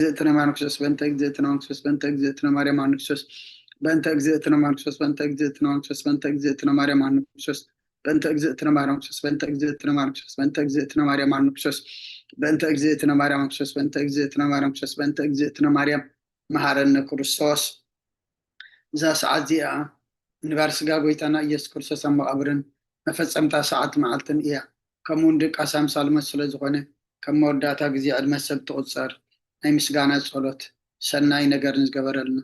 እግዝእትነ ማርያም ክርስቶስ፣ በእንተ እግዝእትነ ማርያም ክርስቶስ፣ በእንተ እግዝእትነ ማርያም ክርስቶስ፣ በእንተ እግዝእትነ ማርያም ክርስቶስ፣ በእንተ እግዝእትነ ማርያም ክርስቶስ፣ በእንተ እግዝእትነ ማርያም ክርስቶስ፣ በእንተ እግዝእትነ ማርያም ክርስቶስ፣ በእንተ እግዝእትነ ማርያም ማርያም ክርስቶስ፣ በእንተ እግዝእትነ ማርያም ክርስቶስ፣ በእንተ እግዝእትነ ማርያም ክርስቶስ፣ በእንተ እግዝእትነ ማርያም መሃረነ ክርስቶስ። እዛ ሰዓት እዚኣ ንባር ስጋ ጎይታና ኢየሱስ ክርስቶስ ኣብ መቓብርን መፈጸምታ ሰዓት መዓልትን እያ። ከምኡ እውን ድቃስ ኣምሳል ሞት ስለ ዝኾነ፣ ከም መወዳእታ ግዜ ዕድመ ሰብ ትቑጸር ናይ ምስጋና ጸሎት፣ ሰናይ ነገርን ዝገበረልና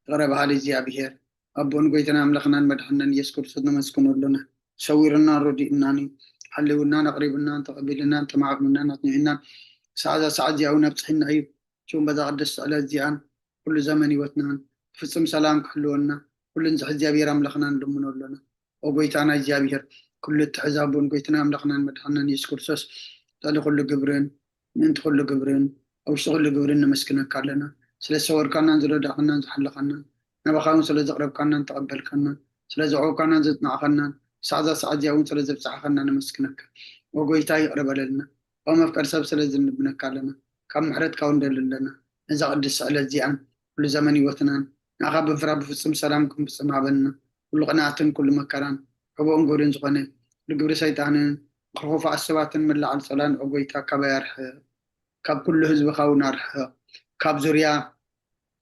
ይቕረ በሃሊ እግዚኣብሔር ኣቦን ጎይታና ኣምላኽናን መድሓንናን ኢየሱስ ክርስቶስ ነመስግኖ ኣሎና። ሰዊሩናን ረዲኡናን እዩ። ሓልውናን ኣቕሪቡናን ተቐቢሉናን ተማዕሚናን ኣጽኒዑናን ክሳዕ እዛ ሰዓት እዚኣ እውን ኣብጽሒና እዩ። ሽሙ በዛ ቅድስቲ ዕለት እዚኣን ኩሉ ዘመን ህይወትናን ፍጹም ሰላም ክሕልወና ኩሉ ንዝሕ እግዚኣብሔር ኣምላኽና ንልምኖ ኣሎና። ኦ ጎይታና እግዚኣብሔር፣ ኩሉ እትሕዝ ኣቦን ጎይታና ኣምላኽናን መድሓንናን ኢየሱስ ክርስቶስ፣ ልዕሊ ኩሉ ግብርን ምእንቲ ኩሉ ግብርን ኣብ ውሽጢ ኩሉ ግብርን ነመስግነካ ኣለና። ስለ ዝሰወርካናን ዝረዳእካናን ዝሓለኻናን፣ ናባኻ እውን ስለ ዘቕረብካናን ተቐበልካናን፣ ስለ ዘዕቆብካናን ዘጽናዕኻናን፣ ክሳዕ እዛ ሰዓት እዚኣ እውን ስለ ዘብጻሕኻና ነመስግነካ። ኦ ጎይታ ይቕረ በለልና። ኦ መፍቀሪ ሰብ ስለ ዝንብነካ ኣለና። ካብ ምሕረትካ እውን ንደሊ ኣለና። ነዛ ቅድስቲ ዕለት እዚኣን ኩሉ ዘመን ህይወትናን ንኣኻ ብምፍራህ ብፍጹም ሰላም ክንፍጽም ሃበና። ኩሉ ቅንኣትን ኩሉ መከራን ሕቡእን ግብርን ዝኾነ ኩሉ ግብሪ ሰይጣንን ምኽሪ ክፉኣት ሰባትን ምልዓል ጸላን ኦ ጎይታ ካባይ ኣርሕቕ። ካብ ኩሉ ህዝብኻ እውን ኣርሕቕ። ካብ ዙርያ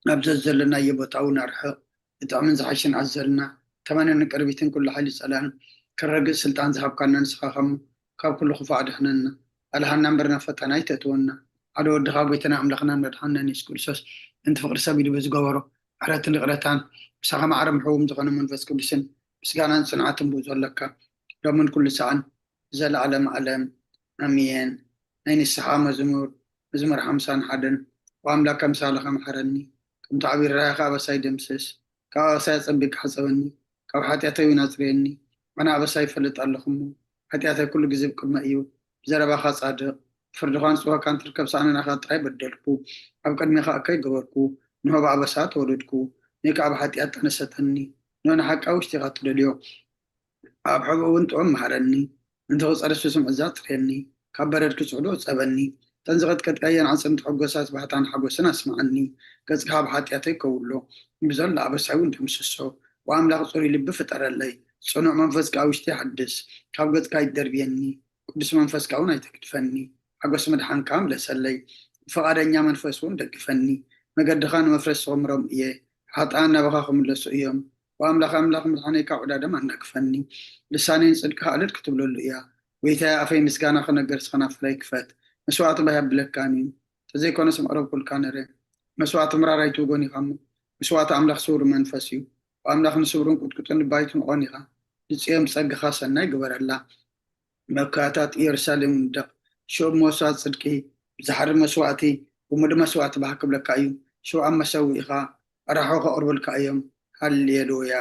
ኣብ ዘዘለናዮ ቦታ እውን ኣርሕቕ። ብጥዕምን ዝሓሽን ኣዘልና ተመንን ቅርቢትን ኩሉ ሓይሊ ጸላን ክረግጽ ስልጣን ዝሃብካና ንስኻ ኸሞ ካብ ኩሉ ክፉእ ኣድሕነና። ኣልሃና እምበር ናብ ፈተና ኣይተእትወና። ሓደ ወድኻ ጎይታና ኣምላኽናን መድሓንናን የሱስ ክርስቶስ፣ እንቲ ፍቕሪ ሰብ ኢሉ ብዝገበሮ ምሕረትን ይቕረታን፣ ምሳኻ ማዕረ ምሕውም ዝኾነ መንፈስ ቅዱስን፣ ምስጋናን ጽንዓትን ብኡ ዘለካ፣ ሎምን ኩሉ ሰዓን፣ ንዘለዓለም ዓለም። ኣሜን። ናይ ንስሓ መዝሙር፣ መዝሙር ሓምሳን ሓደን። ወኣምላክ ኣምሳልኻ ምሓረኒ፣ ከምቲ ዓብዪ ርህራሄኻ ኣበሳይ ደምስስ። ካብ ኣበሳይ ኣጸቢቕካ ሕጸበኒ፣ ካብ ሓጢኣተይ እውን ኣጽርየኒ። ኣነ ኣበሳይ ይፈልጥ ኣለኹ እሞ፣ ሓጢኣተይ ኩሉ ግዜ ብቅድመይ እዩ። ብዘረባኻ ጻድቕ፣ ብፍርድኻን ጽዋካን ትርከብ ሳእነ ናኻ ጥራይ በደልኩ። ኣብ ቅድሜኻ እከይ ገበርኩ፣ እንሆ ብኣበሳ ተወለድኩ። ንእካ ኣብ ሓጢኣት ጠነሰተኒ፣ እንሆ ንሓቂ ኣብ ውሽጢኻ ትደልዮ። ኣብ ሕቡእ እውን ጥዑም ምሃረኒ። እንቲ ክጸርስ ብስምዒት ኣጽርየኒ፣ ካብ በረድ ክጽዕዶ እጸበኒ። እተን ዝቐጥቀጥካየን ኣዕጽምቲ ሕጎሳት ባህታን ሓጎስን ኣስምዓኒ። ገጽካ ኣብ ሓጢኣተይ ከውሎ፣ ብዘሎ ኣበሳይ እውን ደምስሶ። ወኣምላኽ ጽሩይ ልቢ ፍጠረለይ፣ ጽኑዕ መንፈስ ከኣ ኣብ ውሽጠይ ሓድስ። ካብ ገጽካ ኣይትደርብየኒ፣ ቅዱስ መንፈስካ እውን ኣይተግድፈኒ። ሓጎስ ምድሓንካ ምለሰለይ፣ ብፍቓደኛ መንፈስ እውን ደግፈኒ። መገድኻ ንመፍረስ ክምሮም እየ፣ ሓጥኣን ናባኻ ክምለሱ እዮም። ወኣምላኽ ኣምላኽ ምድሓነይ ካብ ዕዳደም ኣናግፈኒ። ልሳነይ ንጽድቅኻ እልል ክትብለሉ እያ። ጎይታየ ኣፈይ ምስጋና ክነገር ስኸናፍረይ ክፈት። መስዋእቲ ባህ የብለካን እዩ። እንተዘይኮነስ መቕረብኩልካ ነረ። መስዋእቲ ምራር ኣይትውጎን ኢኻ እሞ። መስዋእቲ ኣምላኽ ስውር መንፈስ እዩ። ወኣምላኽ ንስብሩን ቁጥቁጥን ልቢ ኣይትንቖን ኢኻ። ንጽዮን ብጸግኻ ሰናይ ግበረላ። መብካዕታት ኢየሩሳሌም ውደቕ። ሽዑ ብመስዋእቲ ጽድቂ፣ ብዝሓርድ መስዋእቲ፣ ብምሉእ መስዋእቲ ባህ ክብለካ እዩ። ሽዑ ኣብ መሰውኢኻ ኣራሑ ከቕርቡልካ እዮም። ሃሌሉያ።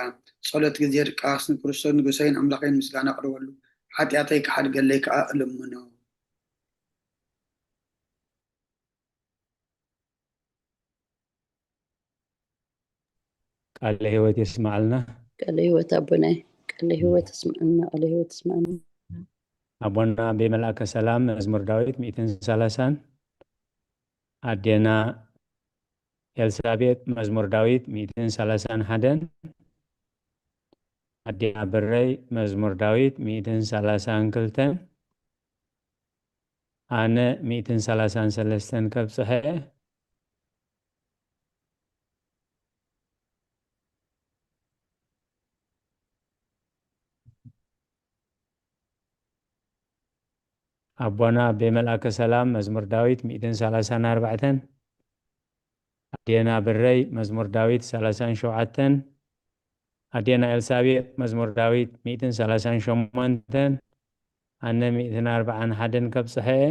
ጸሎት ግዜ ድቃስ ንክርስቶስ ንጉሰይን ኣምላኸይን ምስጋና ኣቕርበሉ። ሓጢኣተይ ክሓድገለይ ከኣ እልምኖ። ቃለ ህይወት የስማዕልና። ቃለ ህይወት ኣቦናይ፣ ቃለ ህይወት የስማዕልና፣ ቃለ ህይወት የስማዕልና። ኣቦና ቤ መልኣከ ሰላም መዝሙር ዳዊት ሚእትን ሰላሳን፣ ኣዴና ኤልሳቤጥ መዝሙር ዳዊት ሚእትን ሰላሳን ሓደን፣ ኣዴና ብረይ መዝሙር ዳዊት ሚእትን ሰላሳን ክልተን፣ ኣነ ሚእትን ሰላሳን ሰለስተን ከብጽሐ። ኣቦና ኣቤ መልኣከ ሰላም መዝሙር ዳዊት ሚእትን ሰላሳን ኣርባዕተን፣ ኣዴና ብረይ መዝሙር ዳዊት ሰላሳን ሸውዓተን፣ ኣዴና ኤልሳቤጥ መዝሙር ዳዊት ሚእትን ሰላሳን ሸሞንተን፣ ኣነ ሚእትን ኣርባዓን ሓደን ከብጽሐ እየ።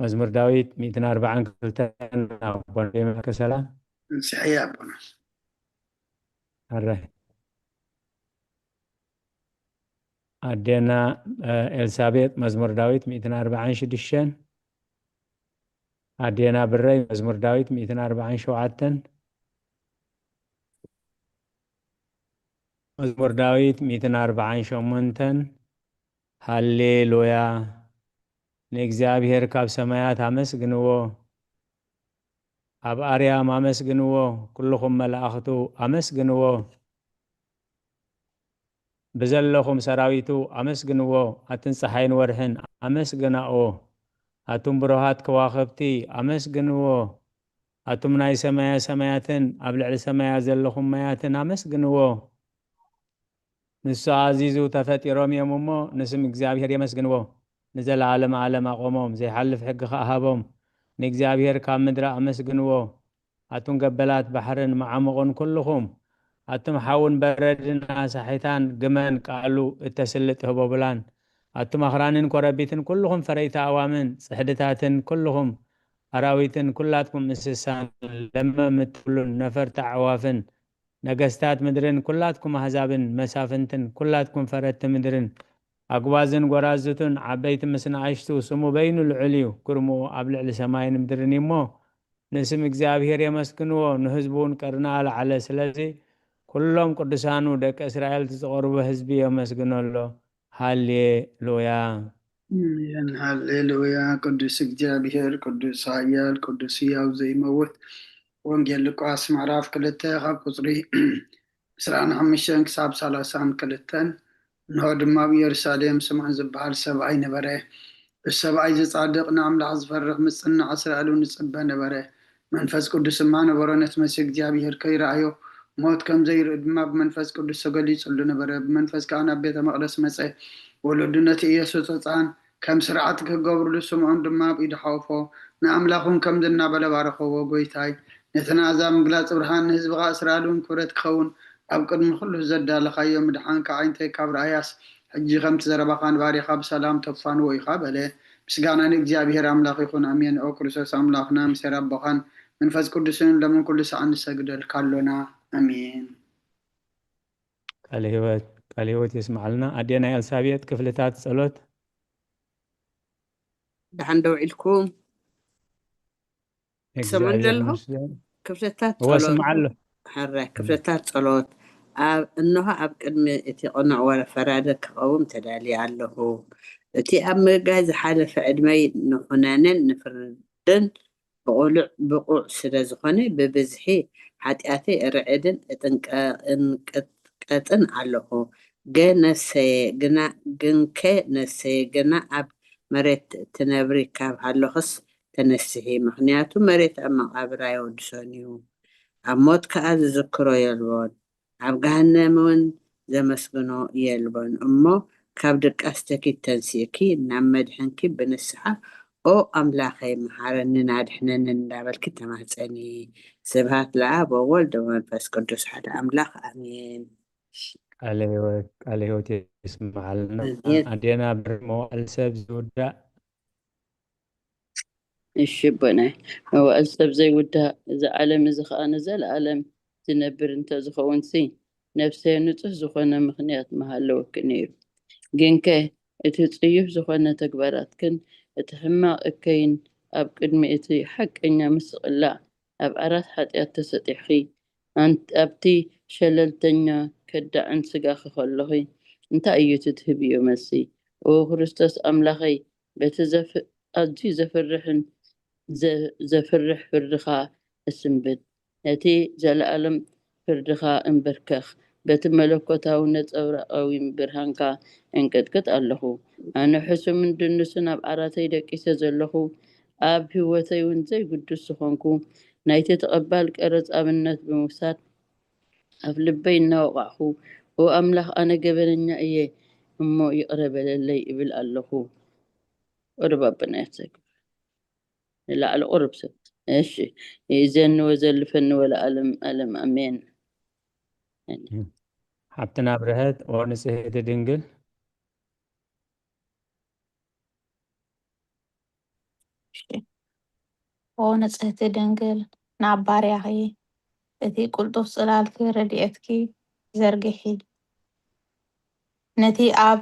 መዝሙር ዳዊት ሚእትን ኣርባዓን ክልተን ኣቦና ዜማ ከሰላ። እንስሕያ ኣቦና። ኣራይ። ኣዴና፣ እ፣ ኤልሳቤጥ መዝሙር ዳዊት ሚእትን ኣርባዓን ሽዱሽተን። ኣዴና ብረይ መዝሙር ዳዊት ሚእትን ኣርባዓን ሸውዓተን። መዝሙር ዳዊት ሚእትን ኣርባዓን ሸሞንተን። ሃሌሉያ። ንእግዚኣብሔር ካብ ሰማያት ኣመስግንዎ። ኣብ ኣርያም ኣመስግንዎ። ኩልኹም መላእኽቱ ኣመስግንዎ። ብዘለኹም ሰራዊቱ ኣመስግንዎ። ኣትን ጸሓይን ወርሕን ኣመስግናኦ። ኣቱም ብሩሃት ከዋኽብቲ ኣመስግንዎ። ኣቱም ናይ ሰማየ ሰማያትን ኣብ ልዕሊ ሰማያት ዘለኹም ማያትን ኣመስግንዎ። ንሱ ኣዚዙ ተፈጢሮም እዮም እሞ፣ ንስም እግዚኣብሔር የመስግንዎ። ንዘለዓለመ ዓለም ኣቖሞም፣ ዘይሓልፍ ሕጊ ኸኣ ሃቦም። ንእግዚኣብሔር ካብ ምድሪ ኣመስግንዎ። ኣቱም ገበላት ባሕርን መዓሙቕን ኩልኹም፣ ኣቱም ሓውን በረድን ኣሳሒታን ግመን ቃሉ እተስልጥ ህቦብላን፣ ኣቱም ኣኽራንን ኮረቢትን ኩልኹም ፈረይቲ ኣእዋምን ጽሕድታትን ኩልኹም ኣራዊትን ኩላትኩም እንስሳን ለመም እትብሉን ነፈርቲ ኣዕዋፍን ነገስታት ምድርን ኩላትኩም ኣህዛብን መሳፍንትን ኩላትኩም ፈረድቲ ምድርን ኣጉባዝን ጎራዙትን ዓበይቲ ምስ ንኣሽቱ ስሙ በይኑ ልዑል እዩ፣ ግርምኡ ኣብ ልዕሊ ሰማይን ምድርን እዩ እሞ ንስም እግዚኣብሔር የመስግንዎ፣ ንህዝቡ እውን ቀርኒ ኣልዓለ። ስለዚ ኩሎም ቅዱሳኑ ደቂ እስራኤል እቲ ዝቐርቦ ህዝቢ የመስግኖ ኣሎ። ሃሌሉያ። ኣሜን። ሃሌሉያ። ቅዱስ እግዚኣብሔር፣ ቅዱስ ኃያል፣ ቅዱስ ሕያው ዘይመውት። ወንጌል ሉቃስ ምዕራፍ ክልተ ካብ ቁጽሪ ዕስራን ሓሙሽተን ክሳብ ሰላሳን ክልተን። እንሆ ድማ ኣብ ኢየሩሳሌም ስምዖን ዝበሃል ሰብኣይ ነበረ። እዚ ሰብኣይ እዚ ጻድቕ፣ ንኣምላኽ ዝፈርህ፣ ምስ ጽናዕ እስራኤል እውን ይጽበ ነበረ። መንፈስ ቅዱስ ድማ ነበሮ፣ ነቲ መሲሕ እግዚኣብሔር ከይረኣዮ ሞት ከም ዘይርኢ ድማ ብመንፈስ ቅዱስ ተገሊጹሉ ነበረ። ብመንፈስ ከኣ ናብ ቤተ መቕደስ መጸ። ወለዱ ነቲ ኢየሱስ ህጻን ከም ስርዓት ክገብርሉ ስምዖን ድማ ኣብ ኢዱ ሓወፎ፣ ንኣምላኽ እውን ከምዚ እናበለ ባረኸዎ፣ ጐይታይ፣ ነቲ ናእዛ ምግላጽ ብርሃን ንህዝብኻ እስራኤል እውን ክብረት ክኸውን ኣብ ቅድሚ ኩሉ ዘዳለኻዮ ምድሓንካ ዓይንተይ ካብ ረኣያስ፣ ሕጂ ከምቲ ዘረባኻ ንባሪኻ ብሰላም ተፋንዎ ኢኻ በለ። ምስጋና ንእግዚኣብሔር ኣምላኽ ይኹን፣ ኣሜን። ኦ ክርስቶስ ኣምላኽና፣ ምሴር ኣቦኻን መንፈስ ቅዱስን ሎምን ኩሉ ሰዓት ንሰግደልካ ኣሎና፣ ኣሜን። ቃለ ህይወት፣ ቃለ ህይወት የስምዓልና። ኣዴና ኤልሳቤጥ ክፍልታት ጸሎት። ደሓን ደው ኢልኩም ትሰምዑ እግዚኣብሔር ዘለኹም? ይመስገን። ክፍልታት እወ ጸሎት ስምዓ ኣሎ። ሕረ ክፍልታት ጸሎት ኣብ እንሆ ኣብ ቅድሚ እቲ ቅኑዕ ወረ ፈራዲ ክቐውም ተዳልየ ኣለኹ። እቲ ኣብ ምግጋይ ዝሓለፈ ዕድመይ ንኹነንን ንፍርድን ብቑሉዕ ብቑዕ ስለ ዝኾነ ብብዝሒ ሓጢኣተይ እርዕድን እጥንቀ- እንቅጥቀጥን ኣለኹ። ገ ነፍሰየ ግና ግንከ ነፍሰየ ግና ኣብ መሬት ትነብሪ ካብ ሃለኽስ ተነስሒ፣ ምኽንያቱ መሬት ኣብ መቓብር ኣየወድሶን እዩ፣ ኣብ ሞት ከኣ ዝዝክሮ የልቦን፣ ኣብ ገሃነም እውን ዘመስግኖ የልቦን። እሞ ካብ ድቃስ ተኪት ተንሲእኪ ናብ መድሕንኪ ብንስሓ ኦ ኣምላኸይ መሓረንን ኣድሕነንን እንዳበልኪ ተማህፀኒ። ስብሃት ለኣብ ወወልድ ወመንፈስ ቅዱስ ሓደ ኣምላኽ ኣሜን። ቃለ ህይወት፣ ቃለ ህይወት የስምዓልና። ኣሜን። ኣዴና ብር መዋዕል ሰብ ዝውዳእ እሺ ኣቦናይ፣ መዋእል ሰብ ዘይውዳእ፣ እዚ ዓለም እዚ ኸኣ ንዘለኣለም ዝነብር እንተ ዝኸውንሲ፣ ነፍሰይ ንጹህ ዝኾነ ምኽንያት ምሃለወኪ ነይሩ። ግንከ እቲ ጽዩፍ ዝኾነ ተግባራትክን እቲ ሕማቕ እከይን ኣብ ቅድሚ እቲ ሓቀኛ ምስቕላዕ ኣብ ዓራት ሓጢኣት ተሰጢሕኺ፣ ኣን- ኣብቲ ሸለልተኛ ከዳዕን ስጋኺ ከለኺ እንታይ እዩ እቲ ትህብዮ መልሲ? ኦ ክርስቶስ ኣምላኸይ፣ በቲ ዘፍ- ኣዝዩ ዘፍርሕን ዘ- ዘፍርሕ ፍርድኻ እስንብድ። ነቲ ዘለኣለም ፍርድኻ እንበርከኽ። በቲ መለኮታዊ ነጸብራቓዊ ብርሃንካ እንቅጥቅጥ ኣለኹ። ኣነ ሕሱምን ድንሱን ኣብ ዓራተይ ደቂሰ ዘለኹ፣ ኣብ ህይወተይ እውን ዘይግዱስ ዝኾንኩ፣ ናይቲ ተቐባል ቀረጽ ኣብነት ብምውሳድ ኣብ ልበይ እናወቓዕኹ፣ ኦ ኣምላኽ፣ ኣነ ገበነኛ እየ እሞ ይቕረ በለለይ እብል ኣለኹ። ቁሩብ ኣቦና የሰግድ። ንላዕሊ ቁሩብ ሰብ። እሺ፣ ይእዘኒ ወዘልፈኒ ወለዓለም ዓለም ኣሜን። ሓብትና ብርሀት ኦ ንጽሕቲ ድንግል። እሺ፣ ኦ ንጽህቲ ድንግል፣ ናብ ባርያኺ እቲ ቅልጡፍ ጽላልኪ ረድኤትኪ ዘርግሒ። ነቲ ኣብ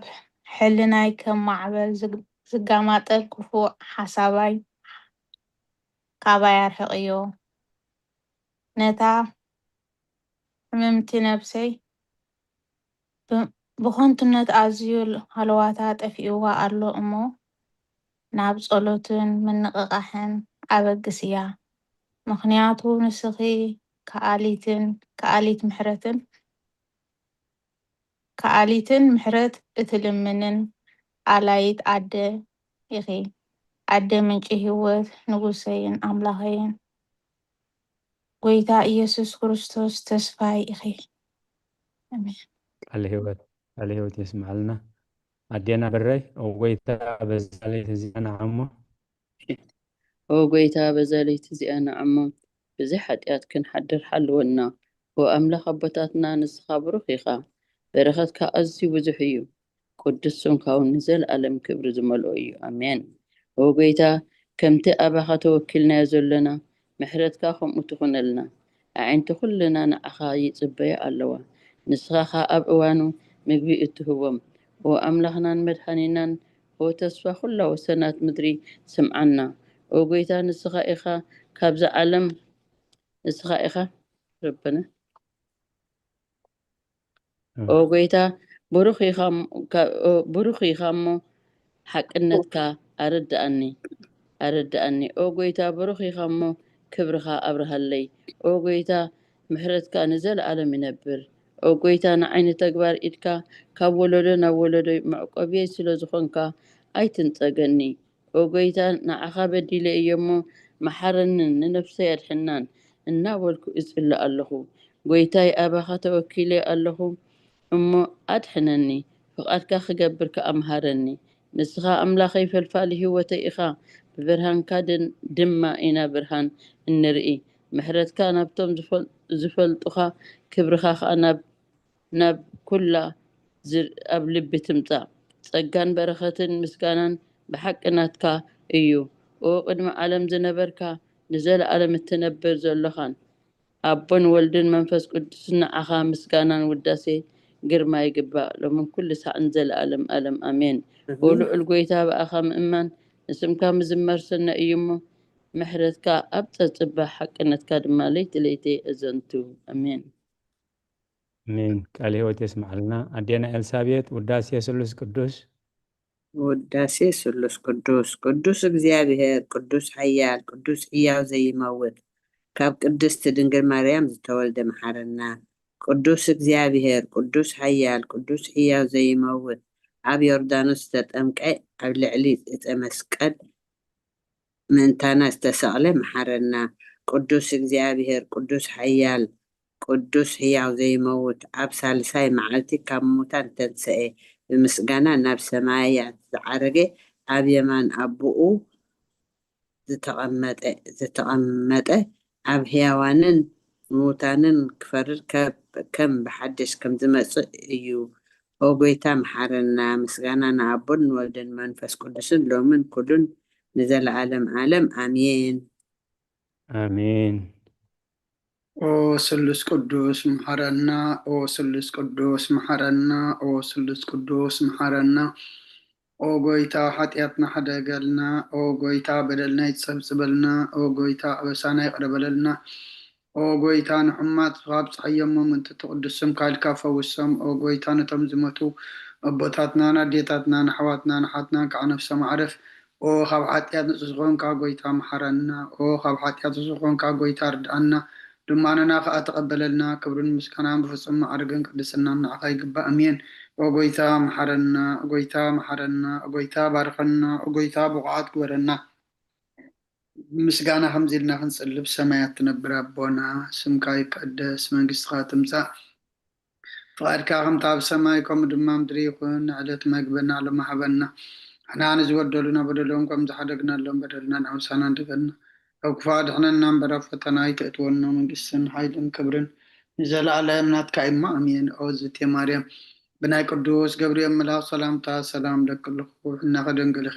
ሕልናይ ከም ማዕበል ዝግ-፣ ዝጋማጠል ክፉእ ሓሳባይ ካባይ ኣርሕቕዮ። ነታ ሕምምቲ ነብሰይ ብ-፣ ብኸንቱነት ኣዝዩ ሃለዋታ ጠፊእዋ ኣሎ እሞ፣ ናብ ጸሎትን ምንቕቓሕን ኣበግስያ። ምኽንያቱ ንስኺ ከኣሊትን፣ ከኣሊት ምሕረትን፣ ከኣሊትን ምሕረት እትልምንን ኣላይት ኣደ ኢኺ። ኣደ ምንጪ ህይወት፣ ንጉሰይን ኣምላኸይን። ጎይታ ኢየሱስ ክርስቶስ ተስፋይ ኢኺ። ኣሜን። ቃለ ህይወት፣ ቃለ ህይወት የስምዓልና። ኣዴና ብረይ፣ ኦ ጎይታ፣ በዛ ለይቲ እዚኣ ንዓሞ። ኦ ጎይታ፣ በዛ ለይቲ እዚኣ ንዓሞ። ብዘይ ሓጢኣት ክንሓድር ሓልወና። ኦ ኣምላኽ ኣቦታትና፣ ንስኻ ብሩኽ ኢኻ። በረኸትካ ኣዝዩ ብዙሕ እዩ። ቅዱስ ስምካ እውን ንዘለኣለም ክብሪ ዝመልኦ እዩ። ኣሜን። ኦ ጎይታ፣ ከምቲ ኣባኻ ተወኪልናዮ ዘሎና፣ ምሕረትካ ከምኡ ትኹነልና። ኣዒንቲ ኩልና ንዓኻ ይጽበያ ኣለዋ። ንስኻ ኸኣ ኣብ እዋኑ ምግቢ እትህቦም። ኦ ኣምላኽናን መድሓኒናን፣ ኦ ተስፋ ኩላ ወሰናት ምድሪ፣ ስምዓና። ኦ ጎይታ፣ ንስኻ ኢኻ ካብዛ ዓለም፣ ንስኻ ኢኻ ረበና። ኦ ጎይታ፣ ብሩኽ ኢኻ እም-፣ ካ-፣ ኦ፣ ብሩኽ ኢኻ እሞ ሓቅነትካ ኣረድኣኒ፣ ኣረድኣኒ። ኦ ጎይታ፣ ብሩኽ ኢኻ እሞ ክብርኻ ኣብርሃለይ። ኦ ጎይታ፣ ምሕረትካ ንዘለኣለም ይነብር። ኦ ጎይታ፣ ንዓይ ንተግባር ኢድካ ካብ ወለዶ ናብ ወለዶ መዕቆብየይ ስለ ዝኾንካ ኣይትንጸገኒ። ኦ ጎይታ፣ ንዓኻ በዲለ እየ እሞ መሓረንን ንነፍሰይ ኣድሕናን እናበልኩ እጽሊ ኣለኹ። ጎይታይ፣ ኣባኻ ተወኪለ ኣለኹ እሞ ኣድሕነኒ፣ ፍቓድካ ክገብር ከኣ ምሃረኒ። ንስኻ ኣምላኸይ ፈልፋሊ ህይወተይ ኢኻ፣ ብብርሃንካ ድን-፣ ድማ ኢና ብርሃን እንርኢ። ምሕረትካ ናብቶም ዝፈል-፣ ዝፈልጡኻ፣ ክብርኻ ከኣ ናብ ናብ ኩላ ዝር-፣ ኣብ ልቢ ትምጻእ። ጸጋን በረኸትን ምስጋናን ብሓቂ ናትካ እዩ። ኦ ቅድሚ ዓለም ዝነበርካ፣ ንዘለኣለም እትነብር ዘሎኻን፣ ኣቦን ወልድን መንፈስ ቅዱስን ንዓኻ ምስጋናን ውዳሴ ግርማ ይግባእ፣ ሎምን ኩሉ ሳዕን ዘለኣለም ኣለም ኣሜን። ኦ ኣሜን። ልዑል ጎይታ፣ ብኣኻ ምእማን ንስምካ ምዝማር ሰናይ እዩ እሞ፣ ምሕረትካ ኣብ ጸጽባ፣ ሓቅነትካ ድማ ለይቲ ለይቲ የእዘንቱ። ኣሜን። ኣሜን። ቃለ ህይወት የስምዓልና። ኣዴና ኤልሳቤጥ፣ ውዳሴ ስሉስ ቅዱስ። ውዳሴ ስሉስ ቅዱስ። ቅዱስ እግዚኣብሔር፣ ቅዱስ ሓያል፣ ቅዱስ ሕያው ዘይመውት፣ ካብ ቅድስቲ ድንግል ማርያም ዝተወልደ መሓረና። ቅዱስ እግዚኣብሔር፣ ቅዱስ ሓያል፣ ቅዱስ ሕያው ዘይመውት፣ ኣብ ዮርዳኖስ ዝተጠምቀ፣ ኣብ ልዕሊ ዕፀ መስቀል ምእንታና ዝተሰቕለ መሓረና። ቅዱስ እግዚኣብሔር፣ ቅዱስ ሓያል፣ ቅዱስ ሕያው ዘይመውት፣ ኣብ ሳልሳይ መዓልቲ ካብ ሙታን ተንሰኤ፣ ብምስጋና ናብ ሰማያት ዝዓረገ፣ ኣብ የማን ኣቦኡ ዝተቐመጠ፣ ዝተቐመጠ፣ ኣብ ሕያዋንን ምዉታንን ክፈርድ ከ-፣ ከም ብሓድሽ ከም ዝመጽእ እዩ። ኦ ጐይታ፣ መሓረና። ምስጋና ንኣቦን ንወልድን መንፈስ ቅዱስን ሎምን ኩሉን ንዘለዓለም ዓለም። ኣሜን። ኣሜን። ኦ ስሉስ ቅዱስ መሓረና፣ ኦ ስሉስ ቅዱስ መሓረና፣ ኦ ስሉስ ቅዱስ መሓረና። ኦ ጐይታ፣ ሓጢኣትና ሕደገልና። ኦ ጐይታ፣ በደልና ይጸብጽበልና። ኦ ጐይታ፣ ኣበሳና ይቕረ በለልና። ኦ ጐይታ፣ ንሕሙማት ካብጽሓዮም እሞ፣ ምእንቲ እቲ ቅዱስ ስምካ ኢልካ ፈውሶም። ኦ ጐይታ፣ ነቶም ዝሞቱ ኣቦታትናን ኣዴታትናን ኣሕዋትናን ኣሓትናን ከዓ ነፍሶም ኣዕርፍ። ኦ ካብ ሓጢኣት ንጹህ ዝኾንካ ጐይታ፣ መሓረና። ኦ ካብ ሓጢኣት ንጹህ ዝኾንካ ጐይታ፣ ርድኣና። ልማኖና ከኣ ተቐበለልና። ክብርን ምስጋናን ብፍጹም ማዕርግን ቅድስናን ንዓኻ ይግባእ። ኣሜን። ኦ ጐይታ፣ መሓረና። ኦ ጐይታ፣ መሓረና። ኦ ጐይታ፣ ባርኸና። ኦ ጐይታ፣ ብቑዓት ግበረና። ምስጋና ከምዚ ኢልና ክንጽሊ፣ ብሰማያት ትነብር ኣቦና፣ ስምካ ይቀደስ፣ መንግስትኻ ትምጻእ፣ ፍቓድካ ከምቲ ኣብ ሰማይ ከምኡ ድማ ምድሪ ይኹን። ንዕለት መግበና ሎሚ ሃበና፣ ንሕና ንዝበደሉና በደሎም ከም ዝሓደግናሎም በደልና ንኣውሳና፣ ንድፈና፣ ካብ ክፉእ ኣድሕነና እምበር፣ ኣብ ፈተና ኣይተእትወና፣ መንግስትን ሓይልን ክብርን ንዘለኣለም ናትካ እሞ፣ ኣሜን። ኦ ዝቴ ማርያም፣ ብናይ ቅዱስ ገብርኤል መልኣኽ ሰላምታ ሰላም እለኪ ኣለኹ፣ ብሕናኺ ደንግል ኢኺ፣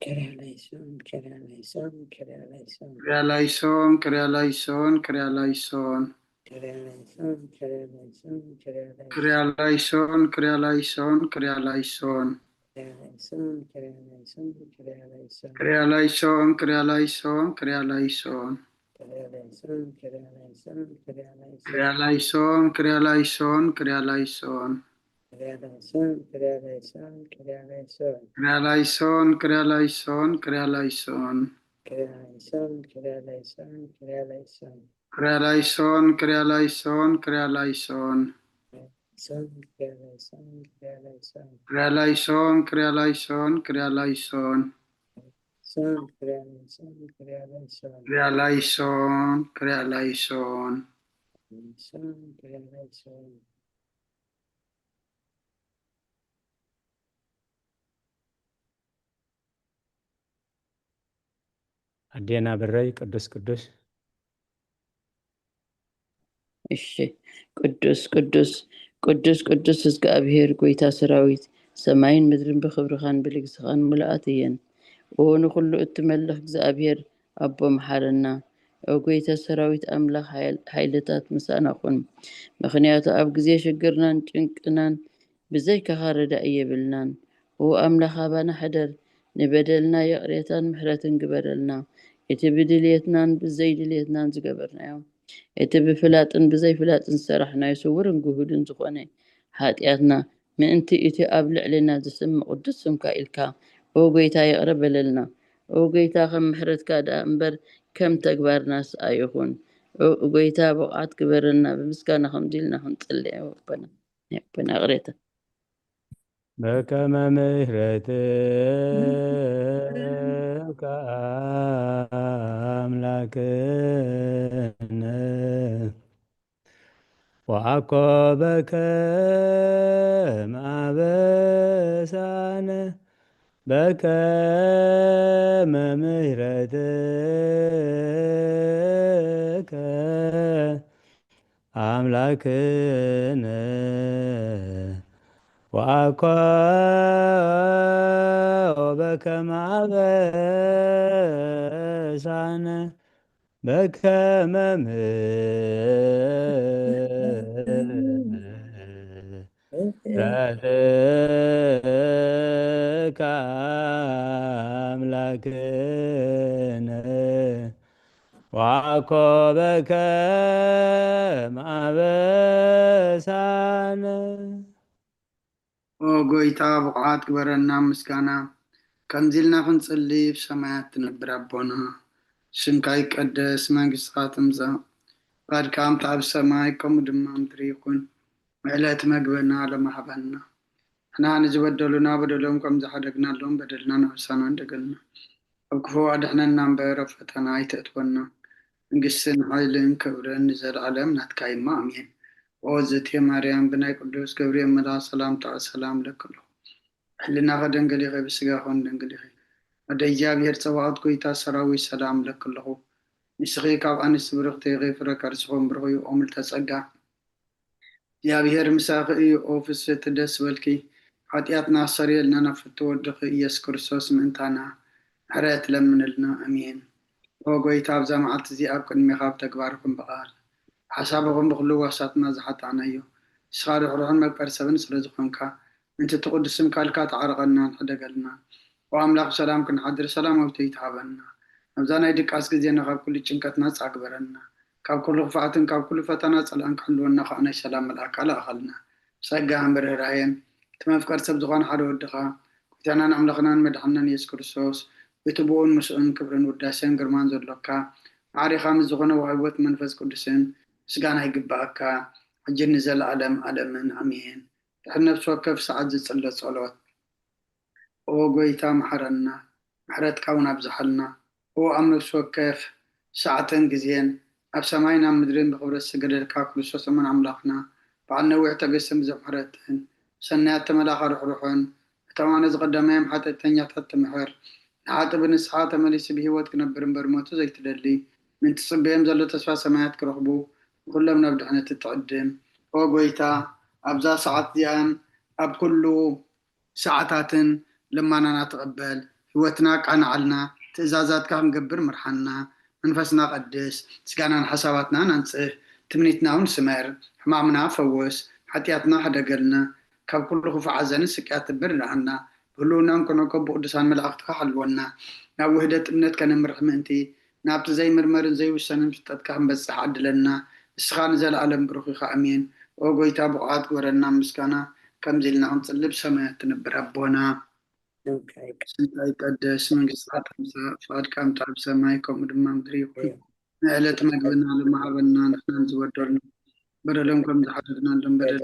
Kyrie eleison, Kyrie eleison, Kyrie eleison. Kyrie eleison, Kyrie eleison, Kyrie eleison. Kyrie eleison, Kyrie eleison, Kyrie eleison. Kyrie eleison, Kyrie eleison, Kyrie eleison. Kyrie eleison, Kyrie eleison, Kyrie eleison. Kyrie eleison, Kyrie eleison, Kyrie eleison. Kyrie eleison, Kyrie eleison, Kyrie eleison. Kyrie eleison, Kyrie eleison, Kyrie eleison. Kyrie eleison, Kyrie eleison, Kyrie eleison. Kyrie eleison, Kyrie eleison, Kyrie eleison. Kyrie eleison, Kyrie eleison, Kyrie eleison. Kyrie eleison, Kyrie eleison, Kyrie eleison. Son, Kyrie eleison, Kyrie eleison. Kyrie eleison, Kyrie eleison, Kyrie eleison. Son, Kyrie eleison, Kyrie eleison. Kyrie eleison, Kyrie eleison. Son, Kyrie eleison. ኣዴና ብረይ ቅዱስ ቅዱስ እሺ። ቅዱስ ቅዱስ ቅዱስ ቅዱስ እግዚኣብሔር ጎይታ ሰራዊት፣ ሰማይን ምድርን ብኽብርኻን ብልግስኻን ምሉኣት እየን። ኦ ንኹሉ እትመልኽ እግዚኣብሔር ኣቦ፣ መሓረና። ኦ ጎይታ ሰራዊት ኣምላኽ፣ ሓይል- ሓይልታት ምሳና ኩን። ምኽንያቱ ኣብ ግዜ ሽግርናን ጭንቅናን ብዘይካኻ ረዳኢ የብልናን። ኦ ኣምላኽ፣ ኣባና ሕደር፣ ንበደልና ይቕሬታን ምሕረትን ግበረልና። እቲ ብድልየትናን ብዘይድልየትናን ዝገበርናዮ፣ እቲ ብፍላጥን ብዘይፍላጥን ዝሰራሕናዮ ስውርን ግሁድን ዝኾነ ሓጢኣትና፣ ምእንቲ እቲ ኣብ ልዕሌና ዝስምዕ ቅዱስ ስምካ ኢልካ፣ ኦ ጎይታ፣ ይቕረ በለልና። ኦ ጎይታ፣ ከም ምሕረትካ ደኣ እምበር ከም ተግባርናስ ኣይኹን። ኦ ጎይታ፣ ብቕዓት ግበረና፣ ብምስጋና ከምዚ ኢልና ክንጽሊ። ኣቦና፣ ናይ ኣቦና ይቕሬታ። በከመ ምሕረትከ ኣምላክነ ወአኮ በከመ አበሳነ በከመ ምሕረትከ አምላክነ ወአኮ በከመ አበሳነ በከመ ምሕረትከ አምላክነ ወአኮ በከመ አበሳነ። ኦ ጎይታ፣ ብቕዓት ግበረና ምስጋና። ከምዚ ኢልና ክንጽሊ፣ ብሰማያት ትነብር ኣቦና፣ ስምካ ይቀደስ፣ መንግስትኻ ትምጻእ፣ ፍቓድካ ከምቲ ኣብ ሰማይ ከምኡ ድማ ምድሪ ይኹን። ዕለት መግብና ሎሚ ሃበና። ንሕና ንዝበደሉና በደሎም ከም ዝሓደግናሎም በደልና ንሕሳና እንደገልና። ኣብ ክፉ ኣድሕነና እምበር ኣብ ፈተና ኣይተእትወና። መንግስትን ሓይልን ክብርን ንዘለኣለም ናትካ እዩማ፣ ኣሜን። ኦ ዝእቲ ማርያም፣ ብናይ ቅዱስ ገብርኤል መልኣኽ ሰላምታ ሰላም እለኪ ኣለኹ። ሕልናኺ ደንግል ኢኺ፣ ብስጋኺ እውን ደንግል ኢኺ። ወደ እግዚኣብሔር ጸባኦት፣ ጎይታ ሰራዊት፣ ሰላም እለኪ ኣለኹ። ንስኺ ካብ ኣንስቲ ብርኽቲ ኢኺ፣ ፍረ ከርስኺ እውን ብሩኽ እዩ። ኦ ምልዕተ ጸጋ፣ እግዚኣብሔር ምሳኺ እዩ። ኦ ፍስሕቲ፣ ደስ በልኪ፣ ሓጢኣትና ኣስተሰርየልና፣ ናብ ፍትው ወድኺ ኢየሱስ ክርስቶስ ምእንታና ምሕረት ለምንልና። ኣሜን። ኦ ጎይታ፣ ኣብዛ መዓልቲ እዚኣ ኣብ ቅድሜኻ ኣብ ተግባርኹም ብቓል ሓሳብኹም ብኹሉ ዋሳትና ዝሓጣእናዮ፣ ንስኻ ርሕሩሕን መፍቀሪ ሰብን ስለ ዝኾንካ፣ ምእንቲ እቲ ቅዱስ ስምካ ኢልካ ተዓረቐልናን ሕደገልናን። ኦ ኣምላኽ፣ ብሰላም ክንሓድር ሰላም ኣብቲ ይትሃበና። ኣብዛ ናይ ድቃስ ግዜና ካብ ኩሉ ጭንቀት ነጻ ግበረና። ካብ ኩሉ ክፍኣትን ካብ ኩሉ ፈተና ጸላእን ክሕልወና ከኣ ናይ ሰላም መልኣካ ልኣኸልና። ብጸጋን ብርህራሄን እቲ መፍቀሪ ሰብ ዝኾነ ሓደ ወድኻ፣ ጎይታናን ኣምላኽናን መድሓንናን የሱስ ክርስቶስ፣ እቲ ብኡን ምስኡን ክብርን ውዳሴን ግርማን ዘሎካ፣ ማዕሪኻ ምስ ዝኾነ ወሃቢ መንፈስ ቅዱስን ምስጋና ይግብኣካ፣ ሕጂ ንዘለኣለም ኣለምን ኣሜን። ድሕሪ ነፍሲ ወከፍ ሰዓት ዝጽለ ጸሎት። ኦ ጎይታ፣ መሓረና፣ ምሕረትካ እውን ኣብዝሓልና። ኦ ኣብ ነፍሲ ወከፍ ሰዓትን ግዜን፣ ኣብ ሰማይን ኣብ ምድርን ብኽብረት ዝስገደልካ ክርስቶስ እሙን ኣምላኽና፣ በዓል ነዊሕ ትዕግስትን ብዙሕ ምሕረትን፣ ብሰናያት ተመላእኻ ርሕሩሕን፣ እቶም ኣነ ዝቐደማዮም ሓጢኣተኛታት ትምሕር፣ ንሓጥእ ብንስሓ ተመሊሱ ብህይወት ክነብር እምበር ሞቱ ዘይትደሊ፣ ምን ትጽበዮም ዘሎ ተስፋ ሰማያት ክረኽቡ፣ ንኹሎም ናብ ድሕነት እትዕድም። ኦ ጎይታ፣ ኣብዛ ሰዓት እዚኣን ኣብ ኩሉ ሰዓታትን ልማናና ተቐበል። ህይወትና ኣቃንዓልና፣ ትእዛዛትካ ክንገብር ምርሓና። መንፈስና ቀድስ፣ ስጋናን ሓሳባትናን ኣንጽህ፣ ትምኒትና እውን ስመር፣ ሕማምና ፈውስ፣ ሓጢኣትና ሕደገልና፣ ካብ ኩሉ ክፉእ ሓዘንን ስቅያት ትብር ርኣና። ብህልውናን ኩነኮ ብቅዱሳን መላእኽትካ ሓልወና። ናብ ውህደት እምነት ከነምርሕ ምእንቲ፣ ናብቲ ዘይምርመርን ዘይውሰንን ፍልጠትካ ክንበጽሕ ዓድለና። ንስኻ ንዘለኣለም ብሩኽ ኢኻ። ኣሜን። ኦ ጎይታ፣ ብቑዓት ግበረና ምስጋና፣ ከምዚ ኢልና ክንጽሊ ብሰማያት ትነብር ኣቦና። ስምካ ይቀደስ፣ መንግስትካ ትምጻእ፣ ፍቓድካ ኣብ ምድሪ ከም ትሰማይ፣ ከምኡ ድማ ምድሪ ይኹን። ንዕለት መግብና ሎሚ ሃበና፣ ንሕናን ዝበደሉና በደሎም ከም ዝሓለፍናሎም በደል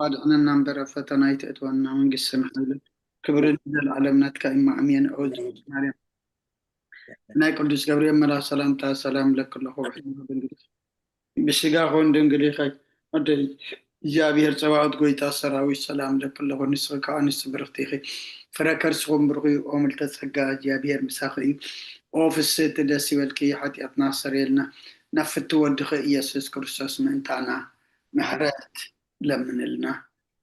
ኣድሕነና እምበር፣ ፈተና ኣይተእትወና። መንግስትን ሓይልን ክብርን ዘለኣለም ናትካ እዩ። ኣሜን። ኦ ማርያም ናይ ቅዱስ ገብርኤል መልኣክ ሰላምታ ሰላም እብለኪ ኣለኹ። ብስጋ ኮን ድንግል ኢኺ። ወደ እግዚኣብሔር ጸባኦት ጎይታ ሰራዊት ሰላም እብለኪ ኣለኹ። ንስኺ ከኣ ኣንስቲ ብርኽቲ ኢኺ። ፍረ ከርስኹም ብሩኽ እዩ። ኦ ምልተ ጸጋ እግዚኣብሔር ምሳኺ እዩ። ኦ ፍስህቲ ደስ ይበልኪ። ሓጢኣትና ኣሰርየልና። ናብ ፍቲ ወድኺ ኢየሱስ ክርስቶስ ምእንታና ምሕረት ለምንልና።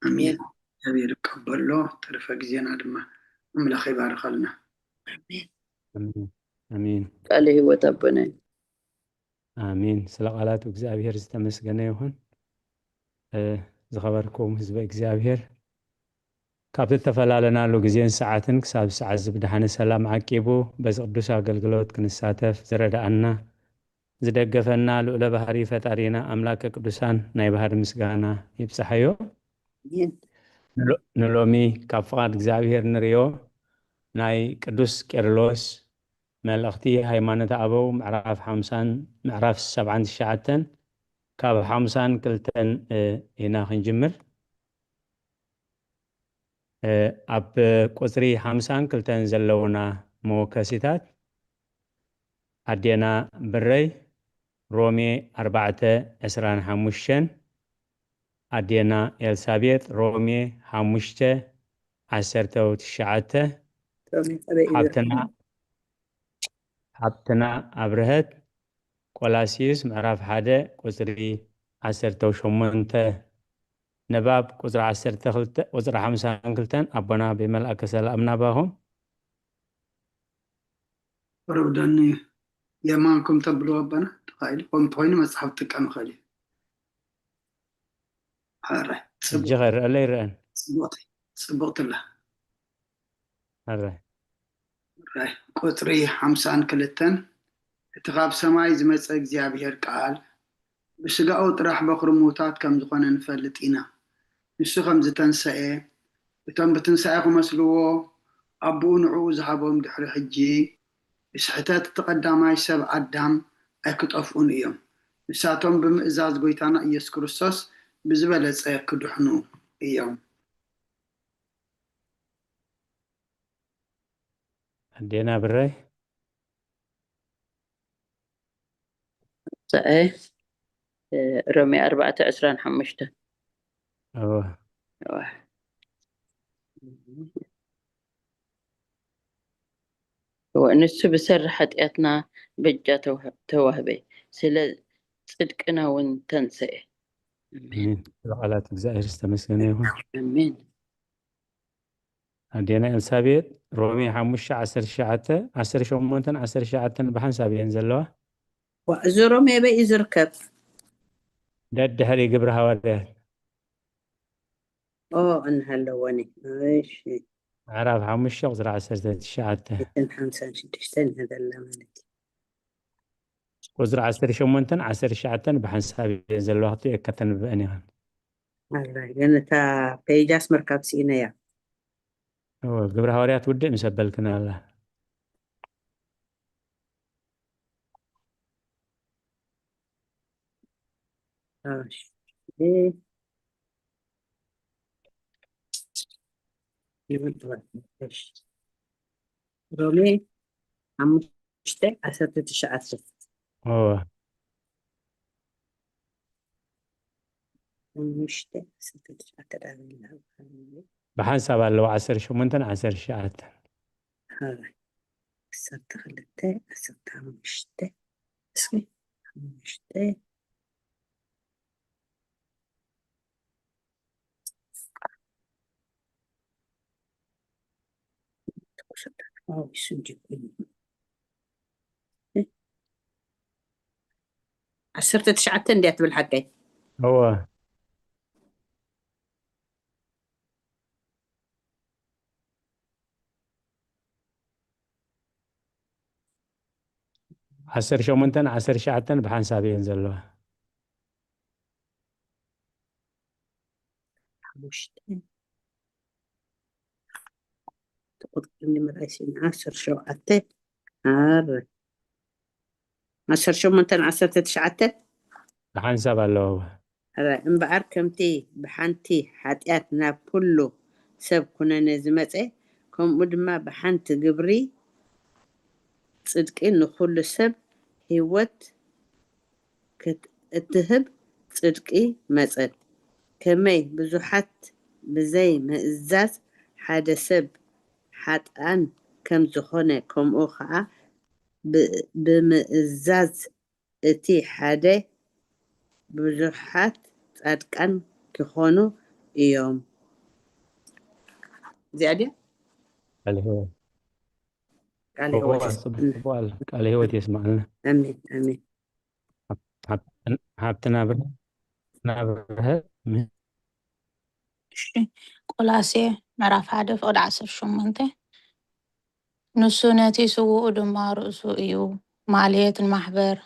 ኣሜን። እግዚኣብሔር ይቀበሎ። ተረፈ ግዜና ድማ ኣምላኽ ይባርኸልና። ኣሜን። ኣሜን። ቃለ ህይወት ኣቦና። ኣሜን። ስለ ቃላቱ እግዚኣብሔር ዝተመስገነ ይኹን። እ፣ ዝኸበርኩም ህዝበ እግዚኣብሔር፣ ካብ እተፈላለናሉ ግዜን ሰዓትን ክሳብ ሰዓት እዚ ብደሓነ ሰላም ዓቂቡ በዚ ቅዱስ ኣገልግሎት ክንሳተፍ ዝረድኣና፣ ዝደገፈና ልዑለ ባህሪ ፈጣሪና ኣምላከ ቅዱሳን ናይ ባህሪ ምስጋና ይብጽሓዮ። ኣሜን። ንሎ-፣ ንሎሚ ካብ ፍቓድ እግዚኣብሔር ንርእዮ ናይ ቅዱስ ቄርሎስ መልእኽቲ ሃይማኖተ ኣበው ምዕራፍ ሓምሳን ምዕራፍ ሰብዓን ትሽዓተን ካብ ሓምሳን ክልተን፣ እ፣ ኢና ክንጅምር። እ፣ ኣብ ቁጽሪ ሓምሳን ክልተን ዘለውና መወከሲታት ኣዴና ብረይ ሮሜ ኣርባዕተ ዕስራን ሓሙሽተን፣ ኣዴና ኤልሳቤጥ ሮሜ ሓሙሽተ ዓሰርተ ትሽዓተ፣ ሮሜ ጸበይ እዩ። ሓብትና፣ ሓብትና ኣብርሀት ቆላስይስ ምዕራፍ ሓደ ቁጽሪ ዓሰርተ ሸሞንተ፣ ንባብ ቁጽሪ ዓሰርተ ክልተ፣ ቁጽሪ ሓምሳን ክልተን ኣቦና ብመልኣከ ሰላም ናባኹም። ርብደኒ የማንኩም ተብልዎ ኣቦና ተኻኢሉ፣ ከምኡ እንተኾይኑ መጽሓፍ ትጥቀም ይኽእል እዩ። ሕራይ፣ ሕጂ ጽቡቕ፣ ከይረኣለ ይረኣን። ጽቡቕቲ፣ ጽቡቕቲ ኣላ። ሕራይ። ሕራይ፣ ቁጽሪ ሓምሳን ክልተን፣ እቲ ካብ ሰማይ ዝመጸ እግዚኣብሔር ቃል፣ ብስጋኡ ጥራሕ በኹሪ ምዉታት ከም ዝኾነ ንፈልጥ ኢና። ንሱ ከም ዝተንሰኤ፣ እቶም ብትንሳኤ ክመስልዎ ኣቦኡ ንዕኡ ዝሃቦም ድሕሪ ሕጂ፣ ብስሕተት እቲ ቀዳማይ ሰብ ኣዳም ኣይክጠፍኡን እዮም። ንሳቶም ብምእዛዝ ጎይታና ኢየሱስ ክርስቶስ ብዝበለጸ ክድሕኑ እዮም። ኣዴና ብረይ። ጸኤ፣ እ፣ ሮሜ ኣርባዕተ ዕስራን ሓሙሽተን። እወ። እወ። እወ፣ ንሱ ብሰሪ ሓጢኣትና በጃ ተዋህ-፣ ተዋህበ፣ ስለ ጽድቅና እውን ተንሰኤ። ኣሜን። ኣሜን። ስለ ቃላት እግዚኣብሔር ዝተመስገነ ይኹን። ኣሜን። ኣዴና ኤልሳቤጥ ሮሜ ሓሙሽተ ዓሰርተ ትሽዓተ፣ ዓሰርተ ሸሞንተን ዓሰርተ ትሽዓተን ብሓንሳብ እየን ዘለዋ። ዋ፣ እዚ ሮሜ ኣበይ እዩ ዝርከብ? ደድሕሪ ግብረ ሃዋርያት። ኦ፣ እንሃለወኒ። እሺ። ምዕራፍ ሓሙሽተ ቁጽሪ ዓሰርተ ትሽዓተ። እተን ሓምሳን ሽዱሽተን እያ ዘላ ማለት እዩ። ቁጽሪ ዓሰርተ ሸሞንተን ዓሰርተ ትሽዓተን ብሓንሳብ እየን ዘለዋ፣ ክትሪኦ ከተንብበን ኢኸን። ኣላ፣ ግን እታ ፔጅ ኣስመርካ ስኢነያ። እወ፣ ግብረ ሃዋርያት ውድእ ምስ ኣበልክን ኣላ። እሺ። ይብል ጥራይ። እሺ። ሮሜ ሓሙሽተ ዓሰርተ ትሽዓተ። እወ። ሓሙሽተ ዓሰርተ ትሽዓተ ዳርጋ ይልዓል። ብሓንሳብ ኣለዋ ዓሰርተ ሸሞንተን ዓሰርተ ትሽዓተን። ሃባይ። ዓሰርተ ክልተ፣ ዓሰርተ ሓሙሽተ። እስኪ ሓሙሽተ። ቁሰታት ሓዊሱ እንዲኮይኑ። ዓሰርተ ትሽዓተ እንድያ ትብል ሓቀይ? እወ። ዓሰርተ ሸሞንተን ዓሰርተ ትሽዓተን ብሓንሳብ እየን ዘለዋ። ሓሙሽተ ትቁጥር ንምርኣይ ሲና ዓሰርተ ሸውዓተ ኣር ዓሰርተ ሸሞንተን ዓሰርተ ትሽዓተ ብሓንሳብ ኣለዋ። እምበኣር ከምቲ ብሓንቲ ሓጢኣት ናብ ኩሉ ሰብ ኩነነ ዝመጸ፣ ከምኡ ድማ ብሓንቲ ግብሪ ጽድቂ ንኹሉ ሰብ ህይወት እትህብ ጽድቂ መጸት። ከመይ ብዙሓት ብዘይ ምእዛዝ ሓደ ሰብ ሓጥኣን ከም ዝኾነ፣ ከምኡ ኸኣ ብምእዛዝ እቲ ሓደ ብዙሓት ጻድቃን ክኾኑ እዮም። እዚኣ ድያ? ቃል ህይወት የስማዓልና። ኣሜን፣ ኣሜን። ሃብትና ብርሀ ናብርሀ እሺ፣ ቆላሴ ምዕራፍ ሓደ ፍቕዲ ዓሰርተ ሸሞንተ። ንሱ ነቲ ስውኡ ድማ ርእሱ እዩ፣ ማለት ንማሕበር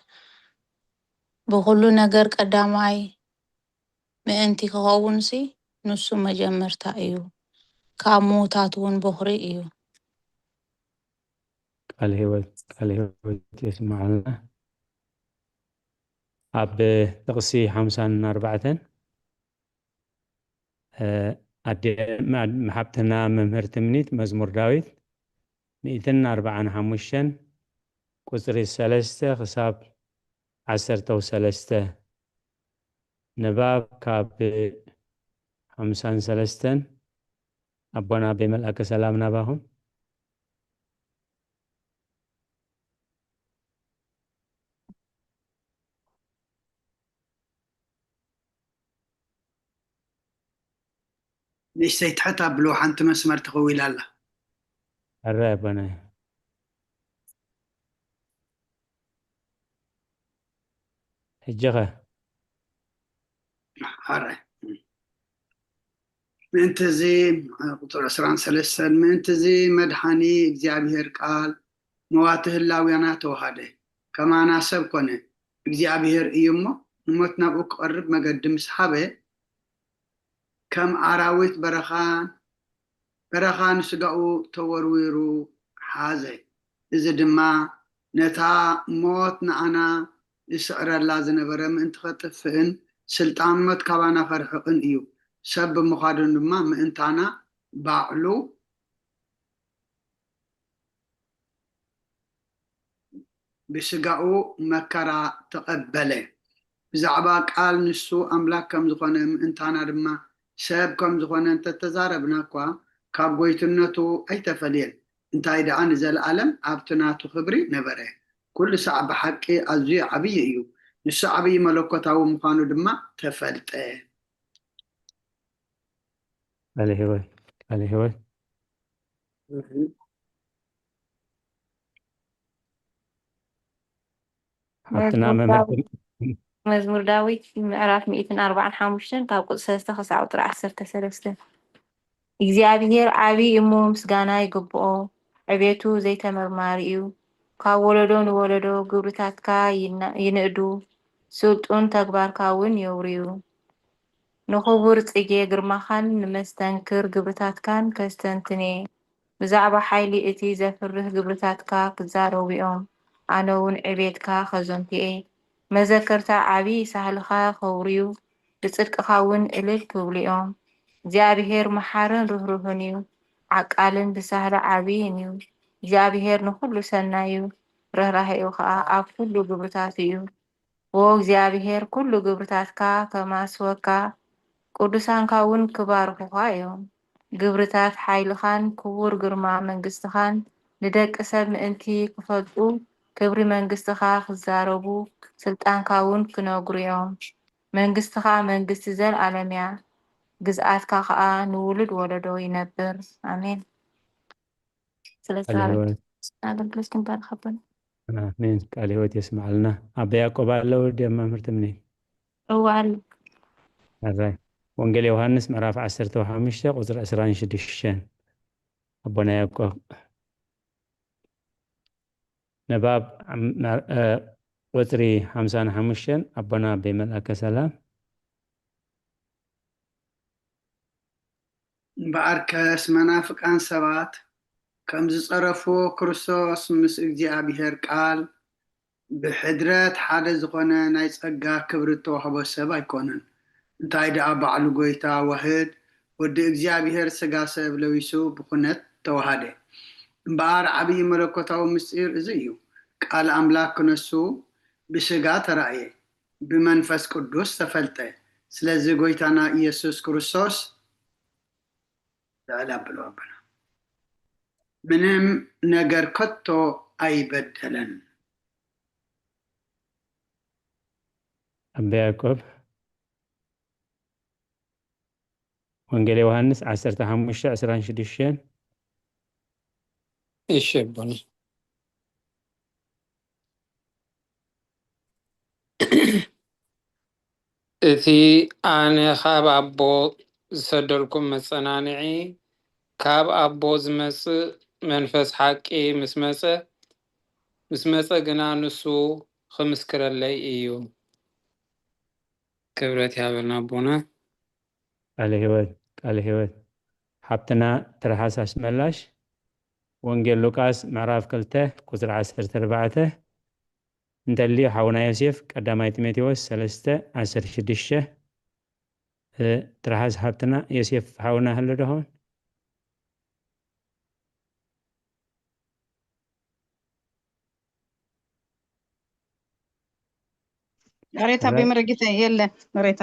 ብኹሉ ነገር ቀዳማይ ምእንቲ ክኸውንሲ፣ ንሱ መጀመርታ እዩ፣ ካብ ምዉታት እውን በኹሪ እዩ። ቃል ህይወት ቃል ህይወት የስማዓልና። ኣብ ጥቕሲ ሓምሳን ኣርባዕተን ኣዴ ሓብትና መምህር ትምኒት መዝሙር ዳዊት ሚእትን ኣርባዓን ሓሙሽተን ቁፅሪ ሰለስተ ክሳብ ዓሰርተው ሰለስተ። ንባብ ካብ ሓምሳን ሰለስተን። ኣቦና ኣበይ መልኣከ ሰላም ናባኹም። ንእሽተይ ትሕት ኣብሉ፣ ሓንቲ መስመር ተኸዊላ ኣላ። ሕራይ ኣቦና። ሕጂ ኸ? ሕራይ። ምእንቲ እዚ፣ ቁፅሪ ዕስራን ሰለስተን፣ ምእንቲ እዚ መድሓኒ እግዚኣብሔር ቃል መዋቲ ህላውያና ተዋሃደ፣ ከማና ሰብ ኮነ። እግዚኣብሔር እዩ እሞ፣ ንሞት ናብኡ ክቐርብ መገዲ ምስ ሃበ፣ ከም ኣራዊት በረኻን በረኻ ንስጋኡ ተወርዊሩ ሓዘ። እዚ ድማ ነታ ሞት ንዓና ይስዕረላ ዝነበረ ምእንቲ ኸጥፍእን ስልጣን ሞት ካባና ኸርሕቕን እዩ። ሰብ ብምዃኑ ድማ ምእንታና ባዕሉ ብስጋኡ መከራ ተቐበለ። ብዛዕባ ቃል ንሱ ኣምላክ ከም ዝኾነ ምእንታና ድማ ሰብ ከም ዝኾነ እንተተዛረብና እኳ ካብ ጎይትነቱ ኣይተፈልየን። እንታይ ደኣ ንዘለኣለም ኣብቲ ናቱ ክብሪ ነበረ። ኩሉ ሳዕ ብሓቂ ኣዝዩ ዓብዪ እዩ። ንሱ ዓብዪ መለኮታዊ ምዃኑ ድማ ተፈልጠ። ቃለ ህይወት ቃለ ህይወት ሓፍትና መምህር መዝሙር ዳዊት ምዕራፍ ሚእትን ኣርባዓን ሓሙሽተን ካብ ቁፅሪ ሰለስተ ክሳብ ቁፅሪ ዓሰርተ ሰለስተ። እግዚኣብሔር ዓብዪ እሞ ምስጋና ይግብኦ፣ ዕቤቱ ዘይተመርማሪ እዩ። ካብ ወለዶ ንወለዶ ግብርታትካ ይና- ይንእዱ፣ ስልጡን ተግባርካ እውን የውርዩ። ንኽቡር ጽጌ ግርማኻን ንመስተንክር ግብርታትካን ከስተንትን እየ። ብዛዕባ ሓይሊ እቲ ዘፍርህ ግብርታትካ ክዛረቡ እዮም፣ ኣነ እውን ዕቤትካ ከዘንቱ እየ። መዘከርታ ዓቢ ሳህልኻ ከውርዩ፣ ብጽድቅኻ እውን እልል ክብሉ እዮም። እግዚኣብሄር መሓርን ርህሩህን እዩ፣ ዓቃልን ብሳህሊ ዓብይን እዩ። እግዚኣብሄር ንኹሉ ሰናይ እዩ፣ ርህራሄኡ ኸኣ ኣብ ኩሉ ግብርታቱ እዩ። ዎ እግዚኣብሄር፣ ኩሉ ግብርታትካ ከማስወካ፣ ቅዱሳንካ እውን ክባርኹኻ እዮም። ግብርታት ሓይልኻን ክቡር ግርማ መንግስትኻን ንደቂ ሰብ ምእንቲ ክፈልጡ፣ ክብሪ መንግስትኻ ክዛረቡ፣ ስልጣንካ እውን ክነግሩ እዮም። መንግስትኻ መንግስቲ ዘለኣለም እያ፣ ግዝኣትካ ኸኣ ንውሉድ ወለዶ ይነብር። ኣሜን። ስለ ቃል ህይወት። ኣገልግሎት ክንባርኽ ኣቦና። ኣሜን። ቃል ህይወት የስምዓልና። ኣባ ያዕቆብ ኣለዉ ድዮም መምህር ትምኒ? እወ ኣሎ። ኣራይ። ወንጌል ዮሃንስ ምዕራፍ ዓሰርተ ሓሙሽተ ቁጽሪ ዕስራን ሽዱሽተን። ኣቦና ያዕቆብ። ንባብ ዓም-፣ እ፣ ቁጽሪ ሓምሳን ሓሙሽተን ኣቦና ኣበይ መልኣከ ሰላም። እምበኣርከስ መናፍቃን ሰባት ከም ዝጸረፍዎ ክርስቶስ ምስ እግዚኣብሔር ቃል ብሕድረት ሓደ ዝኾነ ናይ ጸጋ ክብሪ እተዋህቦ ሰብ ኣይኮነን። እንታይ ደኣ ባዕሉ ጐይታ ዋህድ ወዲ እግዚኣብሔር ሥጋ ሰብ ለቢሱ ብኹነት ተዋሃደ። እምበኣር ዓብዪ መለኮታዊ ምስጢር እዚ እዩ። ቃል ኣምላኽ ክነሱ ብሥጋ ተራእየ፣ ብመንፈስ ቅዱስ ተፈልጠ። ስለዚ ጐይታና ኢየሱስ ክርስቶስ ልዕል ኣብሎ ኣቦና ምንም ነገር ከቶ ኣይበደለን። ኣባ ያዕቆብ ወንጌል ዮሃንስ ዓሰርተ ሓሙሽተ ዕስራን ሽዱሽተን። እሺ ኣቦና። እቲ ኣነ ካብ ኣቦ ዝሰደልኩም መጸናንዒ፣ ካብ ኣቦ ዝመጽእ መንፈስ ሓቂ ምስ መጸ፣ ምስ መጸ ግና ንሱ ኽምስክረለይ እዩ። ክብረት ይሃበልና ኣቦና። ቃለ ህይወት፣ ቃለ ህይወት። ሓብትና ትርሓስ ኣስመላሽ፣ ወንጌል ሉቃስ ምዕራፍ ክልተ ቁጽሪ ዓሰርተ ኣርባዕተ፣ እንተልዩ ሓውና ዮሴፍ ቀዳማይ ጢሞቴዎስ ሰለስተ ዓሰርተ ሽዱሽተ፣ እ፣ ትርሓስ ሓብትና ዮሴፍ ሓውና ህሉ ዶ ኸውን? ሬታ ኣረ። ብመረጊታ የለ፣ ሬታ።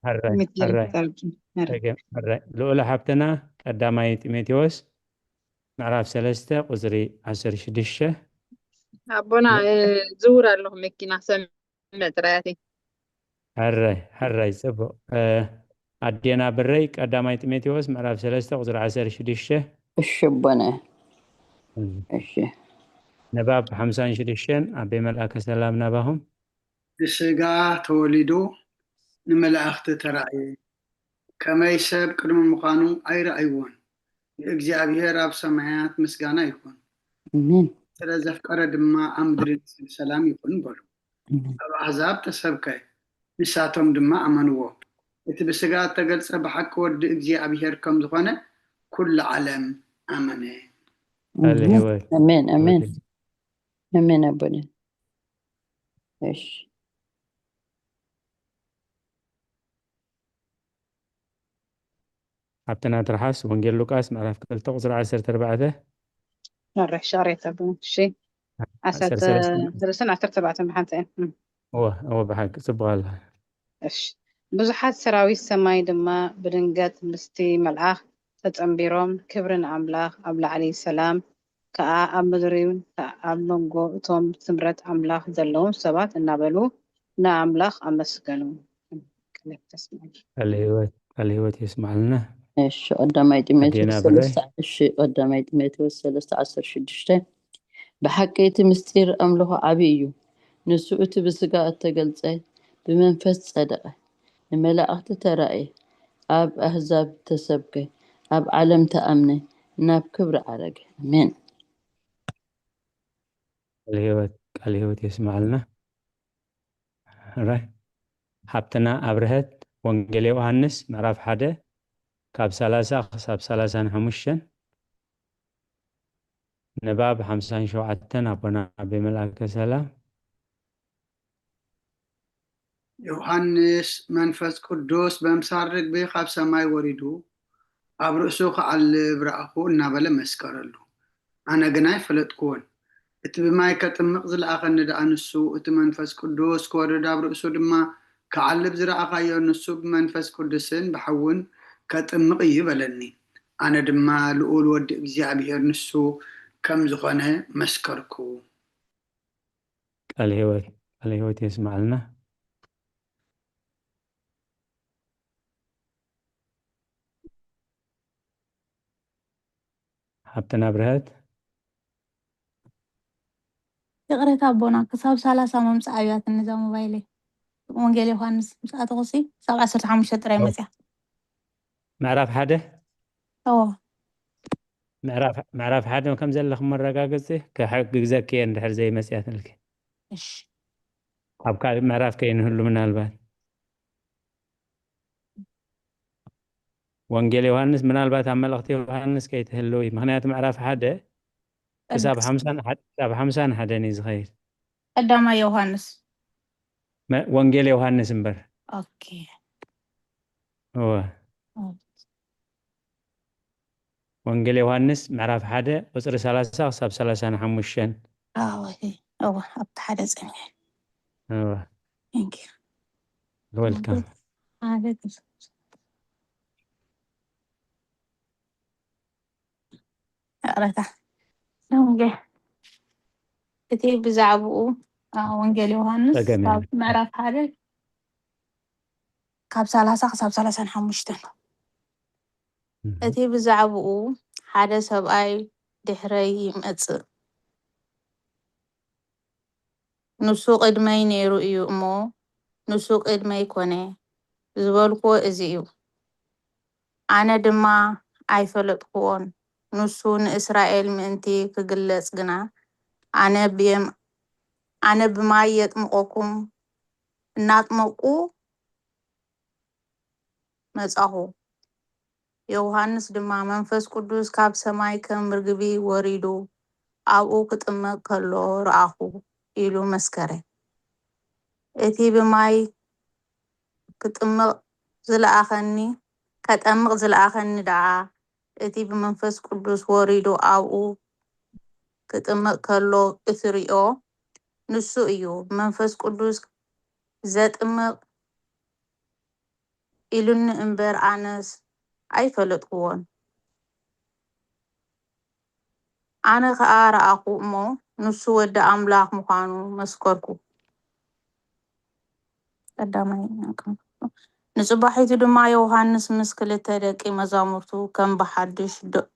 ሐራይ፣ ሚት ሐራይ። ጸርጊ፣ ሐራይ። ጸርጊ፣ ሐራይ። ልኡለ ሓብትና ቀዳማይ ጢሞቴዎስ ምዕራፍ ሰለስተ ቁጽሪ ዓሰርተ ሽዱሽተ። ኣቦና፣ እ፣ ዝውር ኣለኹ መኪና፣ ሰምዕ ጥራይ ኣትየ። ሐራይ፣ ሐራይ፣ ጽቡቕ። እ፣ ኣዴና ብረይ ቀዳማይ ጢሞቴዎስ ምዕራፍ ሰለስተ ቁጽሪ ዓሰርተ ሽዱሽተ። እሺ ኣቦና። እም። እሺ። ንባብ ሓምሳን ሽዱሽተን ኣቤ መልኣከ ሰላም ናባኹም። ብስጋ ተወሊዱ ንመላእኽቲ ተራእየ። ከመይ ሰብ ቅድሚ ምዃኑ ኣይረኣይዎን። ንእግዚኣብሔር ኣብ ሰማያት ምስጋና ይኹን። ኣሜን። ስለ ዘፍቀረ ድማ ኣብ ምድሪ ንሱ ሰላም ይኹን በሉ። ኣሜን። ኣብ ኣሕዛብ ተሰብከ፣ ንሳቶም ድማ ኣመንዎ። እቲ ብስጋ እተገልጸ ብሓቂ ወዲ እግዚኣብሔር ከም ዝኾነ ኩሉ ዓለም ኣመነ። ቃለ ኣሜን። ህይወት። ኣሜን፣ ኣሜን። ኣሜን። ኣሜን ኣቦና። እሺ። ሓብትና ትርሓስ ወንጌል ሉቃስ ምዕራፍ ክልተ ቁጽሪ ዓሰርተ ኣርባዕተ። መራሕ ሻሬት ኣቦ። እሺ። ዓሰርተ ዓሰርተ ሰለስተ። ሰለስተን ዓሰርተ ኣርባዕተን ብሓንቲ እየን። እም። እወ፣ እወ፣ ብሓቂ ጽቡቕ ኣላ። እሺ። ብዙሓት ሰራዊት ሰማይ ድማ ብድንገት ምስቲ መልኣኽ ተጸንቢሮም፣ ክብሪ ንኣምላኽ ኣብ ላዕሊ፣ ሰላም ከኣ ኣብ ምድሪ፣ ኣብ መንጎ እቶም ስምረት ኣምላኽ ዘለዎም ሰባት እናበሉ ንኣምላኽ ኣመስገኑ። ቃለ ህይወት፣ ቃለ ህይወት የስምዓልና። እሺ፣ ቀዳማይ ጢሞቴዎስ ኣዴና ብረይ። ሰለስተ፣ እሺ፣ ቀዳማይ ጢሞቴዎስ ሰለስተ ዓሰርተ ሽዱሽተ። ብሓቂ እቲ ምስጢር ኣምልኾ ዓቢ እዩ። ንሱ እቲ ብስጋ እተገልጸ፣ ብመንፈስ ጸደቐ፣ ንመላእኽቲ ተራእየ፣ ኣብ ኣህዛብ ተሰብከ፣ ኣብ ዓለም ተኣምነ፣ ናብ ክብሪ ዓረገ። ኣሜን። ቃለ ህይወት፣ ቃለ ህይወት የስምዓልና። ራይ። ሓብትና ኣብርሀት ወንጌል ዮሃንስ ምዕራፍ ሓደ ካብ ሰላሳ ክሳብ ሰላሳን ሓሙሽተን። ንባብ ሓምሳን ሸውዓተን ኣቦና ኣቤ መልኣከ ሰላም። ዮሃንስ መንፈስ ቅዱስ በምሳር ርግቢ ካብ ሰማይ ወሪዱ ኣብ ርእሱ ክዓልብ ረኣኹ እናበለ መስከረሉ። ኣነ ግን ኣይፈለጥኩዎን። እቲ ብማይ ከጥምቕ ዝለኣኸኒ ደኣ ንሱ፣ እቲ መንፈስ ቅዱስ ክወርድ ኣብ ርእሱ ድማ ክዓልብ ዝረኣኻዮ ንሱ ብመንፈስ ቅዱስን ብሓውን ከጥምቕ እዩ በለኒ። ኣነ ድማ ልኡል ወዲ እግዚኣብሔር ንሱ ከም ዝኾነ መስከርኩ። ቃል ህይወት፣ ቃል ህይወት የስምዓልና። ሓብትና ብርሀት። ይቕሬታ ኣቦና፣ ክሳብ ሰላሳ መምጽእ ኣብያትኒ እዛ ሞባይለይ። ወንጌል ዮሃንስ ምስ ኣተኹሲ፣ ክሳብ ዓሰርተ ሓሙሽተ ጥራይ መጽያ። ምዕራፍ ሓደ እዎ። ምዕራፍ ምዕራፍ ሓደ ከም ዘለኹ መረጋገጺ ክሕግዘኪ እየ፣ እንድሕር ዘይመጽያትልኪ። እሺ። ኣብ ካልእ ምዕራፍ ከይንህሉ ምናልባት። ወንጌል ዮሃንስ ምናልባት ኣብ መልእኽቲ ዮሃንስ ከይትህልዊ፣ ምኽንያቱ ምዕራፍ ሓደ ክሳብ ሓምሳን ሓደ፣ ክሳብ ሓምሳን ሓደን እዩ ዝኸይድ። ቀዳማይ ዮሃንስ። መ-፣ ወንጌል ዮሃንስ እምበር። ኦኬ። እወ። ኦ። ወንጌል ዮሃንስ ምዕራፍ ሓደ ቁጽሪ ሰላሳ ክሳብ ሰላሳን ሓሙሽተን። ኣዎ፣ እሄ። እወ፣ ኣብቲ ሓደ ጸኒሐ። እወ። Thank you። Welcome። ሓደ ይቕረታ። ወንጌ-፣ እቲ ብዛዕባኡ፣ አ፣ ወንጌል ዮሃንስ ጸገም ካብ የለን። ምዕራፍ ሓደ ካብ ሰላሳ ክሳብ ሰላሳን ሓሙሽተን። እህ። እቲ ብዛዕባኡ ሓደ ሰብኣይ ድሕረይ ይመጽእ፣ ንሱ ቅድመይ ነይሩ እዩ እሞ፣ ንሱ ቅድመይ ኮነ ዝበልኩዎ እዚ እዩ። ኣነ ድማ ኣይፈለጥኩዎን። ንሱ ንእስራኤል ምእንቲ ክግለጽ ግና፣ ኣነ ብየም-፣ ኣነ ብማይ የጥምቐኩም፣ እናጥመቁ መጻኹ። ዮሃንስ ድማ መንፈስ ቅዱስ ካብ ሰማይ ከም ርግቢ ወሪዱ ኣብኡ ክጥመቕ ከሎ ረኣኹ ኢሉ መስከረ። እቲ ብማይ ክጥምቕ ዝለኣኸኒ፣ ከጠምቕ ዝለኣኸኒ ደኣ፣ እቲ ብመንፈስ ቅዱስ ወሪዱ ኣብኡ ክጥምቕ ከሎ እትሪኦ ንሱ እዩ። ብመንፈስ ቅዱስ ዘጥምቕ ኢሉኒ እምበር፣ ኣነስ ኣይፈለጥኩዎን። ኣነ ኸኣ ረኣኹ እሞ፣ ንሱ ወዲ ኣምላኽ ምዃኑ መስከርኩ። ቀዳማይ። ንጽባሒቱ ድማ ዮሃንስ ምስ ክልተ ደቂ መዛሙርቱ ከም ብሓድሽ ደ-፣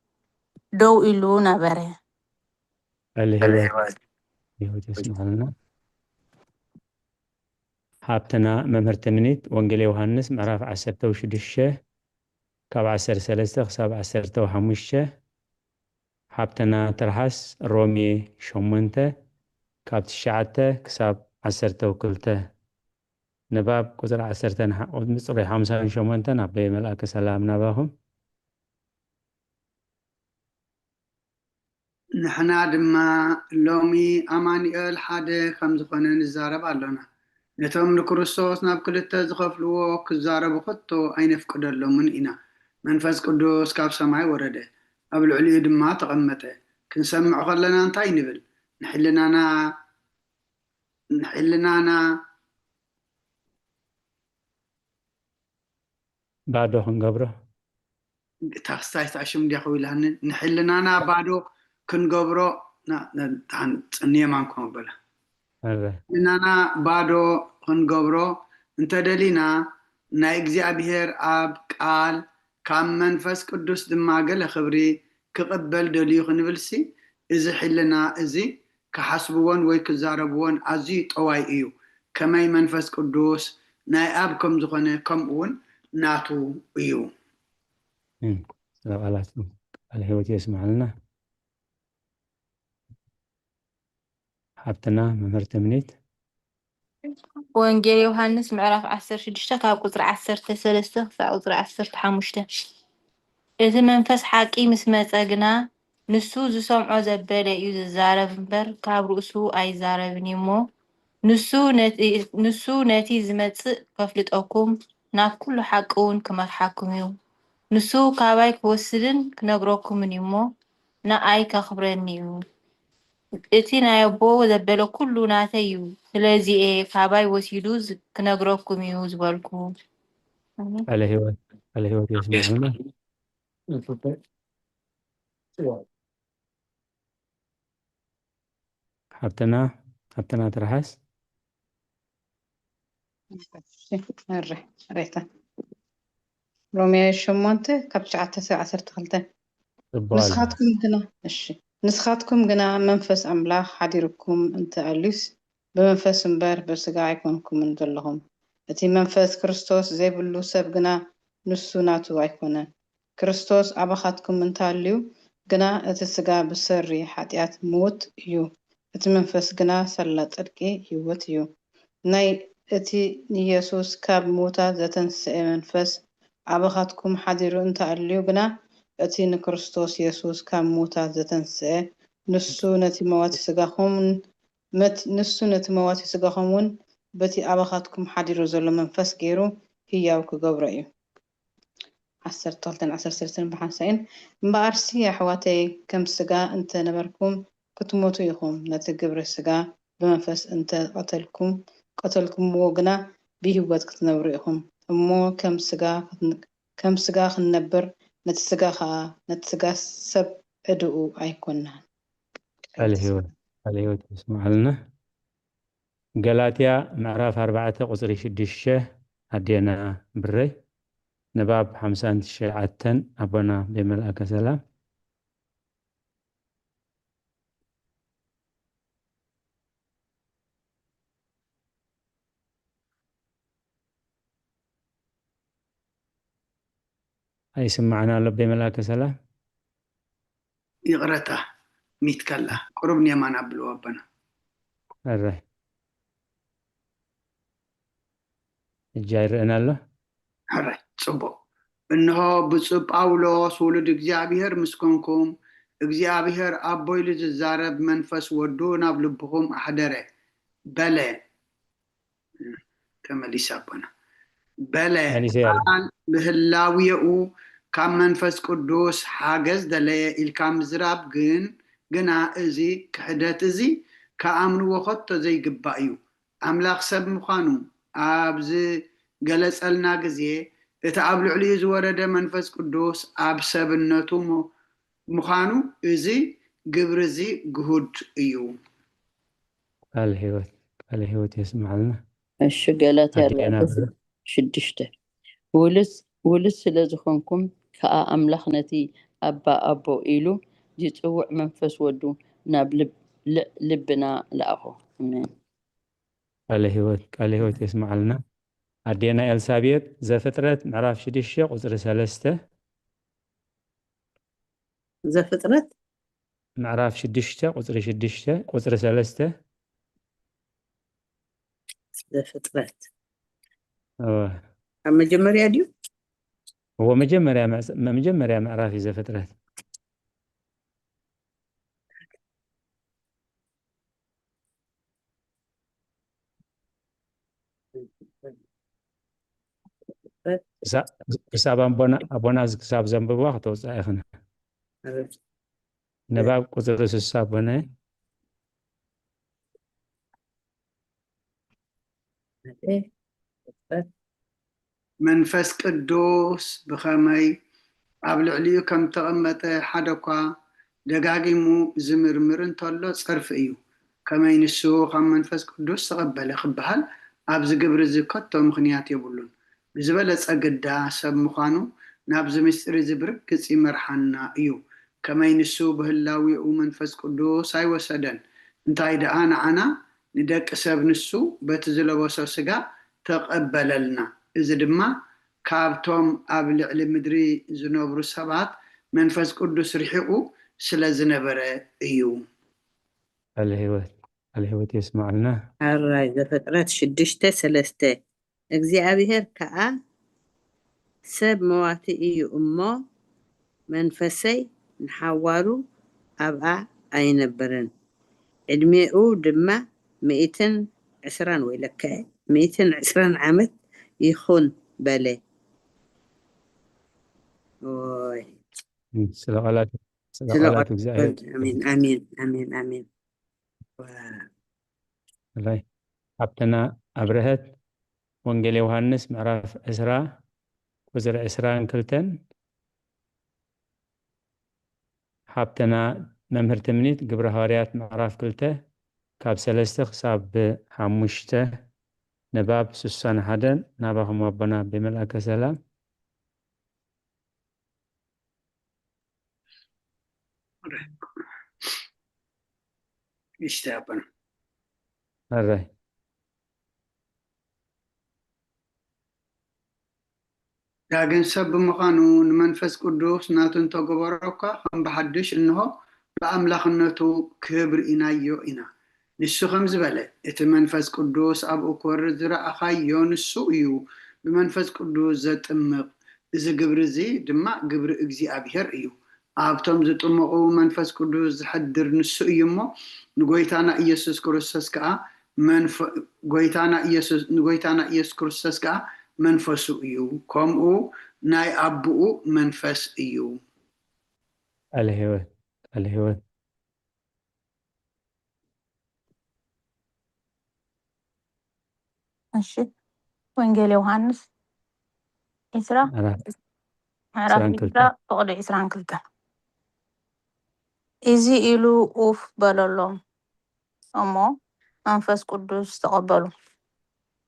ደው ኢሉ ነበረ። ቃለ ሕይወት፣ ሕይወት የስምዓልና። ሃብትና መምህር ትምኒት፣ ወንጌል ዮሃንስ ምዕራፍ ዓሰርተ ሽዱሽተ ካብ ዓሰርተ ሰለስተ ክሳብ ዓሰርተ ሓሙሽተ፣ ሃብትና ትርሓስ ሮሜ ሸሞንተ ካብ ትሽዓተ ክሳብ ዓሰርተ ክልተ። ንባብ ቁጽሪ ዓሰርተ ንሓ-፣ ቁጽሪ ሓምሳን ሸሞንተን ኣቦየ መልኣከ ሰላም ናባኹም። ንሕና ድማ ሎሚ ኣማኑኤል ሓደ ከም ዝኾነ ንዛረብ ኣሎና። ነቶም ንክርስቶስ ናብ ክልተ ዝኸፍልዎ ክዛረቡ ከቶ ኣይነፍቅደሎምን ኢና። መንፈስ ቅዱስ ካብ ሰማይ ወረደ፣ ኣብ ልዕሊኡ ድማ ተቐመጠ። ክንሰምዕ ከለና እንታይ ንብል? ንሕልናና፣ ንሕልናና ባዶ ክንገብሮ። ታክስታይ ሽም እንዲያ ከው ኢላኒ። ንሕልናና ባዶ ክንገብሮ ና-፣ ና-፣ ታን-፣ ጽንየ ማንኮ በላ። እረ። ሕልናና ባዶ ክንገብሮ እንተደሊና፣ ናይ እግዚኣብሔር ኣብ ቃል ካብ መንፈስ ቅዱስ ድማ ገለ ክብሪ ክቕበል ደልዩ ክንብልሲ፣ እዚ ሕልና እዚ ክሓስብዎን ወይ ክዛረብዎን ኣዝዩ ጠዋይ እዩ። ከመይ መንፈስ ቅዱስ ናይ ኣብ ከም ዝኾነ፣ ከምኡ እውን ናቱ እዩ። እም፣ ስለ ቃላትኩም ቃለ ሕይወት የስምዓልና። ሓብትና መምህር ትምኒት። ወንጌል ዮሃንስ ምዕራፍ ዓሰርተ ሽዱሽተ ካብ ቁጽሪ ዓሰርተ ሰለስተ ክሳብ ቁጽሪ ዓሰርተ ሓሙሽተ። እቲ መንፈስ ሓቂ ምስ መጸ ግና፣ ንሱ ዝሰምዖ ዘበለ እዩ ዝዛረብ እምበር፣ ካብ ርእሱ ኣይዛረብን እዩ እሞ፣ ንሱ ነቲ፣ ንሱ ነቲ ዝመጽእ ከፍልጠኩም፣ ናብ ኩሉ ሓቂ እውን ክመርሓኩም እዩ። ንሱ ካባይ ክወስድን ክነግረኩምን እዩ እሞ፣ ንኣይ ከኽብረኒ እዩ። እቲ ናይ ኣቦ ዘበለ ኩሉ ናተይ እዩ። ስለዚ እየ ካባይ ወሲዱ ዝ-፣ ክነግረኩም እዩ ዝበልኩ። ኣሜን። ቃለ ሕይወት፣ ቃለ ሕይወት የስምዓልና። ሓብትና፣ ሓብትና ትርሓስ። እሺ፣ እረ፣ ሬታ። ሮሜ ሸሞንተ ካብ ትሽዓተ ክሳብ ዓሰርተ ክልተ። ጽቡቕ ኣሎ። ንስኻትኩም ግና፣ እሺ፣ ንስኻትኩም ግና መንፈስ ኣምላኽ ሓዲሩኩም እንተ ኣልዩስ፣ ብመንፈስ እምበር ብስጋ ኣይኮንኩምን ዘለኹም። እቲ መንፈስ ክርስቶስ ዘይብሉ ሰብ ግና ንሱ ናቱ ኣይኮነን። ክርስቶስ ኣባኻትኩም እንተ ኣልዩ ግና፣ እቲ ስጋ ብሰሪ ሓጢኣት ምዉት እዩ፣ እቲ መንፈስ ግና ሳላ ጽድቂ ህይወት እዩ። ናይ እቲ ንየሱስ ካብ ምዉታት ዘተንስኤ መንፈስ ኣባኻትኩም ሓዲሩ እንተ ኣልዩ ግና፣ እቲ ንክርስቶስ የሱስ ካብ ምዉታት ዘተንስኤ፣ ንሱ ነቲ መዋቲ ስጋኹምን መት-፣ ንሱ ነቲ መዋቲ ስጋኹም እውን በቲ ኣባኻትኩም ሓዲሩ ዘሎ መንፈስ ገይሩ ህያው ክገብሮ እዩ። ዓሰርተ ክልተን ዓሰርተ ሰለስተን ብሓንሳእን። እምበኣርሲ ኣሕዋተይ፣ ከም ስጋ እንተ ነበርኩም ክትሞቱ ኢኹም። ነቲ ግብሪ ስጋ ብመንፈስ እንተ ቀተልኩም፣ ቀተልኩምዎ ግና ብህይወት ክትነብሩ ኢኹም። እሞ ከም ስጋ ክትን-፣ ከም ስጋ ክንነብር ነቲ ስጋ ኸኣ፣ ነቲ ስጋ ሰብ ዕድኡ ኣይኮንናን። ቃለ ህይወት፣ ቃለ ህይወት የስምዓልና። ገላትያ ምዕራፍ ኣርባዕተ ቁጽሪ ሽዱሽተ። ኣዴና ብረይ፣ ንባብ ሓምሳን ትሽዓተን ኣቦና ብመልኣከ ሰላም። ኣይስማዕን ኣሎ ብመልኣከ ሰላም። ይቕረታ፣ ሚትካ ኣላ። ቁሩብ ንየማን ኣብልዎ ኣቦና። ሕራይ። ሕጂ ኣይረኣን ኣሎ። ሕራይ፣ ጽቡቕ። እንሆ ብፁዕ ጳውሎስ ውሉድ እግዚኣብሔር ምስ ኮንኩም፣ እግዚኣብሔር ኣቦ ኢሉ ዝዛረብ መንፈስ ወዱ ናብ ልብኹም ኣሕደረ። በለ፣ ተመሊሰ ኣቦና። በለ፣ መሊሰ እየ። ቃል ብህላዌኡ ካብ መንፈስ ቅዱስ ሓገዝ ደለየ ኢልካ ምዝራብ ግን፣ ግና እዚ ክሕደት እዚ ክኣምንዎ ከቶ ዘይግባእ እዩ። ኣምላኽ ሰብ ምዃኑ ኣብ ዝገለጸልና ግዜ፣ እቲ ኣብ ልዕሊኡ ዝወረደ መንፈስ ቅዱስ ኣብ ሰብነቱ ም-፣ ምዃኑ እዚ ግብሪ እዚ ግሁድ እዩ። ቃል ህይወት፣ ቃል ህይወት የስምዓልና። እሺ፣ ገላትያ ኣዴና ኣርባዕተ ብረይ። ሽዱሽተ። ውሉስ፣ ውሉስ ስለ ዝኾንኩም ከኣ ኣምላኽ ነቲ ኣባ ኣቦ ኢሉ ዝጽውዕ መንፈስ ወዱ ናብ ልብ-፣ ል-፣ ልብና ለኣኾ። ኣሜን። ቃለ ህይወት፣ ቃለ ህይወት የስምዓልና። ኣዴና ኤልሳቤጥ፣ ዘፍጥረት ምዕራፍ ሽዱሽተ ቁጽሪ ሰለስተ። ዘፍጥረት ምዕራፍ ሽዱሽተ ቁጽሪ ሽዱሽተ፣ ቁጽሪ ሰለስተ። ዘፍጥረት እወ። ኣብ መጀመርያ ድዩ? እወ፣ መጀመርያ ምዕስ-፣ መጀመርያ ምዕራፍ እዩ ዘፍጥረት። ክሳ-፣ ክሳብ ኣቦና፣ ኣቦና ክሳብ ዘንብብዋ ክተውፅኣ ኢኽን። ንባብ ቁፅሪ ስሳ ኣቦነ። መንፈስ ቅዱስ ብኸመይ ኣብ ልዕሊኡ ከም እተቐመጠ ሓደ እኳ ደጋጊሙ ዝምርምር እንተሎ ጸርፊ እዩ። ከመይ ንሱ ካብ መንፈስ ቅዱስ ተቐበለ ክበሃል ኣብዚ ግብሪ እዚ ከቶ ምኽንያት የብሉን። ብዝበለጸ ግዳ ሰብ ምዃኑ ናብዚ ምስጢር እዚ ብርግጽ ይመርሓና እዩ። ከመይ ንሱ ብህላዌኡ መንፈስ ቅዱስ ኣይወሰደን፣ እንታይ ደኣ ንዓና ንደቂ ሰብ ንሱ በቲ ዝለበሶ ስጋ ተቐበለልና። እዚ ድማ ካብቶም ኣብ ልዕሊ ምድሪ ዝነብሩ ሰባት መንፈስ ቅዱስ ርሒቑ ስለ ዝነበረ እዩ። ቃለ ህይወት፣ ቃለ ህይወት የስምዓልና። ሕራይ ዘፍጥረት ሽዱሽተ ሰለስተ። እግዚኣብሔር ከኣ ሰብ መዋቲ እዩ እሞ መንፈሰይ ንሓዋሩ ኣብኣ ኣይነብርን፣ ዕድሜኡ ድማ ሚእትን ዕስራን ወይ ለከ ሚእትን ዕስራን ዓመት ይኹን በለ። ኦይ ስለ ቃላት፣ ስለ ስለ ቃላት ቃል እግዚኣብሔር። ኣሜን ኣሜን ኣሜን ኣሜን። ላይ ሓብትና ኣብረሀት ወንጌል ዮሃንስ ምዕራፍ ዕስራ ቁፅሪ ዕስራን ክልተን። ሓብትና መምህር ትምኒት ግብረ ሃዋርያት ምዕራፍ ክልተ ካብ ሰለስተ ክሳብ ሓሙሽተ ንባብ ስሳን ሓደን ናባኹም ኣቦና ብመልኣከ ሰላም። ይስተ ኣቦና። ኣራይ። ዳግም ሰብ ብምዃኑ ንመንፈስ ቅዱስ ናቱ እንተገበሮ እኳ ከም ብሓድሽ እንሆ ብኣምላኽነቱ ክህብ ርኢናዮ ኢና። ንሱ ከምዚ በለ፣ እቲ መንፈስ ቅዱስ ኣብኡ ክወርድ ዝረኣኻዮ ንሱ እዩ፣ ብመንፈስ ቅዱስ ዘጥምቕ። እዚ ግብሪ እዚ ድማ ግብሪ እግዚኣብሔር እዩ። ኣብቶም ዝጥምቑ መንፈስ ቅዱስ ዝሕድር ንሱ እዩ እሞ፣ ንጎይታና ኢየሱስ ክርስቶስ ከኣ መንፈ-፣ ጎይታና ኢየሱስ፣ ንጎይታና ኢየሱስ ክርስቶስ ከኣ መንፈሱ እዩ፣ ከምኡ ናይ ኣቦኡ መንፈስ እዩ። ቃለ ሕይወት፣ ቃለ ሕይወት። እሺ፣ ወንጌል ዮሃንስ ዕስራ፣ ምዕራፍ ምዕራፍ ዕስራን ዕስራ ክልተን። ፍቕዲ ዕስራን ክልተን። እዚ ኢሉ ኡፍ በለሎም እሞ መንፈስ ቅዱስ ተቐበሉ።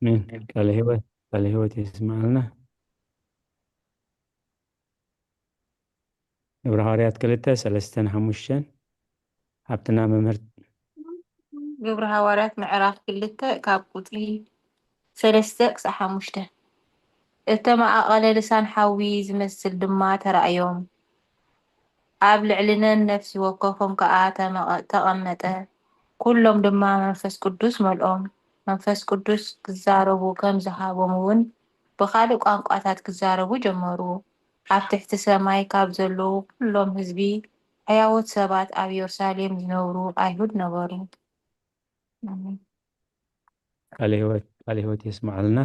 ኣሜን። ቃለ ሕይወት፣ ቃለ ሕይወት የስምዓልና። ግብረ ሃዋርያት ክልተ፣ ሰለስተን ሓሙሽተን። ሓብትና መምህር ግብረ ሃዋርያት ምዕራፍ ክልተ ካብ ቁጽሪ ሰለስተ ክሳብ ሓሙሽተ። እተመቓቐለ ልሳን ሓዊ ዝመስል ድማ ተራእዮም። ኣብ ልዕሊ ነን ነፍሲ ወከፎም ከኣ ተመቐ-፣ ተቐመጠ። ኩሎም ድማ መንፈስ ቅዱስ መልኦም። መንፈስ ቅዱስ ክዛረቡ ከም ዝሃቦም እውን ብኻልእ ቋንቋታት ክዛረቡ ጀመሩ። ኣብ ትሕቲ ሰማይ ካብ ዘለዉ ኩሎም ህዝቢ፣ ሕያዎት ሰባት ኣብ የሩሳሌም ዝነብሩ ኣይሁድ ነበሩ። ኣሜን። ቃለ ሕይወት፣ ቃለ ሕይወት የስምዓልና።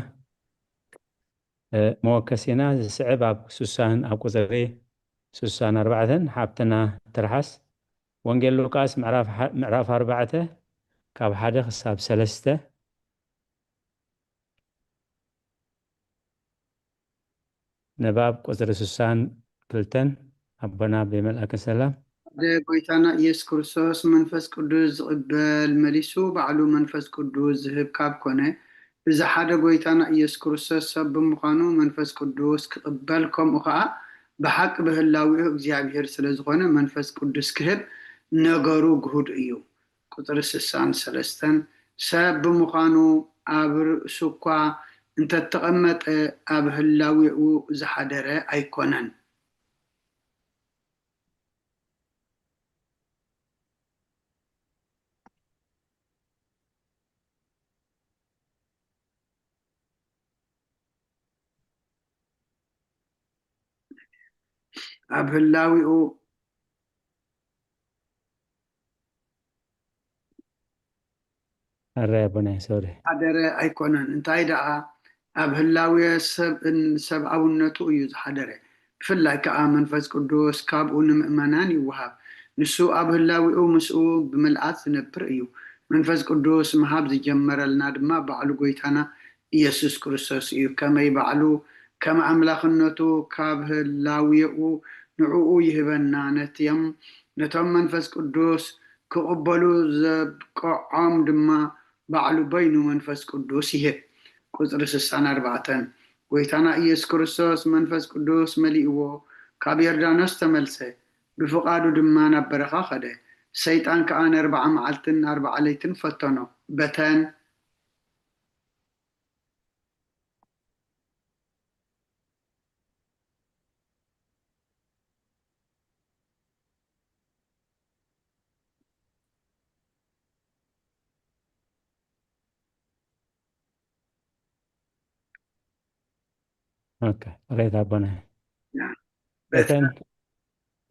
እ፣ መወከሲና ዝስዕብ ኣብ ሱሳን፣ ኣብ ቁጽሪ ሱሳን ኣርባዕተን ሓብትና ትርሓስ። ወንጌል ሉቃስ ምዕራፍ ሓ-፣ ምዕራፍ ኣርባዕተ ካብ ሓደ ክሳብ ሰለስተ። ንባብ ቁጽሪ ሱሳን ክልተን። ኣቦና ብመልኣከ ሰላም። ሓደ ጎይታና ኢየሱስ ክርስቶስ መንፈስ ቅዱስ ዝቕበል መሊሱ ባዕሉ መንፈስ ቅዱስ ዝህብ ካብ ኮነ፣ እዚ ሓደ ጎይታና ኢየሱስ ክርስቶስ ሰብ ብምዃኑ መንፈስ ቅዱስ ክቕበል፣ ከምኡ ኸዓ ብሓቂ ብህላዊኡ እግዚኣብሔር ስለ ዝኾነ መንፈስ ቅዱስ ክህብ ነገሩ ግሁድ እዩ። ቁጽሪ ስሳን ሰለስተን፣ ሰብ ብምዃኑ ኣብ ርእሱ እኳ እንተተቐመጠ ኣብ ህላዊኡ ዝሓደረ ኣይኮነን። ኣብ ህላዊኡ ኣረ ኣቦናይ፣ ሶሪ። ሓደረ ኣይኮነን። እንታይ ደኣ፣ ኣብ ህላዌ ሰብን ሰብኣውነቱ እዩ ዝሓደረ። ብፍላይ ከኣ መንፈስ ቅዱስ ካብኡ ንምእመናን ይወሃብ። ንሱ ኣብ ህላዌኡ ምስኡ ብምልኣት ዝነብር እዩ። መንፈስ ቅዱስ ምሃብ ዝጀመረልና ድማ ባዕሉ ጎይታና ኢየሱስ ክርስቶስ እዩ። ከመይ ባዕሉ ከም ኣምላኽነቱ ካብ ህላዌኡ ንዕኡ ይህበና። ነትዮም፣ ነቶም መንፈስ ቅዱስ ክቕበሉ ዘብቅዖም ድማ ባዕሉ በይኑ መንፈስ ቅዱስ ይህብ። ቁጽሪ ስሳን ኣርባዕተን፣ ጎይታና ኢየሱስ ክርስቶስ መንፈስ ቅዱስ መሊእዎ ካብ ዮርዳኖስ ተመልሰ፣ ብፍቓዱ ድማ ናብ በረኻ ኸደ። ሰይጣን ከኣ ንኣርብዓ መዓልትን ኣርብዓ ለይትን ፈተኖ። በተን ኦኬ፣ ሬት ኣቦና። ያ፣ በተን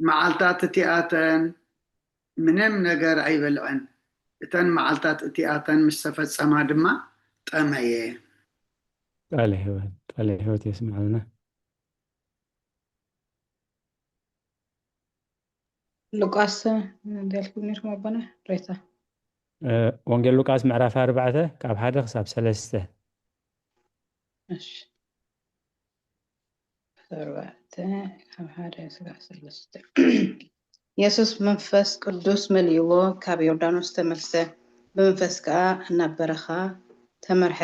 መዓልታት እቲኣተን ምንም ነገር ኣይበልዐን። እተን መዓልታት እቲኣተን ምስ ተፈጸማ ድማ ጠመየ። ቃለ ሕይወት፣ ቃለ ሕይወት የስምዓልና። ሉቃስ፣ እ፣ እንዳልኩም ነርኩም ኣቦና ሬታ። እ፣ ወንጌል ሉቃስ ምዕራፍ ኣርባዕተ ካብ ሓደ ክሳብ ሰለስተ። እሺ። ኣርባዕተ ካብ ሓደ ክሳብ ሰለስተ። የሱስ መንፈስ ቅዱስ መሊእዎ ካብ ዮርዳኖስ ተመልሰ፣ ብመንፈስ ከኣ ናብ በረኻ ተመርሐ።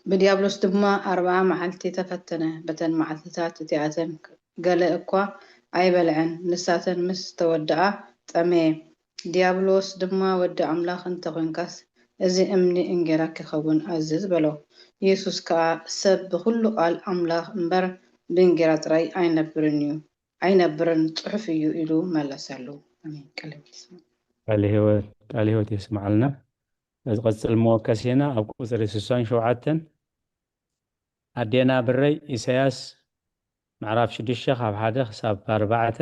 ብድያብሎስ ድማ ኣርብዓ መዓልቲ ተፈተነ። በተን መዓልትታት እቲኣተን ገለ እኳ ኣይበልዐን። ንሳተን ምስ ተወድኣ ጠመየ። ዲያብሎስ ድማ፣ "ወዲ ኣምላኽ እንተ ኾንካስ፣ እዚ እምኒ እንጌራ ኪኸውን ኣዝዝ" በሎ። የሱስ ከኣ፣ "ሰብ ብኹሉ ቓል ኣምላኽ እምበር፣ ብእንጌራ ጥራይ ኣይነብርን እዩ፣ ኣይነብርን፣ ጽሑፍ እዩ" ኢሉ መለሰሉ። ኣሜን። ቃለ ሕይወት ይስማዕ። ቃለ ህይወት፣ ቃለ ህይወት የስምዓልና። ዝቐጽል መወከሲና ኣብ ቁጽሪ ስሳን ሸውዓተን፣ ኣዴና ብረይ፣ ኢሳያስ ምዕራፍ ሽዱሽተ ካብ ሓደ ክሳብ ኣርባዕተ፣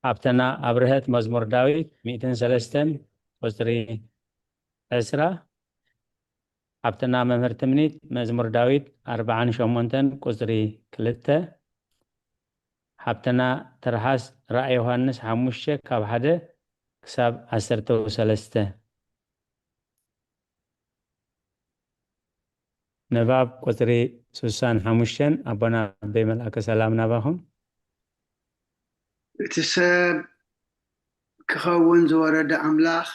ሓብተና ኣብርሀት መዝሙር ዳዊት ሚእትን ሰለስተን ቁጽሪ ዕስራ፣ ሓብተና መምህር ትምኒት መዝሙር ዳዊት ኣርባዓን ሸሞንተን ቁጽሪ ክልተ፣ ሓብተና ትርሓስ ራእይ ዮሃንስ ሓሙሽተ ካብ ሓደ ክሳብ ዓሰርተ ሰለስተ። ንባብ ቁጽሪ ስሳን ሓሙሽተን፣ ኣቦና ኣበይ መልኣከ ሰላም ናባኹም። እቲ ሰብ ክኸውን ዝወረደ ኣምላኽ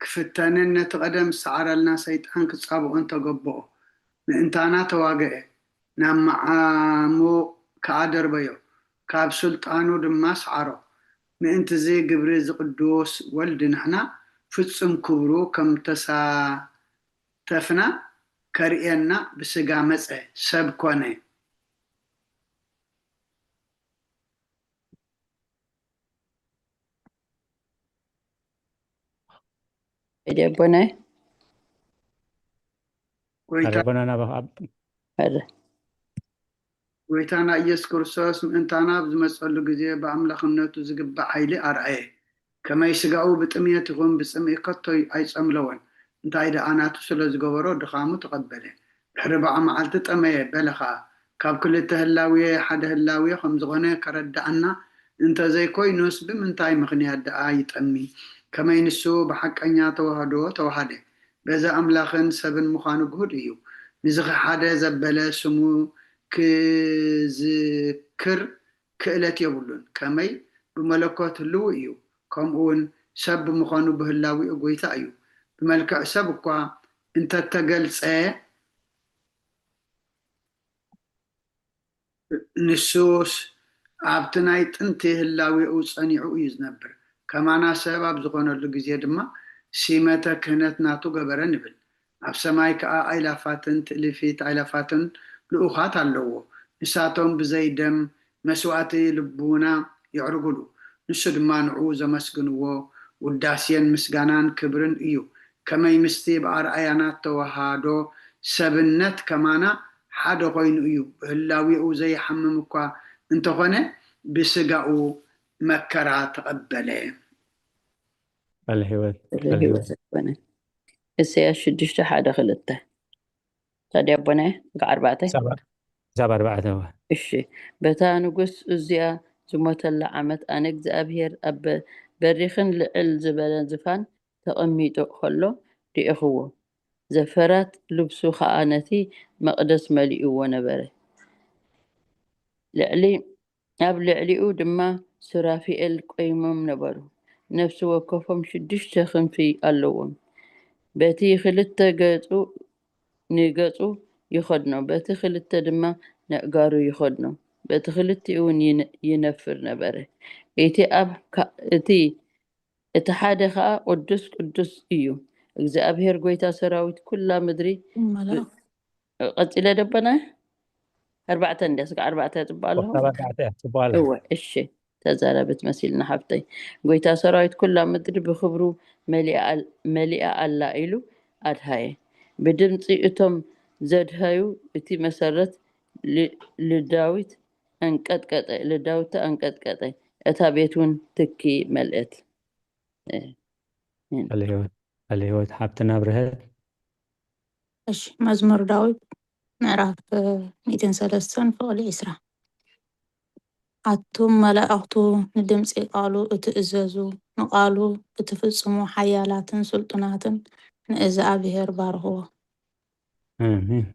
ክፍተንን ነቲ ቀደም ዝሰዓረልና ሰይጣን ክጻብኦን ተገብኦ። ምእንታና ተዋግአ፣ ናብ መዓሙቕ ከኣ ደርበዮ፣ ካብ ስልጣኑ ድማ ሰዓሮ። ምእንትዚ ግብሪ እዚ ቅዱስ ወልድ ንሕና ፍጹም ክብሩ ከም ተሳተፍና ከርእየና ብስጋ መጸ፣ ሰብ ኮነ። ዲያቆናይ ጎይታ ኣረቦና ናባኻ ኣብ ኧረ ጎይታና ኢየሱስ ክርስቶስ ምእንታና ኣብ ዝመጸሉ ግዜ ብኣምላኽነቱ ዝግባእ ሓይሊ ኣርኣየ። ከመይ ስጋኡ ብጥምየት ይኹን ብጽምኢ ከቶ ኣይጸምለወን። እንታይ ደኣ ናቱ ስለ ዝገበሮ ድኻሙ ተቐበለ። ድሕሪ በዓ መዓልቲ ጠመየ፣ በለ ኸኣ። ካብ ክልተ ህላዌ ሓደ ህላዌ ከም ዝኾነ ከረድኣና እንተ ዘይኮይኑስ ብምንታይ ምኽንያት ደኣ ይጠሚ? ከመይ ንሱ ብሓቀኛ ተዋህዶ ተዋሃደ? በዚ ኣምላኽን ሰብን ምዃኑ ግሁድ እዩ። ንዝኺ ሓደ ዘበለ ስሙ ክዝክር ክእለት የብሉን። ከመይ ብመለኮት ህልው እዩ፣ ከምኡውን ሰብ ብምዃኑ ብህላዊኡ ጎይታ እዩ። ብመልክዕ ሰብ እኳ እንተተገልጸ፣ ንሱስ ኣብቲ ናይ ጥንቲ ህላዌኡ ጸኒዑ እዩ ዝነብር። ከማና ሰብ ኣብ ዝኾነሉ ግዜ ድማ ሲመተ ክህነት ናቱ ገበረ ንብል። ኣብ ሰማይ ከኣ ኣይላፋትን ትእልፊት ኣይላፋትን ልኡኻት ኣለዎ። ንሳቶም ብዘይ ደም መስዋእቲ ልቡና የዕርጉሉ። ንሱ ድማ ንዕኡ ዘመስግንዎ ውዳሴን ምስጋናን ክብርን እዩ። ከመይ ምስቲ ብኣርኣያና ተዋሃዶ ሰብነት ከማና ሓደ ኮይኑ እዩ። ብህላዌኡ ዘይሓምም እኳ እንተኾነ ብስጋኡ መከራ ተቐበለ። ቃለ ህይወት ቃለ ህይወት ኣይኮነን። እሰያስ ሽዱሽተ ሓደ ክልተ። ታዲያ ኣቦናየ፣ ወግዓ ኣርባዕተ። ክሳብ ክሳብ ኣርባዕተ እወ። እሺ፣ በታ ንጉስ ኡዝያ ዝሞተላ ዓመት ኣነ እግዚኣብሄር ኣብ በ-፣ በሪኽን ልዕል ዝበለን ዝፋን ተቐሚጡ ኸሎ ርኤኽዎ። ዘፈራት ልብሱ ኸኣ ነቲ መቕደስ መሊእዎ ነበረ። ልዕሊ፣ ኣብ ልዕሊኡ ድማ ሱራፊኤል ቆይሞም ነበሩ። ነፍሲ ወከፎም ሽዱሽተ ክንፊ ኣለዎም። በቲ ክልተ ገጹ ንገጹ ይኸድኖ፣ በቲ ክልተ ድማ ነእጋሩ ይኸድኖ፣ በቲ ክልቲኡ እውን ይነ-፣ ይነፍር ነበረ። እቲ ኣብ ካ-፣ እቲ፣ እቲ ሓደ ኸኣ ቅዱስ ቅዱስ እዩ፣ እግዚኣብሄር ጐይታ ሰራዊት ኵላ ምድሪ። መላእኽቲ ቀጺለ ደበና ኣርባዕተ እንድያ፣ ስጋዕ ኣርባዕተ ጽቡቕ ኣለኹ። ክሳብ ኣርባዕተ እያ፣ ጽቡቕ ኣላ። እወ፣ እሺ፣ ተዛረብት መሲልና ሓፍተይ። ጐይታ ሰራዊት ኵላ ምድሪ ብኽብሩ መሊኣ ኣል-፣ መሊኣ ኣላ ኢሉ ኣድሃየ። ብድምጺ እቶም ዘድሀዩ እቲ መሰረት ል-፣ ልዳዊት ኣንቀጥቀጠ፣ ልዳዊት ኣንቀጥቀጠ፣ እታ ቤት እውን ትኪ መልእት። እ፣ እ። ቃለ ህይወት፣ ቃለ ህይወት ሓብትና ብርሀት። እሺ፣ መዝሙር ዳዊት ምዕራፍ ሚእትን ሰለስተን ፍቕሊ ዕስራ። ኣቱም መላእኽቱ ንድምጺ ቃሉ እትእዘዙ፣ ንቃሉ እትፍጽሙ ሓያላትን ስልጡናትን ንእዝኣብሄር ባርኽዎ። ኣሜን።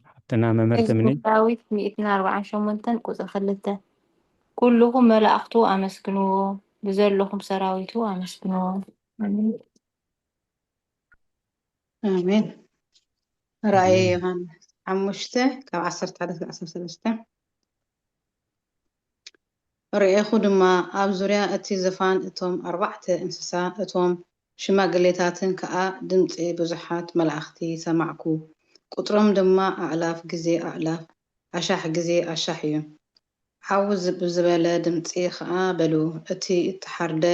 ሓብትና መምህር መዝሙር ትምኒት። ዳዊት ሚእትን ኣርባዓን ሸሞንተን ቁጽሪ ክልተ። ኩልኹም መላእኽቱ ኣመስግንዎ፣ ብዘለኹም ሰራዊቱ ኣመስግንዎ። ኣሜን። ኣሜን። ራእየ ኣሜን። ዮሃንስ ሓሙሽተ ካብ ዓሰርተ ሓደ እስካብ ዓሰርተ ሰለስተ። ርኤኹ ድማ፣ ኣብ ዙርያ እቲ ዝፋን እቶም ኣርባዕተ እንስሳ፣ እቶም ሽማግሌታትን ከኣ ድምጺ ብዙሓት መላእኽቲ ሰማዕኩ። ቁጽሮም ድማ ኣእላፍ ግዜ ኣእላፍ፣ ኣሻሕ ግዜ ኣሻሕ እዩ። ዓው ዝብ ዝበለ ድምጺ ኸኣ በሉ፣ እቲ እተሓርደ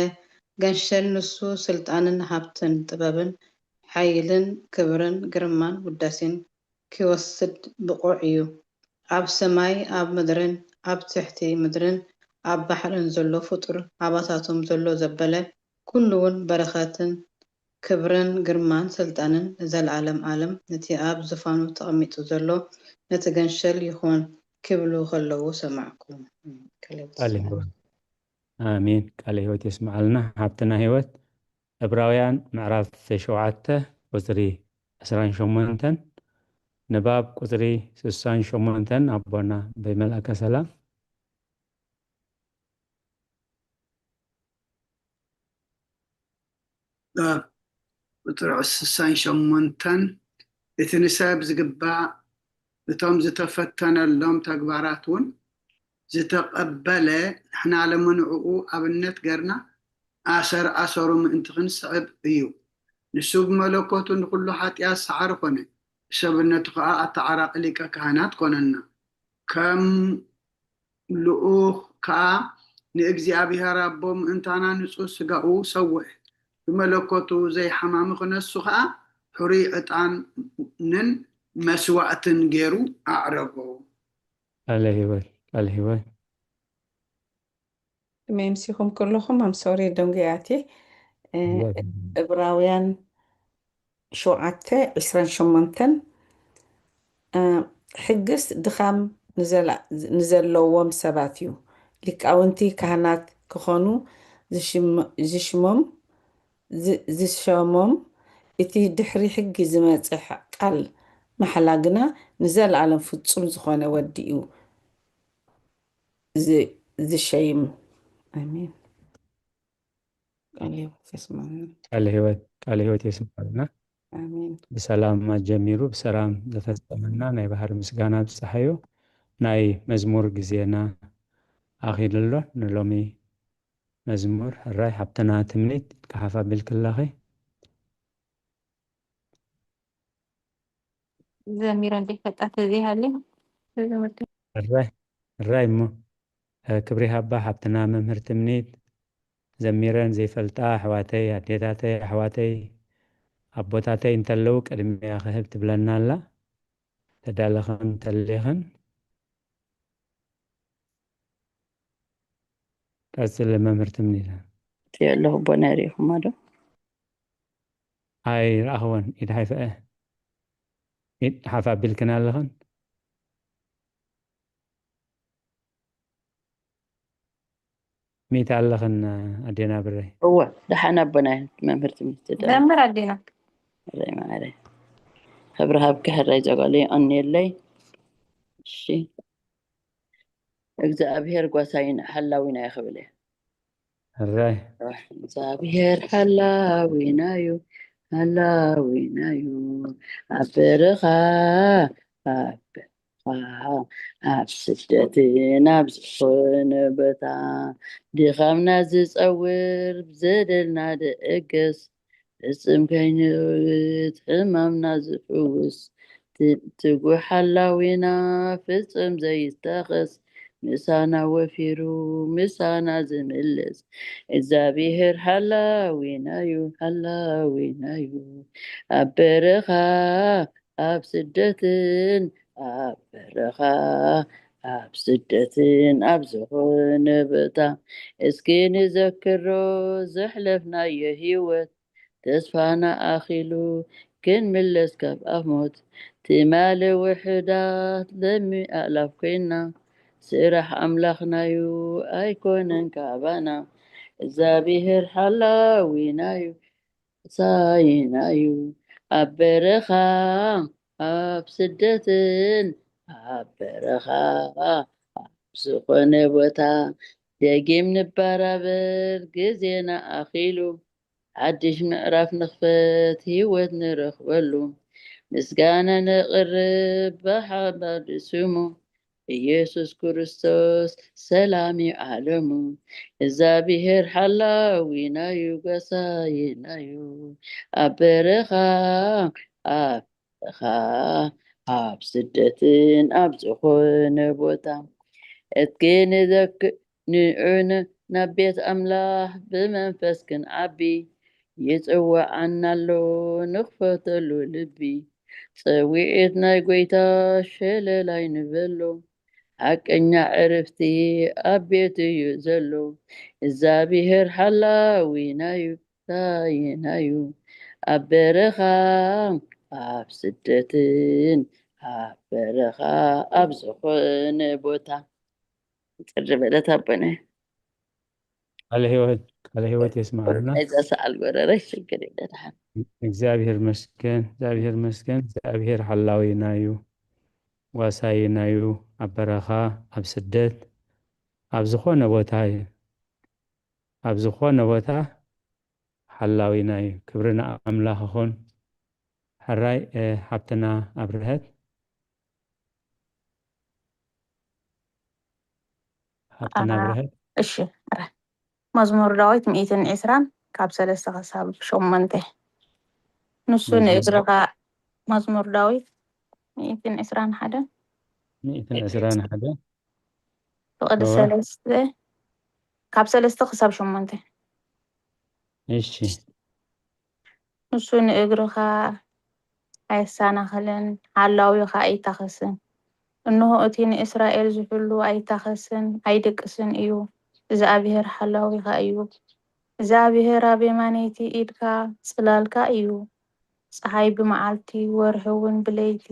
ገንሸል ንሱ ስልጣንን ሃብትን ጥበብን ሓይልን ክብርን ግርማን ውዳሴን ኪወስድ ብቑዕ እዩ። ኣብ ሰማይ፣ ኣብ ምድርን ኣብ ትሕቲ ምድርን ኣብ ባሕርን ዘሎ ፍጡር፣ ኣባታቶም ዘሎ ዘበለ ኩሉ እውን በረኸትን ክብርን ግርማን ስልጣንን ንዘለዓለም ዓለም ነቲ ኣብ ዝፋኑ ተቐሚጡ ዘሎ ነቲ ገንሸል ይኹን ኪብሉ ከለዉ ሰማዕኩ። ቃለ ሕይወት ቃለ ይስማዓልና። ህይወት ኣሜን። ቃለ ህይወት የስምዓልና። ሃብትና ህይወት። ዕብራውያን ምዕራፍ ሸውዓተ ቁጽሪ ዕስራን ሸሞንተን፣ ንባብ ቁጽሪ ስሳን ሸሞንተን ኣቦና በይ መልኣከ ሰላም። ቁጽሪ ስሳን ሸሞንተን፣ እቲ ንሰብ ዝግባእ እቶም ዝተፈተነሎም ተግባራት እውን ዝተቐበለ፣ ንሕና ለመ ንዕኡ ኣብነት ገርና ኣሰር ኣሰሩ ምእንቲ ክንስዕብ እዩ። ንሱ ብመለኮቱ ንኹሉ ሓጢኣት ሰዓሪ ኮነ፣ ብሰብነቱ ከኣ ኣተዓራቒ ሊቀ ካህናት ኮነና። ከም ልኡኽ ከኣ ንእግዚኣብሔር ኣቦ ምእንታና ንጹህ ስጋኡ ሰውአ። ብመለኮቱ ዘይሓማሚ ክነሱ ከኣ ሕሩይ ዕጣንን መስዋእትን ገይሩ ኣዕረጎ። ቃለ ህይወት ቃለ ህይወት መምሲኹም ከለኹም ኣም ሶሪ ደንጉያቲ እብራውያን ሸውዓተ ዕስራን ሸሞንተን ሕግስ ድኻም ንዘለዎም ሰባት እዩ። ሊቃውንቲ ካህናት ክኾኑ ዝሽሞም ዝሸሞም እቲ ድሕሪ ሕጊ ዝመጸ ቃል ማሕላ ግና ንዘለኣለም ፍጹም ዝኾነ ወዲ እዩ ዝሸይም። ኣሜን። ቃለ ሕይወት የስማዕና። ቃለ ሕይወት ቃለ ሕይወት የስማዕና። ኣሜን። ብሰላም ኣጀሚሩ ብሰላም ዘፈጸመና ናይ ባህሪ ምስጋና ብጽሓዮ። ናይ መዝሙር ግዜና ኣኺሉ ኣሎ። ንሎሚ መዝሙር ሕራይ ሓብትና ትምኒት ኢድኪ ሓፍ ኣቢልኪ ኣለኺ። ዘሚረ እንዲህ ፈጣ ተዚሃሊ ሕራይ ሕራይ እሞ ክብሪ ሃባ ሓብትና መምህር ትምኒት። ዘሚረን ዘይፈልጣ ኣሕዋተይ ኣዴታተይ ኣሕዋተይ ኣቦታተይ እንተለዉ ቅድሚያ ክህብ ትብለና ኣላ። ተዳለኽን እንተሌኽን ቀጽሊ መምህር ትምኒት። እትየ ኣለኹ ኣቦና ርኢኹማ ዶ? ኣይረኣኽወን ኢድ ሃይፈአ ኢድ ሓፍ ኣቢልክን ኣለኽን። ሚእቲ ኣለኽን ኣዴና ብረይ። እወ ደሓን ኣቦና መምህር ትምህርቲ ደኣ ዘምር ኣዴና። ርይ ማዕረ ክብሪ ሃብኪ ሕራይ ዘጓለይ ኣንየለይ። እሺ እግዚኣብሔር ጓሳይን ሓላዊና እዩ ክብል እየ። ሕራይ እግዚኣብሔር ሓላዊና እዩ ሓላዊና እዩ ኣብ በረኻ ኣብ በረኻ ኣብ ስደትን ኣብ ዝኾነ ቦታ ድኻምና ዝጸውር ብዘደልና ድእገስ ፍጽም ከይንእት ሕማምና ዝፍውስ ትጉሕ ሓላዊና ፍጽም ዘይተኸስ ምሳና ወፊሩ ምሳና ዝምልስ እግዚኣብሔር ሓላዊና እዩ ሓላዊና እዩ ኣብ በረኻ ኣብ ስደትን ኣብ በረኻ ኣብ ስደትን ኣብ ዝኾነ ቦታ እስኪ ንዘክሮ ዘሕለፍናዮ ህይወት ተስፋና ኣኺሉ ክንምለስ ካብ ኣፍ ሞት ትማሊ ውሕዳት ለሚ ኣእላፍ ኮይና ስራሕ ኣምላኽናዩ ኣይኮነን ካባና እግዚኣብሔር ሓላዊናዩ ሳይናዩ ኣብ በረኻ ኣብ ስደትን ኣብ በረኻ ኣብ ዝኾነ ቦታ ደጊም ንበራበር ግዜና ኣኺሉ ሓድሽ ምዕራፍ ንኽፈት ህይወት ንረኽበሉ ምስጋና ነቕርብ ብሓባር ስሙ ኢየሱስ ክርስቶስ ሰላም እዩ ዓለሙ። እግዚኣብሔር ሓላዊናዩ፣ ጓሳይናዩ። ኣብ በረኻ ኣብ በረኻ ኣብ ስደትን ኣብ ዝኾነ ቦታ፣ እስኪ ንዘክ ንዑ ናብ ቤት ኣምላኽ ብመንፈስ ክንዓቢ። ይጽውዓና ኣሎ ንኽፈተሉ ልቢ። ጸዊዒት ናይ ጐይታ ሸለል ኣይንበሎ። ሓቀኛ ዕርፍቲ ኣብ ቤት እዩ ዘሎ። እግዚኣብሔር ሓላዊናዩ፣ ጓሳይናዩ። ኣብ በረኻ ኣብ ስደትን ኣብ በረኻ ኣብ ዝኾነ ቦታ። ጽሪ በለት ኣቦነ። ቃለ ህይወት፣ ቃለ ህይወት የስማዕና። እዛ ሰዓል ጎረረ ሽግር ይደድሓን። እግዚኣብሔር መስገን፣ እግዚኣብሔር መስገን። እግዚኣብሔር ሓላዊናዩ፣ ጓሳይናዩ። ኣብ በረኻ፣ ኣብ ስደት፣ ኣብ ዝኾነ ቦታ እዩ። ኣብ ዝኾነ ቦታ ሓላዊና እዩ። ክብሪ ንኣምላኽ ይኹን። ሕራይ፣ እ፣ ሓብትና ኣብርሀት። ሓብትና ኣሃ። ኣብርሀት። እሺ፣ ሕራይ። መዝሙር ዳዊት ሚእትን ዕስራን ካብ ሰለስተ ክሳብ ሸሞንተ። ንሱ መዝሙር ንእግርኻ፣ መዝሙር ዳዊት ሚእትን ዕስራን ሓደ ሚእትን ዕስራን ሓደ። ፍቕዲ እወ። ሰለስተ፣ ካብ ሰለስተ ክሳብ ሸሞንተ። እሺ። ንሱ ንእግርኻ ኣየሰናኽልን፣ ሓላዊኻ ኣይታኸስን። እንሆ፣ እቲ ንእስራኤል ዝሕሉ ኣይታኸስን ኣይድቅስን እዩ፣ እግዚኣብሄር ሓላዊኻ እዩ። እግዚኣብሄር ኣብ የማነይቲ ኢድካ ጽላልካ እዩ። ጸሓይ ብመዓልቲ፣ ወርሒ እውን ብለይቲ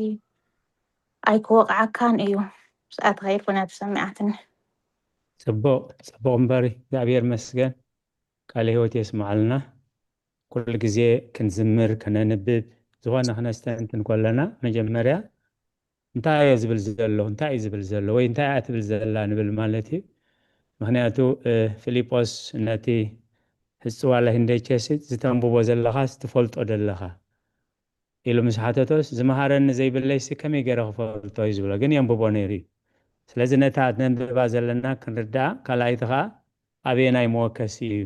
ኣይክወቕዓካን እዩ። ሰዓት ኸይድ ኩና ተሰሚዓትኒ። ጽቡቕ፣ ጽቡቕ እምበሪ፣ እግዚኣብሔር መስገን። ቃለ ህይወት የስምዓልና። ኩሉ ግዜ ክንዝምር፣ ከነንብብ፣ ዝኾነ ክነስተንትን ከለና፣ መጀመርያ እንታይ እየ ዝብል ዘሎ፣ እንታይ እዩ ዝብል ዘሎ፣ ወይ እንታይ እያ ትብል ዘላ ንብል ማለት እዩ። ምኽንያቱ፣ እ፣ ፊልጶስ ነቲ ህጽዋ ለህንደቼሲ፣ "ዝተንብቦ ዘለኻስ ትፈልጦ ደለኻ?" ኢሉ ምስ ሓተቶስ፣ "ዝመሃረኒ ዘይብለይሲ ከመይ ገይረ ክፈልጦ?" እዩ ዝብሎ። ግን የንብቦ ነይሩ እዩ። ስለዚ ነታ ነንብባ ዘለና ክንርዳኣ፣ ካልኣይቲ ኸኣ ኣበየናይ መወከሲ እዩ፣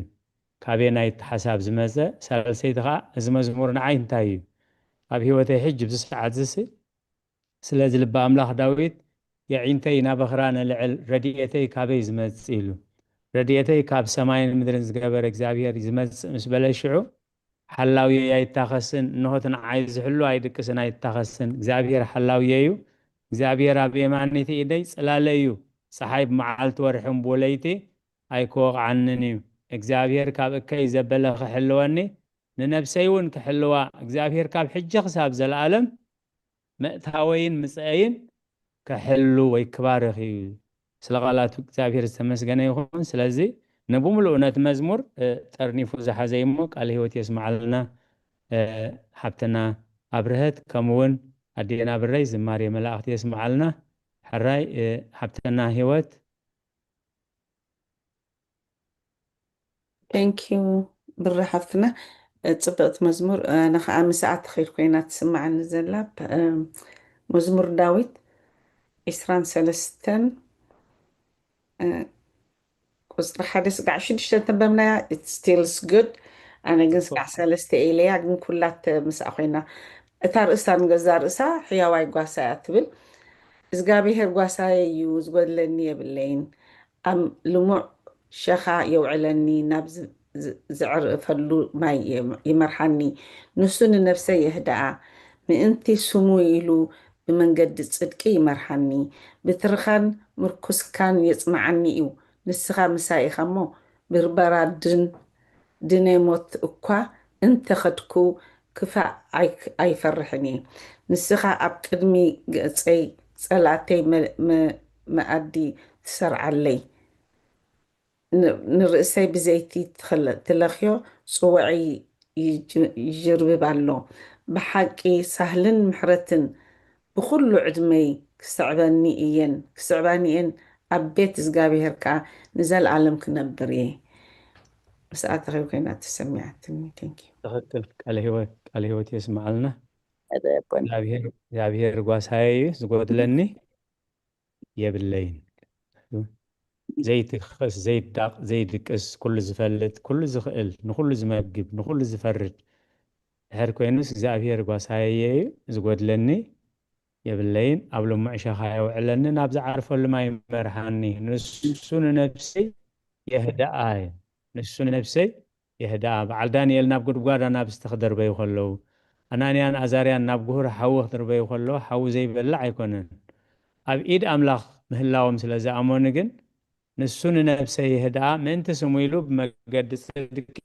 ካበየናይ ሓሳብ ዝመጸ፣ ሳልሰይቲ ኸኣ እዚ መዝሙር ንዓይ እንታይ እዩ፣ ኣብ ህይወተይ ሕጂ ብዚ ሰዓት ዝሲ ስለዚ ልበ ኣምላኽ ዳዊት፣ "የዒንተይ ናበኽራ ነልዕል፣ ረድኤተይ ካበይ ዝመጽእ?" ኢሉ። ረድኤተይ ካብ ሰማይን ምድርን ዝገበረ እግዚኣብሔር እዩ ዝመጽእ ምስ በለ ሽዑ፣ ሓላውየይ ኣይታኸስን፣ እንሆ እቲ ንዓይ ዝሕሉ ኣይድቅስን ኣይታኸስን፣ እግዚኣብሔር ሓላውየይ እዩ፣ እግዚኣብሔር ኣብ የማነይቲ ኢደይ ጽላለይ እዩ፣ ጸሓይ ብመዓልቲ ወርሕን ብለይቲ ኣይክወቕዓንን እዩ። እግዚኣብሔር ካብ እከይ ዘበለ ክሕልወኒ፣ ንነብሰይ እውን ክሕልዋ፣ እግዚኣብሔር ካብ ሕጂ ክሳብ ዘለኣለም መእታወይን ምጽአይን ክሕሉ ወይ ክባርኽ እዩ። ስለ ቃላቱ እግዚኣብሔር ዝተመስገነ ይኹን። ስለዚ ንብምሉኡ ነቲ መዝሙር፣ እ፣ ጠርኒፉ ዝሓዘ እዩ እሞ ቃለ ህይወት የስምዓልና፣ እ፣ ሓብትና ኣብርሀት፣ ከምኡ እውን ኣዴና ብረይ ዝማሬ መላእኽቲ የስምዓልና። ሕራይ፣ እ፣ ሓብትና ህይወት። Thank you ብረ ሓፍትና፣ እ፣ ጽብቕቲ መዝሙር። እ፣ ኣነ ኸዓ ምስኣ ትኸይድ ኮይና ትስምዓኒ ዘላ። እ፣ መዝሙር ዳዊት ዕስራን ሰለስተን፣ እ፣ ቁጽሪ ሓደ ስጋዕ ሽዱሽተ ተንበብናያ፣ it feels good። ኣነ ግን ስጋዕ ሰለስተ ኢለያ፣ ግን ኩላት ምስኣ ኮይና። እታ ርእሳ ንገዛ ርእሳ ሕያዋይ ጓሳ እያ ትብል። "እግዚኣብሄር ጓሳየ እዩ፣ ዝጎድለኒ የብለይን። ኣብ ልሙዕ ሸኻ የውዕለኒ፣ ናብ ዝ-፣ ዝ-፣ ዝዕርፈሉ ማይ የ-፣ ይመርሓኒ። ንሱ ንነፍሰይ የህድኣ፣ ምእንቲ ስሙ ኢሉ ብመንገዲ ጽድቂ ይመርሓኒ። ብትርኻን ምርኩስካን የጽንዓኒ እዩ። ንስኻ ምሳይ ኢኻ እሞ፣ ብርበራ ድን-፣ ድነ ሞት እኳ እንተ ኸድኩ፣ ክፋእ ኣይ-፣ ኣይፈርሕን እየ። ንስኻ ኣብ ቅድሚ ገጸይ ጸላእተይ መ-፣ መ-፣ መኣዲ ትሰርዓለይ። ን-፣ ንርእሰይ ብዘይቲ ትኸለ-፣ ትለኽዮ፣ ጽዋዐይ ይጅ-፣ ይጅርብብ ኣሎ። ብሓቂ ሳህልን ምሕረትን ብኹሉ ዕድመይ ክስዕበኒ እየን፣ ክስዕባኒ እየን፣ ኣብ ቤት እግዚኣብሄር ከኣ ንዘለኣለም ክነብር እየ። ምስኣ ተኺብ ኮይና ተሰሚዓትኒ። Thank you። ትኽክል። ቃለ ህይወት፣ ቃለ ህይወት የስምዓልና። ኣቦን እግዚኣብሄር፣ እግዚኣብሄር ጓሳየ እዩ፣ ዝጎድለኒ የብለይን። ዘይትክስ፣ ዘይዳቕ፣ ዘይድቅስ፣ ኩሉ ዝፈልጥ፣ ኩሉ ዝኽእል፣ ንኹሉ ዝመግብ፣ ንኹሉ ዝፈርድ ድሕር ኮይኑስ፣ እግዚኣብሔር ጓሳየ እዩ፣ ዝጎድለኒ የብለይን። ኣብ ልሙዕ ሸኻ የውዕለኒ፣ ናብ ዝዓርፈሉ ማይ ይመርሓኒ። ንሱ ንነብሰይ የህድኣ እዩ። ንሱ ንነብሰይ የህድኣ። በዓል ዳንኤል ናብ ጉድጓድ ኣናብስቲ ክድርበዩ ከለዉ፣ ኣናንያን ኣዛርያን ናብ ጉሁር ሓዊ ክድርበዩ ከለዉ፣ ሓዊ ዘይበልዕ ኣይኮነን። ኣብ ኢድ ኣምላኽ ምህላዎም ስለ ዝኣመኑ ግን፣ ንሱ ንነብሰይ የህድኣ፣ ምእንቲ ስሙ ኢሉ ብመገዲ ጽድቂ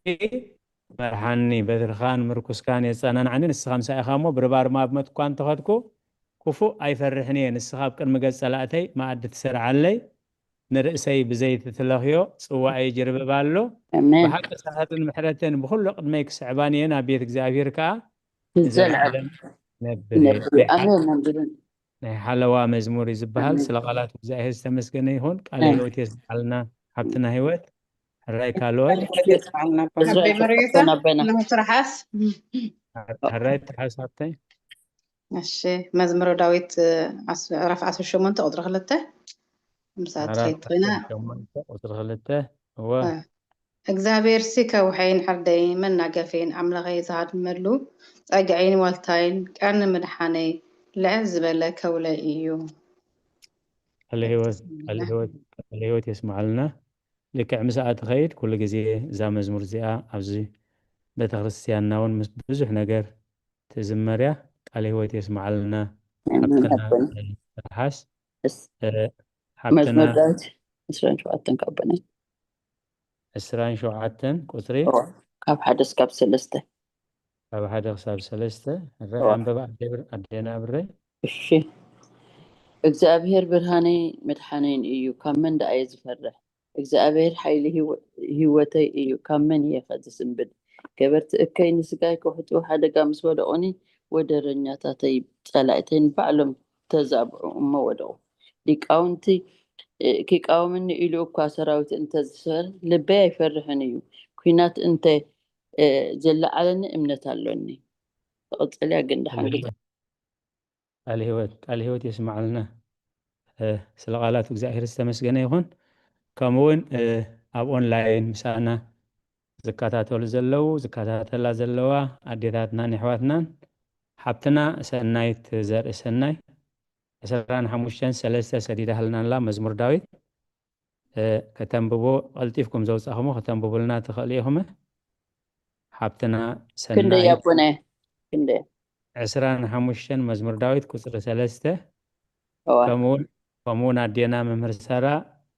መርሓኒ። በትርኻን ምርኩስካን የጸናንዓኒ፣ ንስኻ ምሳይ ኢኻ እሞ፣ ብርባርማ ኣብ መትኳን ተኸድኩ፣ ክፉእ ኣይፈርሕን እየ። ንስኻ ኣብ ቅድሚ ገጽ ጸላእተይ መኣዲ ትሰርዓለይ፣ ንርእሰይ ብዘይቲ ትለኽዮ፣ ጽዋኣይ ይጅርብብ ኣሎ። ኣሜን። ብሓቂ ሰሃትን ምሕረትን ብኹሉ ቅድመይ ክስዕባን እየን፣ ኣብ ቤት እግዚኣብሔር ከኣ ንዘለዓለም ነብር እየ። ነብር። ኣሜን። ኣሜን። ናይ ሓለዋ መዝሙር እዩ ዝበሃል። ኣሜን። ስለ ቃላት እግዚኣብሔር ዝተመስገነ ይኹን። ቃለ ኣሜን። ህይወት የስምዓልና፣ ሓብትና ህይወት። ሕራይ ካልኦት። ቃለ ህይወት የስምዓልና። ኣቦና። ሕራይ መርጌታ፣ ተናበና። ንትርሓስ። ሕራይ ትሓስ ሓብተይ። እሺ፣ መዝሙረ ዳዊት፣ ኣስ-፣ ምዕራፍ ዓሰርተ ሸሞንተ ቁጽሪ ክልተ። ምሳኣ ምዕራፍ ትኸይድ ኮይና። ዓሰርተ ሸሞንተ ቁጽሪ ክልተ። እወ። እ፣ እግዚኣብሔርሲ ከውሐይን ዕርደይን መናገፌን ኣምላኸይ ዝሃድመሉ ጸግዐይን ዋልታይን ቀርኒ ምድሓነይ ልዕል ዝበለ ከውለይ እዩ። ቃለ ህይወት፣ ቃለ ህይወት፣ ቃለ ህይወት የስምዓልና። ልክዕ ምስኣ ትኸይድ ኩሉ ግዜ እዛ መዝሙር እዚኣ ኣብዚ ቤተክርስትያንና እውን ምስ ብዙሕ ነገር ትዝመር እያ። ቃለ ህይወት የስምዓልና። ኣሜን። ሓብትና ኣቦና። ትርሓስ፣ እስ-፣ እ፣ ሓብትና መዝሙር ዳዊት ዕስራን ሸውዓተን ካብ ኣቦና። ዕስራን ሸውዓተን ቁጽሪ? እወ፣ ካብ ሓደ እስካብ ሰለስተ። ካብ ሓደ ክሳብ ሰለስተ። እረ፣ እወ። ኣንበባ ኣዴ ብር-፣ ኣዴና ብረይ። እሺ። እግዚኣብሔር ብርሃነይ መድሓነይን እዩ፣ ካብ መን ደኣ እየ ዝፈርሕ? እግዚኣብሔር ሓይሊ ህይወ-፣ ህይወተይ እዩ፣ ካብ መን እየ ከ ዝስንብድ? ገበርቲ እከይ ንስጋይ ክውሕጡ፣ ሓደጋ ምስ ወደቑኒ፣ ወደረኛታተይ ጸላእተይ ንባዕሎም ተዛብዑ እሞ ወደቑ። ሊቃውንቲ፣ እ፣ ኪቃወመኒ ኢሉ እኳ ሰራዊት እንተዝሰር፣ ልበይ ኣይፈርሕን እዩ። ኲናት እንተ፣ እ፣ ዝለዓለኒ እምነት ኣሎኒ። ትቕጽል እያ ግን ደሓን ኣሜን። ግዜ። ቃለ ህይወት፣ ቃለ ህይወት የስምዓልና። እ፣ ስለ ቃላቱ እግዚኣብሔር ዝተመስገነ ይኹን። ከምኡ እውን፣ እ፣ ኣብ ኦንላይን ምሳና ዝከታተሉ ዘለዉ፣ ዝከታተላ ዘለዋ ኣዴታትናን ኣሕዋትናን፣ ሓብትና ሰናይት ዘርኢ ሰናይ ዕስራን ሓሙሽተን ሰለስተ ሰዲዳህልና ኣላ፣ መዝሙር ዳዊት። እ፣ ከተንብቦ፣ ቀልጢፍኩም ዘውጻእኹሞ ከተንብቡልና ትኽእሉ ኢኹም። ሓብትና ክንደይ ሰናይት ኣቦነ? ክንደይ? ዕስራን ሓሙሽተን መዝሙር ዳዊት ቁጽሪ ሰለስተ። እዋ። ከምኡውን፣ ከምኡውን ኣዴና መምህር ሳራ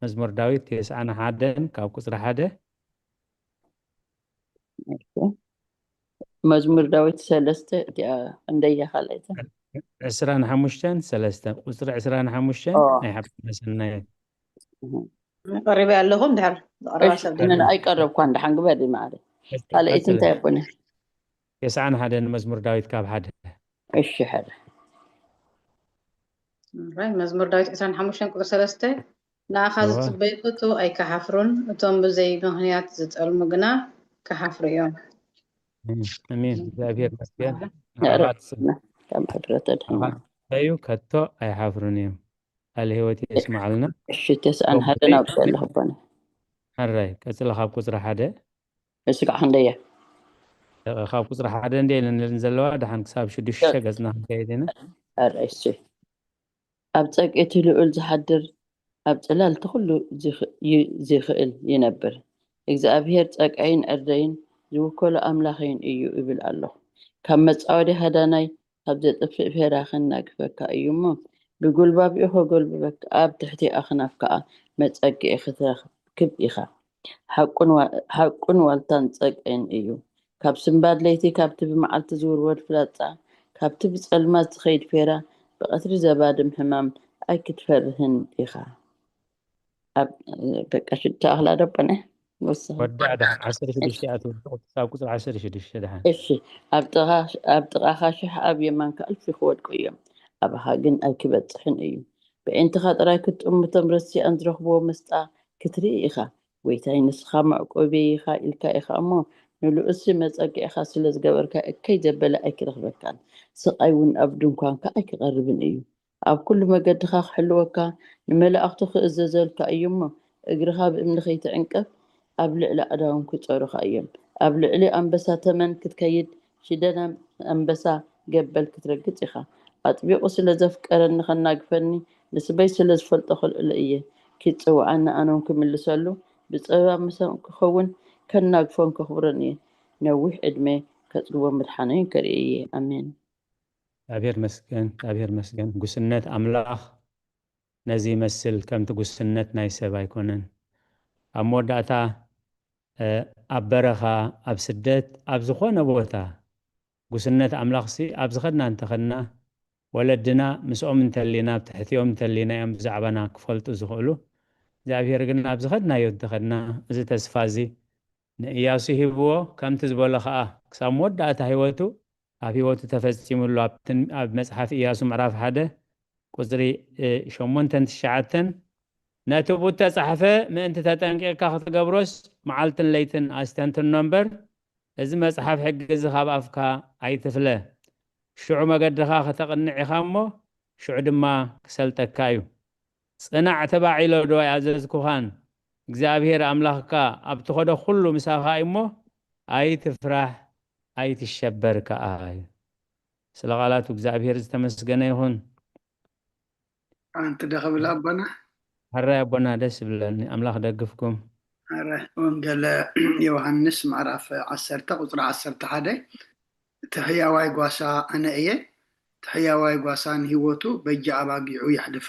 መዝሙር ዳዊት ተስዓን ሓደን ካብ ቁጽሪ ሓደ። እሺ። መዝሙር ዳዊት ሰለስተ እቲኣ እንደያ ካልኣይታ። ዕስራን ሓሙሽተን ሰለስተ፣ ቁጽሪ ዕስራን ሓሙሽተን ኦ። ናይ ሓብትና ሰናይት። እህ። ቀሪበ ኣለኹ፣ እንድሕር ዝቐረባ እሺ፣ ሰብ ኣነ ደኣ። ኣይቀረብኳን፣ ደሓን ግበሪ ማዕረ። እሺ፣ ካልኣይቲ ቀጽለ። እንታይ ኣቦነ? ተስዓን ሓደን መዝሙር ዳዊት ካብ ሓደ። እሺ፣ ሓደ። እምበይ፣ መዝሙር ዳዊት ዕስራን ሓሙሽተን ቁጽሪ ሰለስተ፣ ንኣኻ እዋ። ዝጽበዩ ከቶ ኣይከሓፍሩን፣ እቶም ብዘይ ምኽንያት ዝጠልሙ ግና ክሓፍሩ እዮም። እም፣ ኣሜን። እግዚኣብሔር ይመስገን። ንኣኻ ትጽበ-፣ ካብ ሕፍረት ኣድሕኖ። ንኣኻ ትጽበዩ ከቶ ኣይሓፍሩን እዮም። ቃለ ህይወት የስምዓልና። እሺ፣ ተስዓን ሓደን ኣውፅእ ኣለኹ ኣቦነ። ሕራይ፣ ቀጽለ ካብ ቁጽሪ ሓደ። እስካዕ ክንደየ? ካብ ቁጽሪ ሓደ እንደ ኢለን ዘለዋ፣ ደሓን ክሳብ ሽዱሽተ ገጽና ክንከይድ ኢና። ሕራይ፣ እሺ። ኣብ ጸግዒ እቲ ልዑል ዝሓድር፣ ኣብ ጽላል እቲ ኹሉ ዝኽ-፣ ይ-፣ ዝኽእል ይነብር። እግዚኣብሄር ጸግዐይን ዕርደይን፣ ዝውከሎ ኣምላኸይን እዩ እብል ኣለኹ። ካብ መጻወዲ ሃዳናይ፣ ካብ ዘጥፍእ ፌራ ከናግፈካ እዩ እሞ፣ ብጉልባብኡ ከጎልብበካ፣ ኣብ ትሕቲ ኣኽናፍ ከኣ መጸግዒ ክትረክብ ኢኻ። ሓቁን ዋ-፣ ሓቁን ዋልታን ጸግዒን እዩ። ካብ ስንባድ ለይቲ፣ ካብቲ ብመዓልቲ ዝውርወር ፍላጻ፣ ካብቲ ብጸልማት ዝኸይድ ፌራ፣ ብቐትሪ ዘባድም ሕማም ኣይክትፈርህን ኢኻ። ኣብ፣ በቃ፣ ሽቶ ኣኽላ ዶ ኣቦነ? ወስኻ። ወዳእ ደሓን፣ ዓሰርተ ሽዱሽተ እያ ትብል፣ ክሳብ ቁጽሪ ዓሰርተ ሽዱሽተ ደሓን። እሺ፣ ኣብ ጥቓ፣ ኣብ ጥቓኻ ሽሕ፣ ኣብ የማንካ እልፊ ክወድቁ እዮም፣ ኣባኻ ግን ኣይክበጽሕን እዩ። ብዒንትኻ ጥራይ ክትጥምቶም ረሲኣን ዝረኽብዎ መስጣ ክትርኢ ኢኻ። ጎይታይ፣ ንስኻ መዕቆብየይ ኢኻ ኢልካ ኢኻ እሞ፣ ንልኡሲ መጸግዒኻ ስለ ዝገበርካ፣ እከይ ዘበለ ኣይክረኽበካን፣ ስቓይ እውን ኣብ ድንኳንካ ኣይክቐርብን እዩ። ኣብ ኩሉ መገድኻ ክሕልወካ፣ ንመላእኽቱ ክእዘዘልካ እዩ እሞ፣ እግርኻ ብእምኒ ከይትዕንቀፍ፣ ኣብ ልዕሊ ኣእዳዎም ክጸሩኻ እዮም። ኣብ ልዕሊ ኣንበሳ ተመን ክትከይድ፣ ሽደን ኣንበሳ ገበል ክትረግጽ ኢኻ። ኣጥቢቑ ስለ ዘፍቀረኒ ከናግፈኒ፣ ንስበይ ስለ ዝፈልጦ ክልእሎ እየ። ኪጽውዓኒ ኣነውን ክምልሰሉ፣ ብጸበባ ምሳኦም ክኸውን፣ ከናግፎን ከኽብሮን እየ። ነዊሕ ዕድመ ከጽግቦ ምድሓነይን ከርኢ እየ። ኣሜን። እግዚኣብሔር መስገን፣ እግዚኣብሔር መስገን። ጉስነት ኣምላኽ ነዚ ይመስል፣ ከምቲ ጉስነት ናይ ሰብ ኣይኮነን። ኣብ መወዳእታ፣ እ፣ ኣብ በረኻ፣ ኣብ ስደት፣ ኣብ ዝኾነ ቦታ፣ ጉስነት ኣምላኽሲ ኣብ ዝኸድና እንተኸድና፣ ወለድና ምስኦም እንተሊና፣ ኣብ ትሕቲኦም እንተሊና እዮም ብዛዕባና ክፈልጡ ዝኽእሉ። እግዚኣብሔር ግን ኣብ ዝኸድናዮ እንተኸድና፣ እዚ ተስፋ እዚ ንእያሱ ሂብዎ፣ ከምቲ ዝበሎ ኸኣ ክሳብ መወዳእታ ህይወቱ ኣብ ህይወቱ ተፈጺሙሉ። ኣብ ትን-፣ ኣብ መጽሓፍ እያሱ ምዕራፍ ሓደ ቁጽሪ፣ እ፣ ሸሞንተን ትሽዓተን፣ "ነቲ ብእተጻሕፈ ምእንቲ ተጠንቂቕካ ክትገብሮስ መዓልትን ለይትን ኣስተንትኖ እምበር፣ እዚ መጽሓፍ ሕጊ እዚ ካብ ኣፍካ ኣይትፍለ። ሽዑ መገድኻ ከተቕንዕ ኢኻ እሞ፣ ሽዑ ድማ ክሰልጠካ እዩ። ጽናዕ ተባዕ ኢለ ዶ ኣይኣዘዝኩኻን? እግዚኣብሔር ኣምላኽካ ኣብ ትኸዶ ኩሉ ምሳኻ እዩ እሞ፣ ኣይትፍራሕ፣ ኣይትሸበር ከኣ" እዩ። ስለ ቃላቱ እግዚኣብሔር ዝተመስገነ ይኹን። ሓንቲ ዶ ክብል ኣቦና? ሕራይ ኣቦና፣ ደስ ይብለኒ። ኣምላኽ ደግፍኩም። ሕራይ። ወንጌል ዮሃንስ ምዕራፍ ዓሰርተ ቁጽሪ ዓሰርተ ሓደ፣ "እቲ ሕያዋይ ጓሳ ኣነ እየ፣ እቲ ሕያዋይ ጓሳ ንህይወቱ በጃ ኣባጊዑ የሕልፋ።"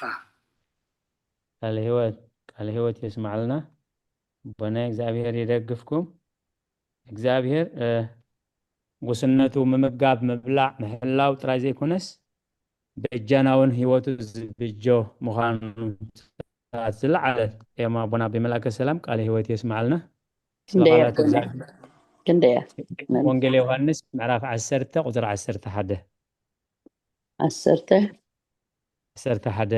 ቃለ ህይወት፣ ቃለ ህይወት የስማዕልና። ኣቦና እግዚኣብሔር ይደግፍኩም። እግዚኣብሔር፣ እ፣ ጉስነቱ ምምጋብ፣ ምብላዕ፣ ምሕላው ጥራይ ዘይኮነስ፣ በጃና እውን ህይወቱ ዝብጆ ምዃኑ ዝለዓለ እዮም። ኣቦና ኣቦይ መልኣከ ሰላም ቃለ ህይወት የስምዓልና። ስለ ክንደይ ቃላት ኣቦና? እግዚኣብሔር። ክንደይ እያ? ወንጌል ዮሃንስ ምዕራፍ ዓሰርተ ቁጽሪ ዓሰርተ ሓደ። ዓሰርተ? ዓሰርተ ሓደ።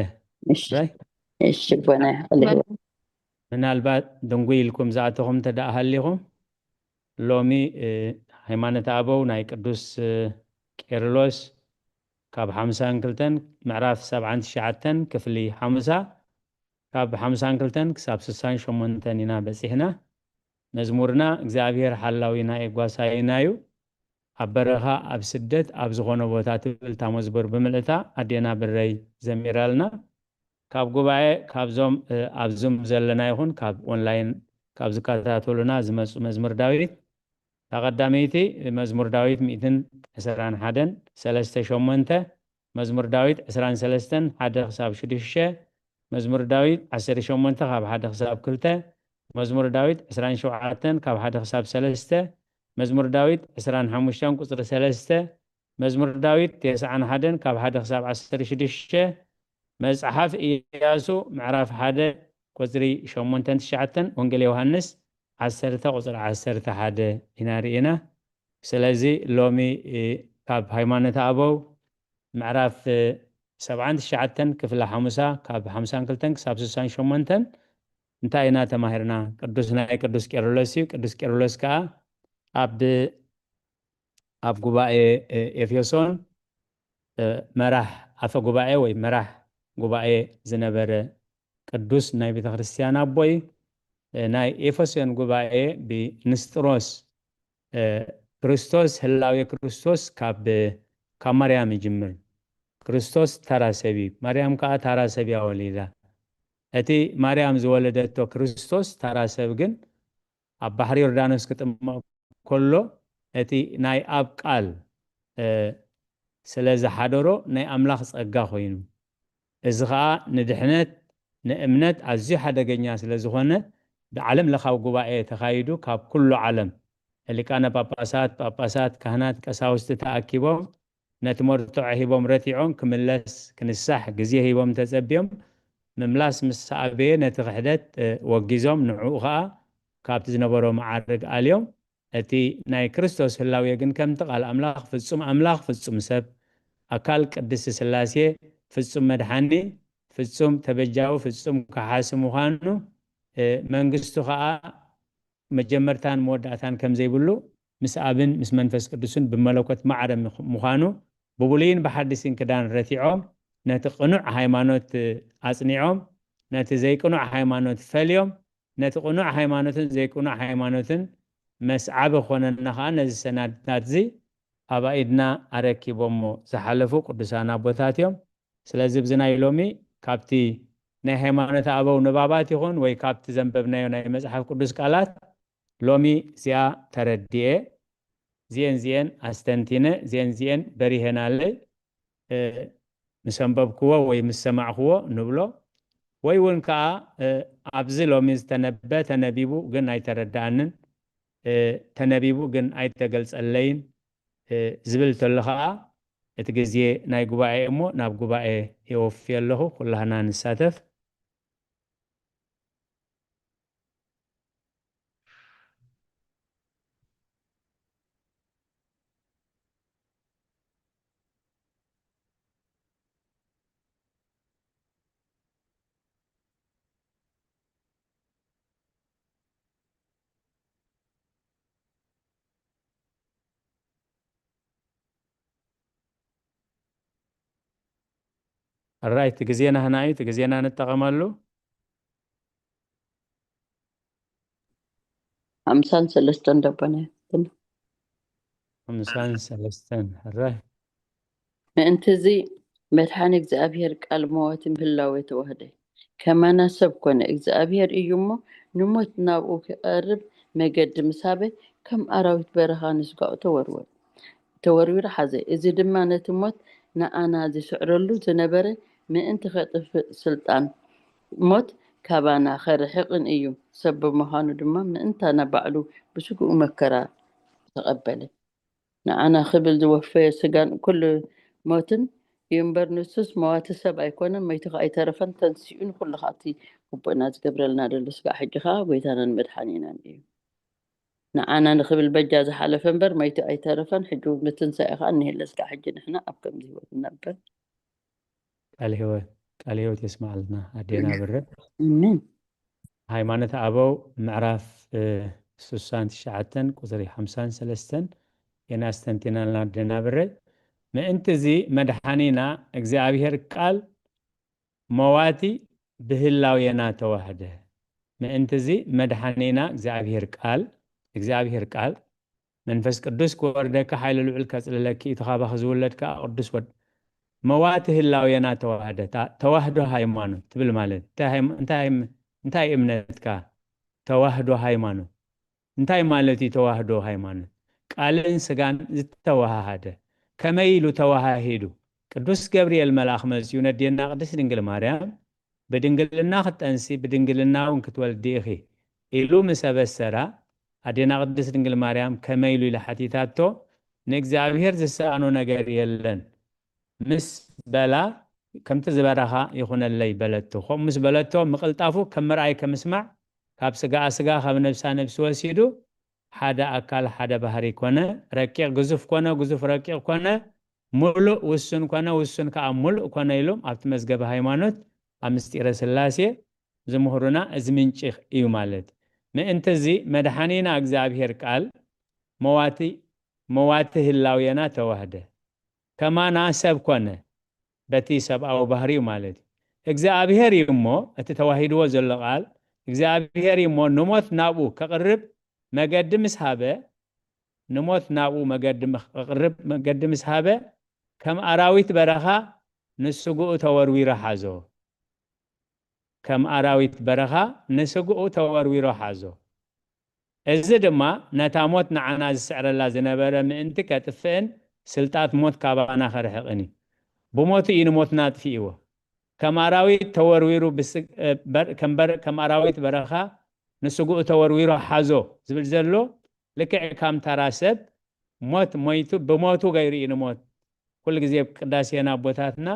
እሺ። ራይ? እሺ፣ ኣቦና ቃለ ህይወት። ምናልባት ድንጉይ ኢልኩም ዝኣተኹም እንተ ደኣ ሃሊኹም፣ ሎሚ፣ እ፣ ሃይማኖተ ኣበው ናይ ቅዱስ፣ እ፣ ቄርሎስ ካብ ሓምሳን ክልተን ምዕራፍ ሰብዓን ትሽዓተን ክፍሊ ሓሙሳ፣ ካብ ሓምሳን ክልተን ክሳብ ስሳን ሸሞንተን ኢና በጺሕና። መዝሙርና እግዚኣብሔር ሓላዊና እዩ፣ ጓሳይና እዩ፣ ኣብ በረኻ፣ ኣብ ስደት፣ ኣብ ዝኾነ ቦታ ትብል እታ መዝሙር ብምልእታ ኣዴና ብረይ ዘሚራልና። ካብ ጉባኤ፣ ካብዞም፣ እ፣ ኣብ ዙም ዘለና ይኹን ካብ ኦንላይን ካብ ዝከታተሉና ዝመጹ መዝሙር ዳዊት፣ እታ ቀዳመይቲ መዝሙር ዳዊት ሚእትን ዕስራን ሓደን ሰለስተ ሸሞንተ፣ መዝሙር ዳዊት ዕስራን ሰለስተን ሓደ ክሳብ ሽዱሽተ፣ መዝሙር ዳዊት ዓሰርተ ሸሞንተ ካብ ሓደ ክሳብ ክልተ፣ መዝሙር ዳዊት ዕስራን ሸውዓተን ካብ ሓደ ክሳብ ሰለስተ፣ መዝሙር ዳዊት ዕስራን ሓሙሽተን ቁጽሪ ሰለስተ፣ መዝሙር ዳዊት ተስዓን ሓደን ካብ ሓደ ክሳብ ዓሰርተ ሽዱሽተ፣ መጽሓፍ ኢያሱ ምዕራፍ ሓደ ቁጽሪ ሸሞንተን ትሽዓተን፣ ወንጌል ዮሃንስ ዓሰርተ ቁጽሪ ዓሰርተ ሓደ ኢና ርኢና። ስለዚ ሎሚ፣ እ፣ ካብ ሃይማኖተ ኣበው ምዕራፍ፣ እ፣ ሰብዓን ትሽዓተን ክፍሊ ሓሙሳ ካብ ሓምሳን ክልተን ክሳብ ስሳን ሸሞንተን እንታይ ኢና ተማሂርና? ቅዱስ ናይ ቅዱስ ቄርሎስ እዩ። ቅዱስ ቄርሎስ ከኣ ኣብ፣ ኣብ ጉባኤ፣ እ፣ ኤፌሶን፣ እ፣ መራሕ ኣፈ ጉባኤ ወይ መራሕ ጉባኤ ዝነበረ ቅዱስ ናይ ቤተ ክርስቲያን ኣቦ እዩ። እ፣ ናይ ኤፌሶን ጉባኤ ብንስጥሮስ፣ እ፣ ክርስቶስ፣ ህላዌ ክርስቶስ ካብ፣ ካብ ማርያም ይጅምር። ክርስቶስ ተራ ሰብ እዩ። ማርያም ከኣ ተራ ሰብ እያ ወሊዳ። እቲ ማርያም ዝወለደቶ ክርስቶስ ተራ ሰብ ግን ኣብ ባሕሪ ዮርዳኖስ ክጥመቕ ከሎ፣ እቲ ናይ ኣብ ቃል፣ እ፣ ስለ ዝሓደሮ ናይ ኣምላኽ ጸጋ ኮይኑ። እዚ ኸኣ ንድሕነት፣ ንእምነት ኣዝዩ ሓደገኛ ስለ ዝኾነ፣ ብዓለም ለኻዊ ጉባኤ ተኻይዱ፣ ካብ ኩሉ ዓለም ሊቃነ ጳጳሳት፣ ጳጳሳት፣ ካህናት፣ ቀሳውስቲ ተኣኪቦም፣ ነቲ መርትዖ ሂቦም ረቲዖም፣ ክምለስ፣ ክንሳሕ ግዜ ሂቦም ተጸብዮም፣ ምምላስ ምስ ኣበየ፣ ነቲ ክሕደት፣ እ፣ ወጊዞም፣ ንዕኡ ኸኣ ካብቲ ዝነበሮ መዓርግ ኣልዮም። እቲ ናይ ክርስቶስ ህላዌ ግን ከምቲ ቃል ኣምላኽ ፍጹም ኣምላኽ፣ ፍጹም ሰብ፣ ኣካል ቅድስቲ ስላሴ፣ ፍጹም መድሓኒ፣ ፍጹም ተበጃዊ፣ ፍጹም ከሓሲ ምዃኑ፣ እ፣ መንግስቱ ኸኣ መጀመርታን መወዳእታን ከም ዘይብሉ፣ ምስ ኣብን ምስ መንፈስ ቅዱስን ብመለኮት ማዕረ ምኽ-፣ ምዃኑ ብብሉይን ብሓዲስን ክዳን ረቲዖም፣ ነቲ ቅኑዕ ሃይማኖት ኣጽኒዖም፣ ነቲ ዘይቅኑዕ ሃይማኖት ፈልዮም፣ ነቲ ቅኑዕ ሃይማኖትን ዘይቅኑዕ ሃይማኖትን መስዓቢ ክኾነና ኸዓ ነዚ ሰነዳት እዚ ኣብ ኣኢድና ኣረኪቦሞ ዝሓለፉ ቅዱሳን ኣቦታት እዮም። ስለዚ ኣብዚ ናይ ሎሚ ካብቲ ናይ ሃይማኖት ኣበው ንባባት ይኹን ወይ ካብቲ ዘንበብናዮ ናይ መጽሓፍ ቅዱስ ቃላት ሎሚ እዚኣ ተረዲኤ፣ እዚኤን እዚኤን ኣስተንቲነ፣ እዚኤን እዚኤን በሪሄናለይ፣ እ፣ ምስ ኣንበብክዎ ወይ ምስ ሰማዕክዎ ንብሎ፣ ወይ እውን ከኣ፣ እ፣ ኣብዚ ሎሚ ዝተነበ ተነቢቡ ግን ኣይተረድኣንን፣ እ፣ ተነቢቡ ግን ኣይተገልጸለይን፣ እ፣ ዝብል ተሎ ከኣ እቲ ግዜ ናይ ጉባኤ እሞ ናብ ጉባኤ የወፍዮ ኣለኹ። ኩላህና ንሳተፍ። ኣራይ፣ እቲ ግዜና ህና እዩ፣ እቲ ግዜና ንጠቐመሉ። ሓምሳን ሰለስተን ደበነ። ሓምሳን ሰለስተን፣ ኣራይ። ምእንትዚ መድሓኒ እግዚኣብሔር ቃል መዋቲ ምህላው የተዋህደ። ከማና ሰብ ኮነ፣ እግዚኣብሔር እዩ እሞ፣ ንሞት ናብኡ ክቐርብ መገዲ ምስ ሃበ፣ ከም ኣራዊት በረኻ ንስጋኡ ተወርወር-፣ ተወርዊሩ ሓዘ። እዚ ድማ ነቲ ሞት ንኣና ዝስዕረሉ ዝነበረ ምእንቲ ኸጥፍእ ስልጣን ሞት ካባና ኸርሕቕን እዩ። ሰብ ብምዃኑ ድማ ምእንታና ባዕሉ ብስግኡ መከራ ተቐበለ። ንዓና ክብል ዝወፈየ ስጋን ኩሉ ሞትን እዩ እምበር፣ ንሱስ መዋቲ ሰብ ኣይኮነን፣ መይቱ ኸኣ ኣይተረፈን፣ ተንሲኡ ንኹሉ ኸኣ እቲ ግቡእና ዝገብረልና ዘሎ ስጋዕ ሕጂ ኸኣ ጐይታናን መድሓኒናን እዩ። ንዓና ንኽብል በጃ ዝሓለፈ እምበር፣ መይቱ ኣይተረፈን፣ ሕጂ እውን ብትንሳኤ ኸኣ እኒሀለ ስጋዕ ሕጂ ንሕና ኣብ ከምዚ ህይወት ንነብር። ቃል ህይወት፣ ቃል ህይወት የስማዓልና ኣዴና ብረ። ኣሜን። ሃይማኖት ኣበው ምዕራፍ፣ እ፣ ስሳን ትሽዓተን ቁጽሪ ሓምሳን ሰለስተን የናስተንቲናልና ኣዴና ብረ። ምእንቲ እዚ መድሓኒና እግዚኣብሔር ቃል መዋቲ ብህላዌና ተዋህደ። ምእንቲ እዚ መድሓኒና እግዚኣብሔር ቃል፣ እግዚኣብሔር ቃል መንፈስ ቅዱስ ክወርደካ፣ ሓይሊ ልዑል ከጽልለኪ፣ እቲ ካባኺ ዝውለድ ከኣ ቅዱስ ወድ-፣ መዋቲ ህላዌና ተዋህደ። እታ ተዋህዶ ሃይማኖት ትብል ማለት እንታይ ሃይማ-፣ እንታይ ሃይም-፣ እንታይ እምነትካ? ተዋህዶ ሃይማኖት እንታይ ማለት እዩ? ተዋህዶ ሃይማኖት ቃልን ስጋን ዝተዋሃሃደ። ከመይ ኢሉ ተዋሃሂዱ? ቅዱስ ገብርኤል መልኣኽ መጺኡ ነዴና ቅድስት ድንግል ማርያም ብድንግልና ክትጠንሲ ብድንግልና እውን ክትወልዲ ኢኺ ኢሉ ምስ ኣበሰራ፣ ኣዴና ቅድስት ድንግል ማርያም ከመይ ኢሉ ኢላ ሓቲታቶ፣ ንእግዚኣብሔር ዝሰኣኖ ነገር የለን ምስ በላ፣ ከምቲ ዝበረኻ ይኹነለይ በለቶ። ከምኡ ምስ በለቶ፣ ምቕልጣፉ ከም ምርኣይ ከም ምስማዕ፣ ካብ ስጋኣ ስጋ፣ ካብ ነብሳ ነብሲ ወሲዱ፣ ሓደ ኣካል ሓደ ባህሪ ኮነ፣ ረቂቕ ግዙፍ ኮነ፣ ግዙፍ ረቂቕ ኮነ፣ ምሉእ ውሱን ኮነ፣ ውሱን ከኣ ምሉእ ኮነ ኢሎም ኣብቲ መዝገበ ሃይማኖት ኣብ ምስጢረ ስላሴ ዝምህሩና እዚ ምንጪ እዩ ማለት። ምእንቲ እዚ መድሓኒና እግዚኣብሔር ቃል መዋቲ፣ መዋቲ ህላዌና ተዋህደ። ከማና ሰብ ኮነ፣ በቲ ሰብኣዊ ባህሪኡ ማለት እዩ። እግዚኣብሔር እዩ እሞ፣ እቲ ተዋሂድዎ ዘሎ ቃል እግዚኣብሔር እዩ እሞ፣ ንሞት ናብኡ ከቕርብ መገዲ ምስ ሃበ፣ ንሞት ናብኡ መገዲ ምኽ-፣ ከቕርብ መገዲ ምስ ሃበ፣ ከም ኣራዊት በረኻ ንስግኡ ተወርዊሩ ሓዞ። ከም ኣራዊት በረኻ ንስግኡ ተወርዊሩ ሓዞ። እዚ ድማ ነታ ሞት ንዓና ዝስዕረላ ዝነበረ ምእንቲ ከጥፍእን ስልጣት ሞት ካባና ከርሕቕን እዩ። ብሞቱ እዩ ንሞትና ኣጥፊእዎ። ከም ኣራዊት ተወርዊሩ ብስ-፣ እ፣ በር-፣ ከም በር-፣ ከም ኣራዊት በረኻ ንስግኡ ተወርዊሩ ሓዞ ዝብል ዘሎ ልክዕ ከም ተራ ሰብ ሞት ሞይቱ፣ ብሞቱ ገይሩ እዩ ንሞት። ኩሉ ግዜ ኣብ ቅዳሴና ኣቦታትና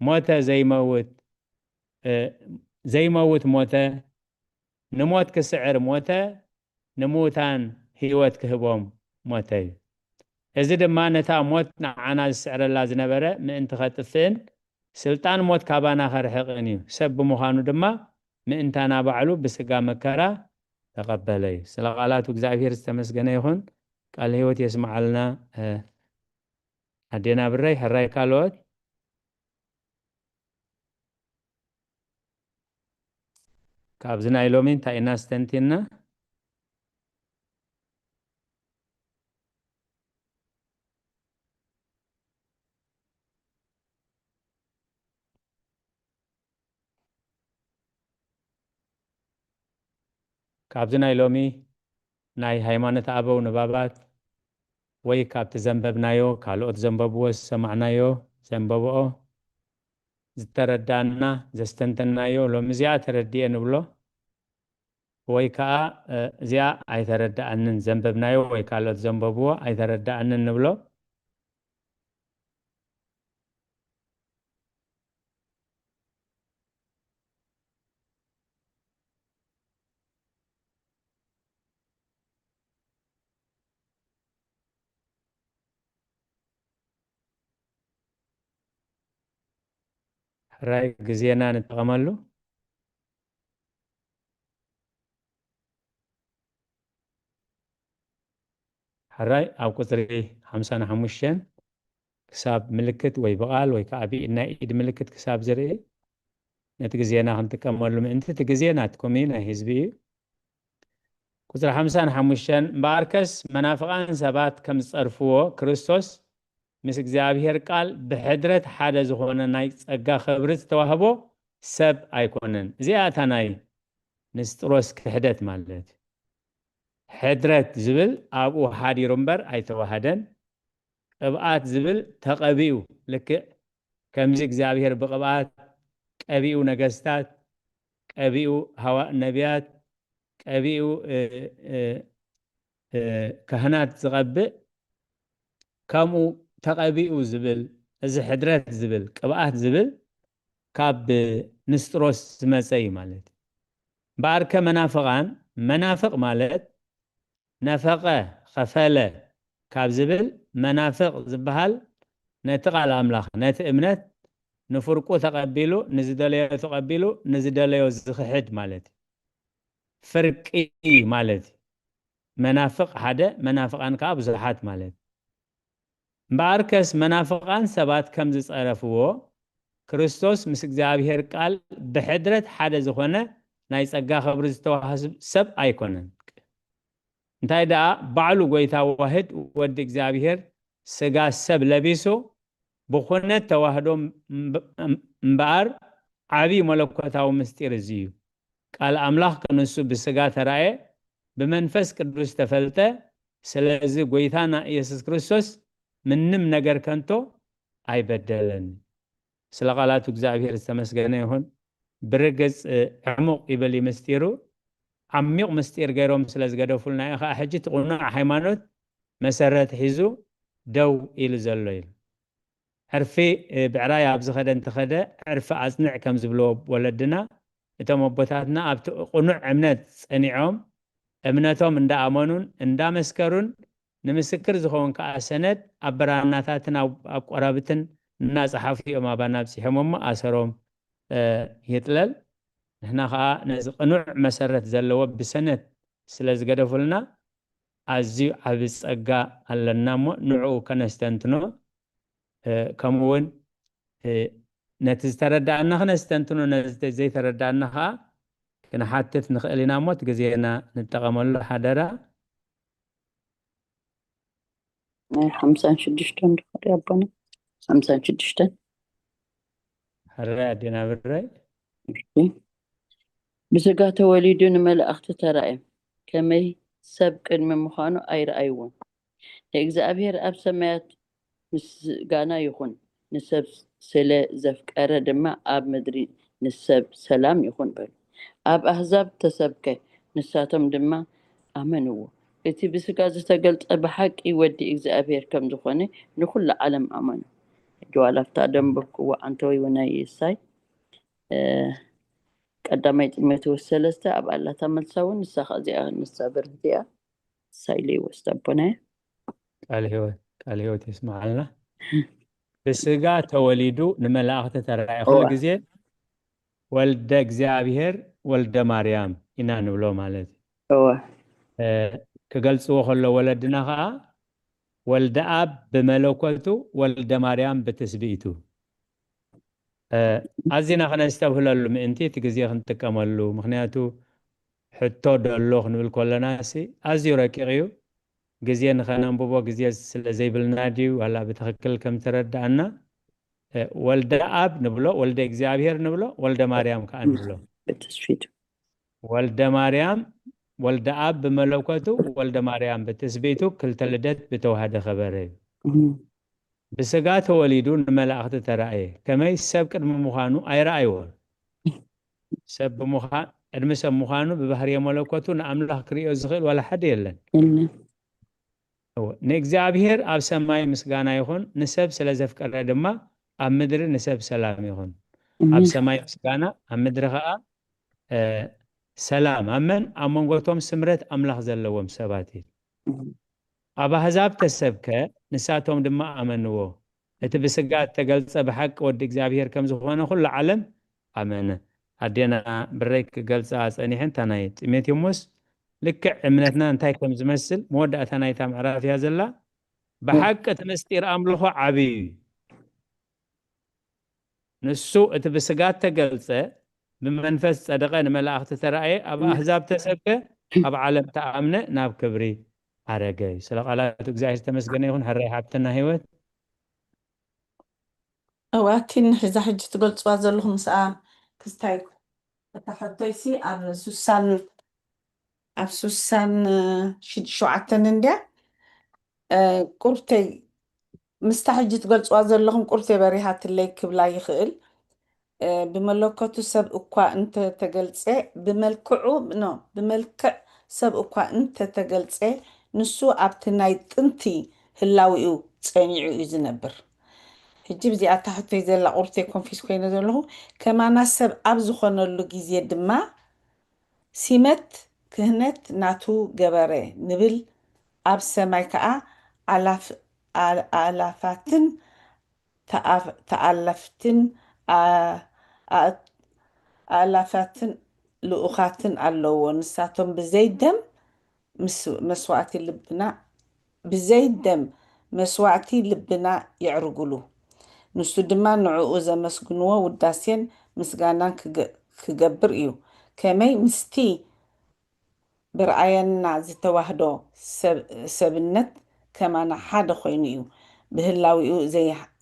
ሞተ ዘይመውት፣ እ፣ ዘይመውት ሞተ፣ ንሞት ክስዕር ሞተ፣ ንምዉታን ህይወት ክህቦም ሞተ እዩ። እዚ ድማ ነታ ሞት ንዓና ዝስዕረላ ዝነበረ ምእንቲ ኸጥፍእን ስልጣን ሞት ካባና ኸርሕቕን እዩ። ሰብ ብምዃኑ ድማ ምእንታና ባዕሉ ብስጋ መከራ ተቐበለ እዩ። ስለ ቃላቱ እግዚኣብሔር ዝተመስገነ ይኹን። ቃል ህይወት የስምዓልና። እ፣ ኣዴና ብረይ፣ ሕራይ ካልኦት? ካብዚ ናይ ሎሚ እንታይ ኢና ኣስተንቲና? ካብዚ ናይ ሎሚ ናይ ሃይማኖት ኣበው ንባባት ወይ ካብቲ ዘንበብናዮ፣ ካልኦት ዘንበብዎ፣ ዝሰማዕናዮ፣ ዘንበብኦ፣ ዝተረዳና፣ ዘስተንተናዮ፣ ሎሚ እዚኣ ተረዲኤ ንብሎ፣ ወይ ከኣ፣ እ፣ እዚኣ ኣይተረድኣንን፣ ዘንበብናዮ ወይ ካልኦት ዘንበብዎ ኣይተረድኣንን ንብሎ። ሕራይ ግዜና ንጠቐመሉ። ሕራይ ኣብ ቁጽሪ ሓምሳን ሓሙሽተን ክሳብ ምልክት ወይ ብቓል ወይ ከኣ ብኢድ ናይ ኢድ ምልክት ክሳብ ዝርኢ ነቲ ግዜና ክንጥቀመሉ ምእንቲ፣ እቲ ግዜ ናትኩም እዩ፣ ናይ ህዝቢ እዩ። ቁጽሪ ሓምሳን ሓሙሽተን፣ እምበኣርከስ መናፍቓን ሰባት ከም ዝጸርፍዎ፣ ክርስቶስ ምስ እግዚኣብሔር ቃል ብሕድረት ሓደ ዝኾነ ናይ ጸጋ ኽብሪ ዝተዋህቦ ሰብ ኣይኮነን። እዚኣ እታ ናይ ንስጥሮስ ክሕደት ማለት እዩ። ሕድረት ዝብል ኣብኡ ሓዲሩ እምበር ኣይተዋህደን። ቅብኣት ዝብል ተቐቢኡ፣ ልክዕ ከምዚ እግዚኣብሔር ብቕብኣት ቀቢኡ ነገስታት፣ ቀቢኡ ሃዋ-፣ ነቢያት፣ ቀቢኡ፣ እ፣ እ፣ እ፣ ካህናት ዝቐብእ፣ ከምኡ ተቐቢኡ ዝብል፣ እዚ ሕድረት ዝብል፣ ቅብኣት ዝብል ካብ ንስጥሮስ ዝመጸ እዩ ማለት እዩ። እምበኣርከ መናፍቓን፣ መናፍቕ ማለት ነፈቐ፣ ኸፈለ ካብ ዝብል መናፍቕ ዝበሃል ነቲ ቃል ኣምላኽ፣ ነቲ እምነት ንፍርቁ ተቐቢሉ፣ ንዝደለዮ ተቐቢሉ፣ ንዝደለዮ ዝኽሕድ ማለት እዩ። ፍርቂ ማለት እዩ። መናፍቕ ሓደ፣ መናፍቓን ከኣ ብዙሓት ማለት እዩ። እምበኣርከስ መናፍቓን ሰባት ከም ዝጸረፍዎ፣ ክርስቶስ ምስ እግዚኣብሔር ቃል ብሕድረት ሓደ ዝኾነ ናይ ጸጋ ኽብሪ ዝተዋህስ-፣ ሰብ ኣይኮነን። እንታይ ደኣ ባዕሉ ጐይታ ዋህድ ወዲ እግዚኣብሔር ስጋ ሰብ ለቢሱ ብኹነት ተዋህዶ እምብ-፣ እም-፣ እምበኣር ዓብዪ መለኮታዊ ምስጢር እዚ እዩ። ቃል ኣምላኽ ክንሱ ብስጋ ተራእየ፣ ብመንፈስ ቅዱስ ተፈልጠ። ስለዚ ጐይታና ኢየሱስ ክርስቶስ ምንም ነገር ከንቶ ኣይበደለን። ስለ ቃላቱ እግዚኣብሔር ዝተመስገነ ይኹን። ብርግጽ፣ እ፣ ዕሙቕ ይብል እዩ ምስጢሩ። ዓሚቕ ምስጢር ገይሮም ስለ ዝገደፉልና እዩ ኸኣ ሕጂ እቲ ቅኑዕ ሃይማኖት መሰረት ሒዙ ደው ኢሉ ዘሎ ኢሉ። ዕርፊ፣ እ፣ ብዕራይ ኣብ ዝኸደ እንተኸደ ዕርፊ ኣጽንዕ ከም ዝብልዎ ወለድና፣ እቶም ኣቦታትና ኣብቲ ቅኑዕ እምነት ጸኒዖም፣ እምነቶም እንዳኣመኑን እንዳመስከሩን ንምስክር ዝኸውን ከኣ ሰነድ ኣብ ብራናታትን ኣብ፣ ኣብ ቆራብትን እናጸሓፉ እዮም ኣባና ኣብጺሖም እሞ ኣሰሮም፣ እ፣ ይጥለል። ንሕና ከኣ ነዚ ቅኑዕ መሰረት ዘለዎ ብሰነድ ስለ ዝገደፉልና ኣዝዩ ዓቢ ጸጋ ኣለና እሞ ንዕኡ ከነስተንትኖ፣ እ፣ ከምኡ እውን፣ እ፣ ነቲ ዝተረዳእና ክነስተንትኖ፣ ነቲ ዘይተረዳእና ከኣ ክንሓትት ንኽእል ኢና እሞ እቲ ግዜና ንጠቐመሉ ሓደራ። ናይ ሓምሳን ሽዱሽተን ዶ ኸዲ ኣቦና? ሓምሳን ሽዱሽተን። ሕራይ ኣዴና ብራይ። እሺ። ብስጋ ተወሊዱ ንመላእኽቲ ተራእየ፣ ከመይ ሰብ ቅድሚ ምዃኑ ኣይረኣይዎን። ንእግዚኣብሔር ኣብ ሰማያት ምስጋና ይኹን፣ ንሰብ ስለ ዘፍቀረ ድማ ኣብ ምድሪ ንሰብ ሰላም ይኹን በሉ። ኣብ ኣህዛብ ተሰብከ፣ ንሳቶም ድማ ኣመንዎ። እቲ ብስጋ ዝተገልጸ ብሓቂ ወዲ እግዚኣብሔር ከም ዝኾነ ንኹሉ ዓለም ኣመኑ። ሕጂ ዋላ ኣብታ ደንበብክዎ ዓንተወይ ወናይ የሳይ፣ እ፣ ቀዳማይ ጢሞቴዎስ ሰለስተ ኣብ ኣላታ መልሳ እውን ንሳ ኸኣ እዚኣ ንሳ ብርህቲ እያ። ሳይለይ ወስድ ኣቦናየ። ቃል ህይወት፣ ቃል ህይወት የስምዓልና። ብስጋ ተወሊዱ ንመላእኽቲ ተራእየ። ኩሉ እወ። ግዜ ወልደ እግዚኣብሔር ወልደ ማርያም ኢና ንብሎ ማለት እዩ። እወ። እ፣ ክገልጽዎ ከሎ ወለድና ኸኣ ወልደ ኣብ ብመለኮቱ ወልደ ማርያም ብትስብእቱ። ኣዚና ከነስተብህለሉ ምእንቲ እቲ ግዜ ክንጥቀመሉ። ምክንያቱ ሕቶ ደሎ ክንብል ከለና ሲ ኣዝዩ ረቂቕ እዩ። ግዜ ንኸነንብቦ ግዜ ስለ ዘይብልና ድዩ ዋላ ብትኽክል ከም ተረዳእና? ወልደ ኣብ ንብሎ፣ ወልደ እግዚኣብሔር ንብሎ፣ ወልደ ማርያም ከዓ ንብሎ። ወልደ ማርያም፣ ወልደ ኣብ ብመለኮቱ፣ ወልደ ማርያም ብትስብእቱ ክልተ ልደት ብተዋህደ ከበረ እዩ። ብስጋ ተወሊዱ ንመላእኽቲ ተራእየ። ከመይ ሰብ ቅድሚ ምዃኑ ኣይረኣይዎን። ሰብ ብምዃ-፣ ቅድሚ ሰብ ምዃኑ ብባህርየ መለኮቱ ንኣምላኽ ክርእዮ ዝኽእል ዋላ ሓደ የለን። ንእግዚኣብሔር ኣብ ሰማይ ምስጋና ይኹን፣ ንሰብ ስለ ዘፍቀረ ድማ ኣብ ምድሪ ንሰብ ሰላም ይኹን። ኣብ ሰማይ ምስጋና፣ ኣብ ምድሪ ኸዓ ሰላም። ኣመን ኣብ መንጎቶም ስምረት ኣምላኽ ዘለዎም ሰባት እዩ። ኣብ ኣህዛብ ተሰብከ፣ ንሳቶም ድማ ኣመንዎ። እቲ ብስጋ እተገልጸ ብሓቂ ወዲ እግዚኣብሔር ከም ዝኾነ ኩሉ ዓለም ኣመነ። ኣዴና ብረይ ክገልጻ ጸኒሐን፣ እታ ናይ ጢሞቴዎስ ልክዕ እምነትና እንታይ ከም ዝመስል መወዳእታ ናይታ ምዕራፍ እያ ዘላ። ብሓቂ እቲ ምስጢር ኣምልኾ ዓብዪ እዩ። ንሱ እቲ ብስጋ እተገልጸ፣ ብመንፈስ ጸደቐ፣ ንመላእኽቲ ተራእየ፣ ኣብ ኣህዛብ ተሰብከ፣ ኣብ ዓለም ተኣምነ፣ ናብ ክብሪ ኣረገ እዩ። ስለ ቃላቱ እግዚኣብሔር ዝተመስገነ ይኹን። ሕራይ ሓብትና ህይወት። እዋቲን ሕዛ ሕጂ ትገልፅዋ ዘለኹም ምስኣ ክስታይ እታ ሕቶይሲ ኣብ ሱሳን ኣብ ሱሳን ሽዱሽተ ሸውዓተን እንድያ ቁርተይ ምስታ ሕጂ ትገልፅዋ ዘለኹም ቁርተይ በሪሃትለይ ክብላ ይኽእል። ብመለኮቱ ሰብ እኳ እንተተገልፀ ብመልክዑ ኖ ብመልክዕ ሰብ እኳ እንተተገልፀ ንሱ ኣብቲ ናይ ጥንቲ ህላዊኡ ፀኒዑ እዩ ዝነብር። ሕጂ ብዚኣ ታሕቶይ ዘላ ቁርተይ ኮንፊስ ኮይነ ዘለኹ ከማና ሰብ ኣብ ዝኾነሉ ግዜ ድማ ሲመት ክህነት ናቱ ገበረ ንብል ኣብ ሰማይ ከዓ ኣላፋትን ተኣለፍትን ኣእላፋትን ልኡኻትን ኣለዎ። ንሳቶም ብዘይ ደም መስዋእቲ ልብና ብዘይ ደም መስዋእቲ ልብና የዕርጉሉ። ንሱ ድማ ንዕኡ ዘመስግንዎ ውዳሴን ምስጋናን ክገብር እዩ። ከመይ ምስቲ ብርኣየና ዝተዋህዶ ሰብነት ከማና ሓደ ኮይኑ እዩ። ብህላዊኡ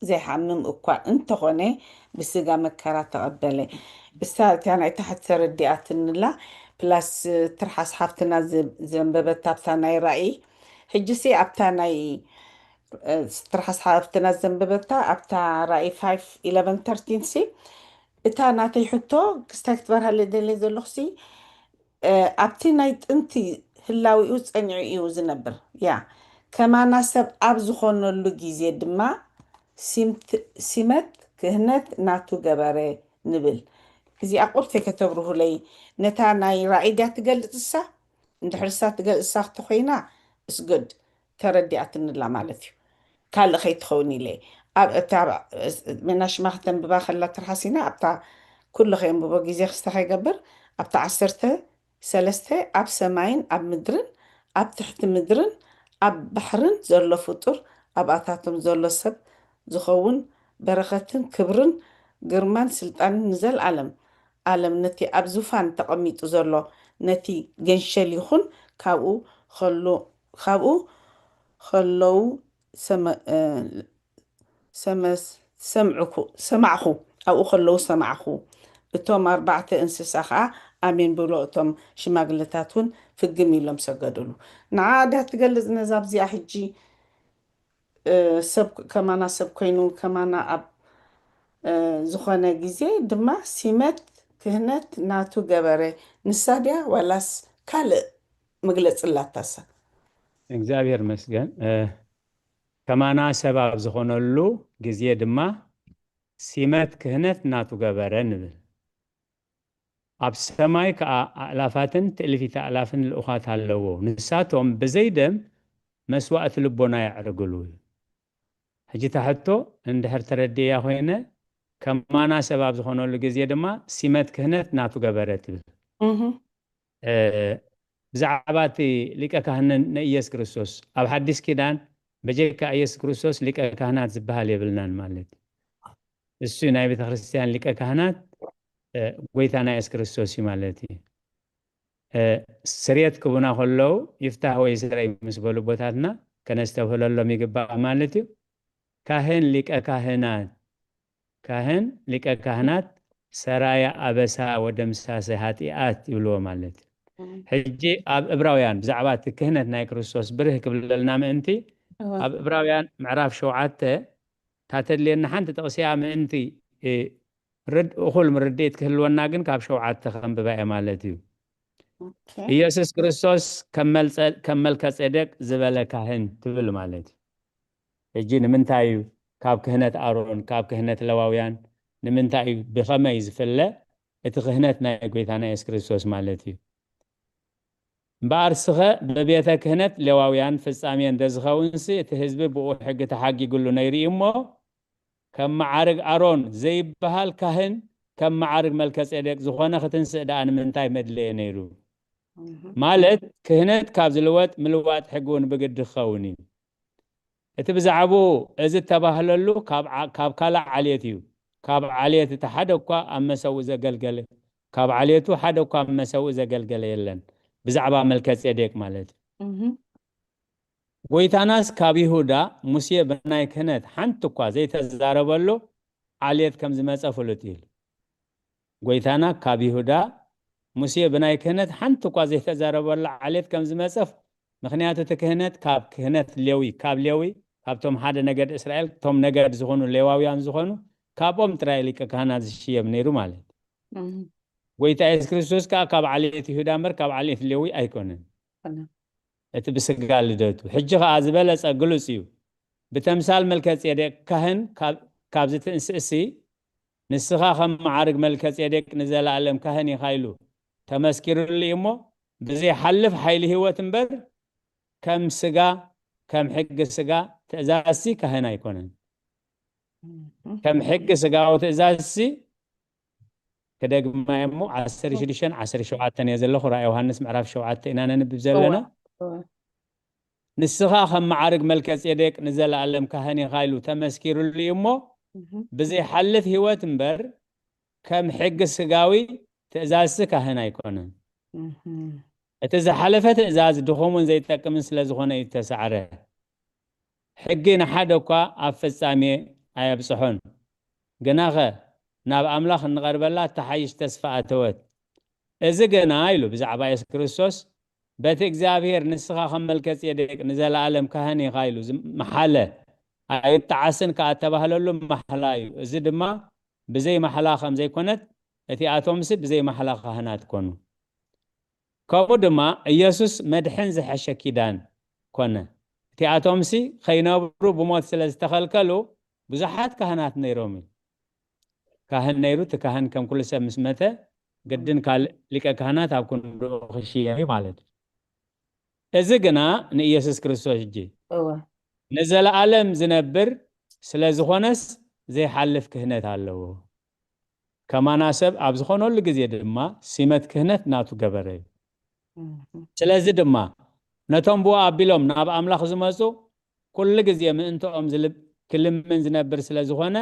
ዘይሓምም እኳ እንተኾነ ብስጋ መከራ ተቐበለ። እሳ እቲያ ናይ ታሕቲ ተረዲኣትንላ ፕላስ ትርሓስ ሓፍትና ዘንበበታ ኣብታ ናይ ራእይ ሕጂ ሲ ኣብታ ናይ ትርሓስ ሓፍትና ዘንበበታ ኣብታ ራእይ ፋይቭ ኢለቨን ተርቲን ሲ እታ ናተይ ሕቶ ክስታይ ክትበርሃለ ደለ ዘለኹ ሲ ኣብቲ ናይ ጥንቲ ህላዊኡ ጸኒዑ እዩ ዝነብር። ያ ከማና ሰብ ኣብ ዝኾነሉ ግዜ ድማ ሲመት ክህነት ናቱ ገበረ ንብል። እዚኣ ቁርተይ ከተብርሁለይ ነታ ናይ ራእይ ድያ ትገልጽ እሳ? እንድሕር እሳ ትገልጽ እሳ ክተኮይና እስጎድ ተረዲኣትንላ ማለት እዩ። ካልእ ከይትኸውን ኢለ ኣብ እታ ሜናሽማ ክተንብባ ከላ ትርሓሲና ኣብታ ኩሉ ከየንብቦ ግዜ ክስተ ከይገብር ኣብታ ዓሰርተ ሰለስተ ኣብ ሰማይን ኣብ ምድርን ኣብ ትሕቲ ምድርን ኣብ ባሕርን ዘሎ ፍጡር ኣብኣታቶም ዘሎ ሰብ ዝኸውን በረኸትን ክብርን ግርማን ስልጣንን ንዘለኣለም ኣለም ነቲ ኣብ ዙፋን ተቐሚጡ ዘሎ ነቲ ገንሸል ይኹን ካብኡ ከሎ ካብኡ ከለዉ ሰማዕኹ ኣብኡ ከለዉ ሰማዕኹ። እቶም ኣርባዕተ እንስሳ ኸዓ ኣሜን ብሎ እቶም ሽማግለታት እውን ፍግም ኢሎም ሰገዱሉ። ንዓ ድያ ትገልጽ ነዛ ኣብዚኣ ሕጂ ሰብ ከማና ሰብ ኮይኑ ከማና ኣብ ዝኾነ ግዜ ድማ ሲመት ክህነት ናቱ ገበረ። ንሳ ድያ ዋላስ ካልእ መግለጺ ኣላታሳ? እግዚኣብሔር መስገን ከማና ሰብ ኣብ ዝኾነሉ ግዜ ድማ ሲመት ክህነት ናቱ ገበረ ንብል። ኣብ ሰማይ ከኣ ኣእላፋትን ትእልፊተ ኣእላፍን ልኡኻት ኣለዎ። ንሳቶም ብዘይ ደም መስዋእቲ ልቦና የዕርግሉ። ሕጂ እታ ሕቶ እንድሕር ተረድእያ ኮይነ ከማና ሰብ ኣብ ዝኾነሉ ግዜ ድማ ሲመት ክህነት ናቱ ገበረ ትብል። ብዛዕባ እቲ ሊቀ ካህንን ንኢየሱስ ክርስቶስ ኣብ ሓዲስ ኪዳን በጀካ ኢየሱስ ክርስቶስ ሊቀ ካህናት ዝበሃል የብልናን ማለት እዩ። እሱ ናይ ቤተ ክርስቲያን ሊቀ ካህናት ጎይታና የሱስ ክርስቶስ እዩ ማለት እዩ። ስርየት ክቡና ከለዉ ይፍታህ ወይ ስረይ ምስ በሉ ቦታትና ከነስተብህለሎም ይግባእ ማለት እዩ። ካህን ሊቀ ካህናት ካህን ሊቀ ካህናት ሰራያ ኣበሳ ወደምሳሰ ሃጢኣት ይብልዎ ማለት እዩ። ሕጂ ኣብ እብራውያን ብዛዕባ እቲ ክህነት ናይ ክርስቶስ ብርህ ክብለልና ምእንቲ ኣብ እብራውያን ምዕራፍ ሸውዓተ ታተድልየና ሓንቲ ጥቕስያ ምእንቲ እኹል ምርድኢት ክህልወና ግን ካብ ሸውዓተ ከንብባ እየ ማለት እዩ። ኢየሱስ ክርስቶስ ከም መልከ ጼዴቅ ዝበለ ካህን ትብል ማለት እዩ። ሕጂ ንምንታይ እዩ ካብ ክህነት ኣሮን ካብ ክህነት ለዋውያን ንምንታይ እዩ ብኸመይ ዝፍለ? እቲ ክህነት ናይ ጎይታና የሱስ ክርስቶስ ማለት እዩ። እምበኣር ስኸ በቤተ ክህነት ሌዋውያን ፍጻሜ እንተዝኸውንሲ እቲ ህዝቢ ብኡ ሕጊ ተሓጊጉሉ ነይሩ እዩ እሞ ከም መዓርግ ኣሮን ዘይበሃል ካህን ከም መዓርግ መልከ ጼዴቅ ዝኾነ ክትንስእ ደኣ ንምንታይ መድለየ ነይሩ? ማለት ክህነት ካብ ዝልወጥ ምልዋጥ ሕጊ እውን ብግዲ ክኸውን እዩ። እቲ ብዛዕባኡ እዚ እተባህለሉ ካብ ካልእ ዓሌት እዩ። ካብ ዓሌት እቲ ሓደ እኳ ኣብ መሰውእ ዘገልገለ ካብ ዓሌቱ ሓደ እኳ ኣብ መሰውእ ዘገልገለ የለን። ብዛዕባ መልከ ጼዴቅ ማለት እዩ። ጎይታናስ ካብ ይሁዳ ሙሴ ብናይ ክህነት ሓንቲ እኳ ዘይተዛረበሉ ዓሌት ከም ዝመጸ ፍሉጥ እዩ። ጎይታና ካብ ይሁዳ ሙሴ ብናይ ክህነት ሓንቲ እኳ ዘይተዛረበሉ ዓሌት ከም ዝመጸ ምክንያቱ እቲ ክህነት ካብ ክህነት ሌዊ ካብ ሌዊ ካብቶም ሓደ ነገድ እስራኤል እቶም ነገድ ዝኾኑ ሌዋውያን ዝኾኑ ካብኦም ጥራይ ሊቀ ካህናት ዝሽየም ነይሩ ማለት እዩ። ጎይታ የሱስ ክርስቶስ ከዓ ካብ ዓሌት ይሁዳ እምበር ካብ ዓሌት ሌዊ ኣይኮነን። እቲ ብስጋ ልደቱ ሕጂ ከዓ ዝበለጸ ግሉጽ እዩ። ብተምሳል መልከ ጼዴቅ ካህን ካብ ዝትንስእሲ ንስኻ ከም መዓርግ መልከ ጼዴቅ ንዘለኣለም ካህን ኢኻ ኢሉ ተመስኪሩሉ እዩ እሞ ብዘይሓልፍ ሓይሊ ህይወት እምበር ከም ስጋ ከም ሕጊ ስጋ ትእዛዝሲ ካህን ኣይኮነን። ከም ሕጊ ስጋዊ ትእዛዝሲ ክደግማ እሞ ዓሰርተ ሽዱሽተ ዓሰርተ ሸውዓተ እየ ዘለኹ። ራእይ ዮሃንስ ምዕራፍ ሸውዓተ ኢና ነንብብ ዘለና። ንስኻ ከም መዓርግ መልከ ጼዴቅ ንዘለኣለም ካህን ኢኻ ኢሉ ተመስኪሩሉ እዩ እሞ ብዘይሓልፍ ህይወት እምበር ከም ሕጊ ስጋዊ ትእዛዝሲ ካህን ኣይኮነን። እቲ ዝሓለፈ ትእዛዝ ድኹምን ዘይጠቅምን ስለ ዝኾነ እዩ እተሳዕረ። ሕጊ ንሓደ እኳ ኣብ ፍጻሜ ኣየብጽሖን። ግናኸ ናብ ኣምላኽ እንቐርበላ እተሓይሽ ተስፋ ኣተወት። እዚ ግና ኢሉ ብዛዕባ የሱስ ክርስቶስ በቲ እግዚኣብሔር ንስኻ ከም መልከ ጼዴቅ ንዘለኣለም ካህን ኢኻ ኢሉ ዝመሓለ ኣይጠዓስን ከኣ እተባህለሉ ማሕላ እዩ። እዚ ድማ ብዘይ ማሕላ ከም ዘይኮነት እቲኣቶምሲ ብዘይ ማሕላ ካህናት ኮኑ። ከምኡ ድማ ኢየሱስ መድሕን ዝሐሸ ኪዳን ኮነ። እቲኣቶምሲ ከይነብሩ ብሞት ስለ ዝተኸልከሉ ብዙሓት ካህናት ነይሮም እዩ። ካህን ነይሩ፣ እቲ ካህን ከም ኩሉ ሰብ ምስ መተ ግድን ካልእ ሊቀ ካህናት ኣብ ክንድኡ ክሽየም እዩ ማለት እዩ። እዚ ግና ንኢየሱስ ክርስቶስ ሕጂ ንዘለኣለም ዝነብር ስለ ዝኾነስ ዘይሓልፍ ክህነት ኣለዎ። ከማና ሰብ ኣብ ዝኾነሉ ግዜ ድማ ሲመት ክህነት ናቱ ገበረ እዩ። ስለዚ ድማ ነቶም ብኡ ኣቢሎም ናብ ኣምላኽ ዝመጹ ኩሉ ግዜ ምእንትኦም ክልምን ዝነብር ስለ ዝኾነ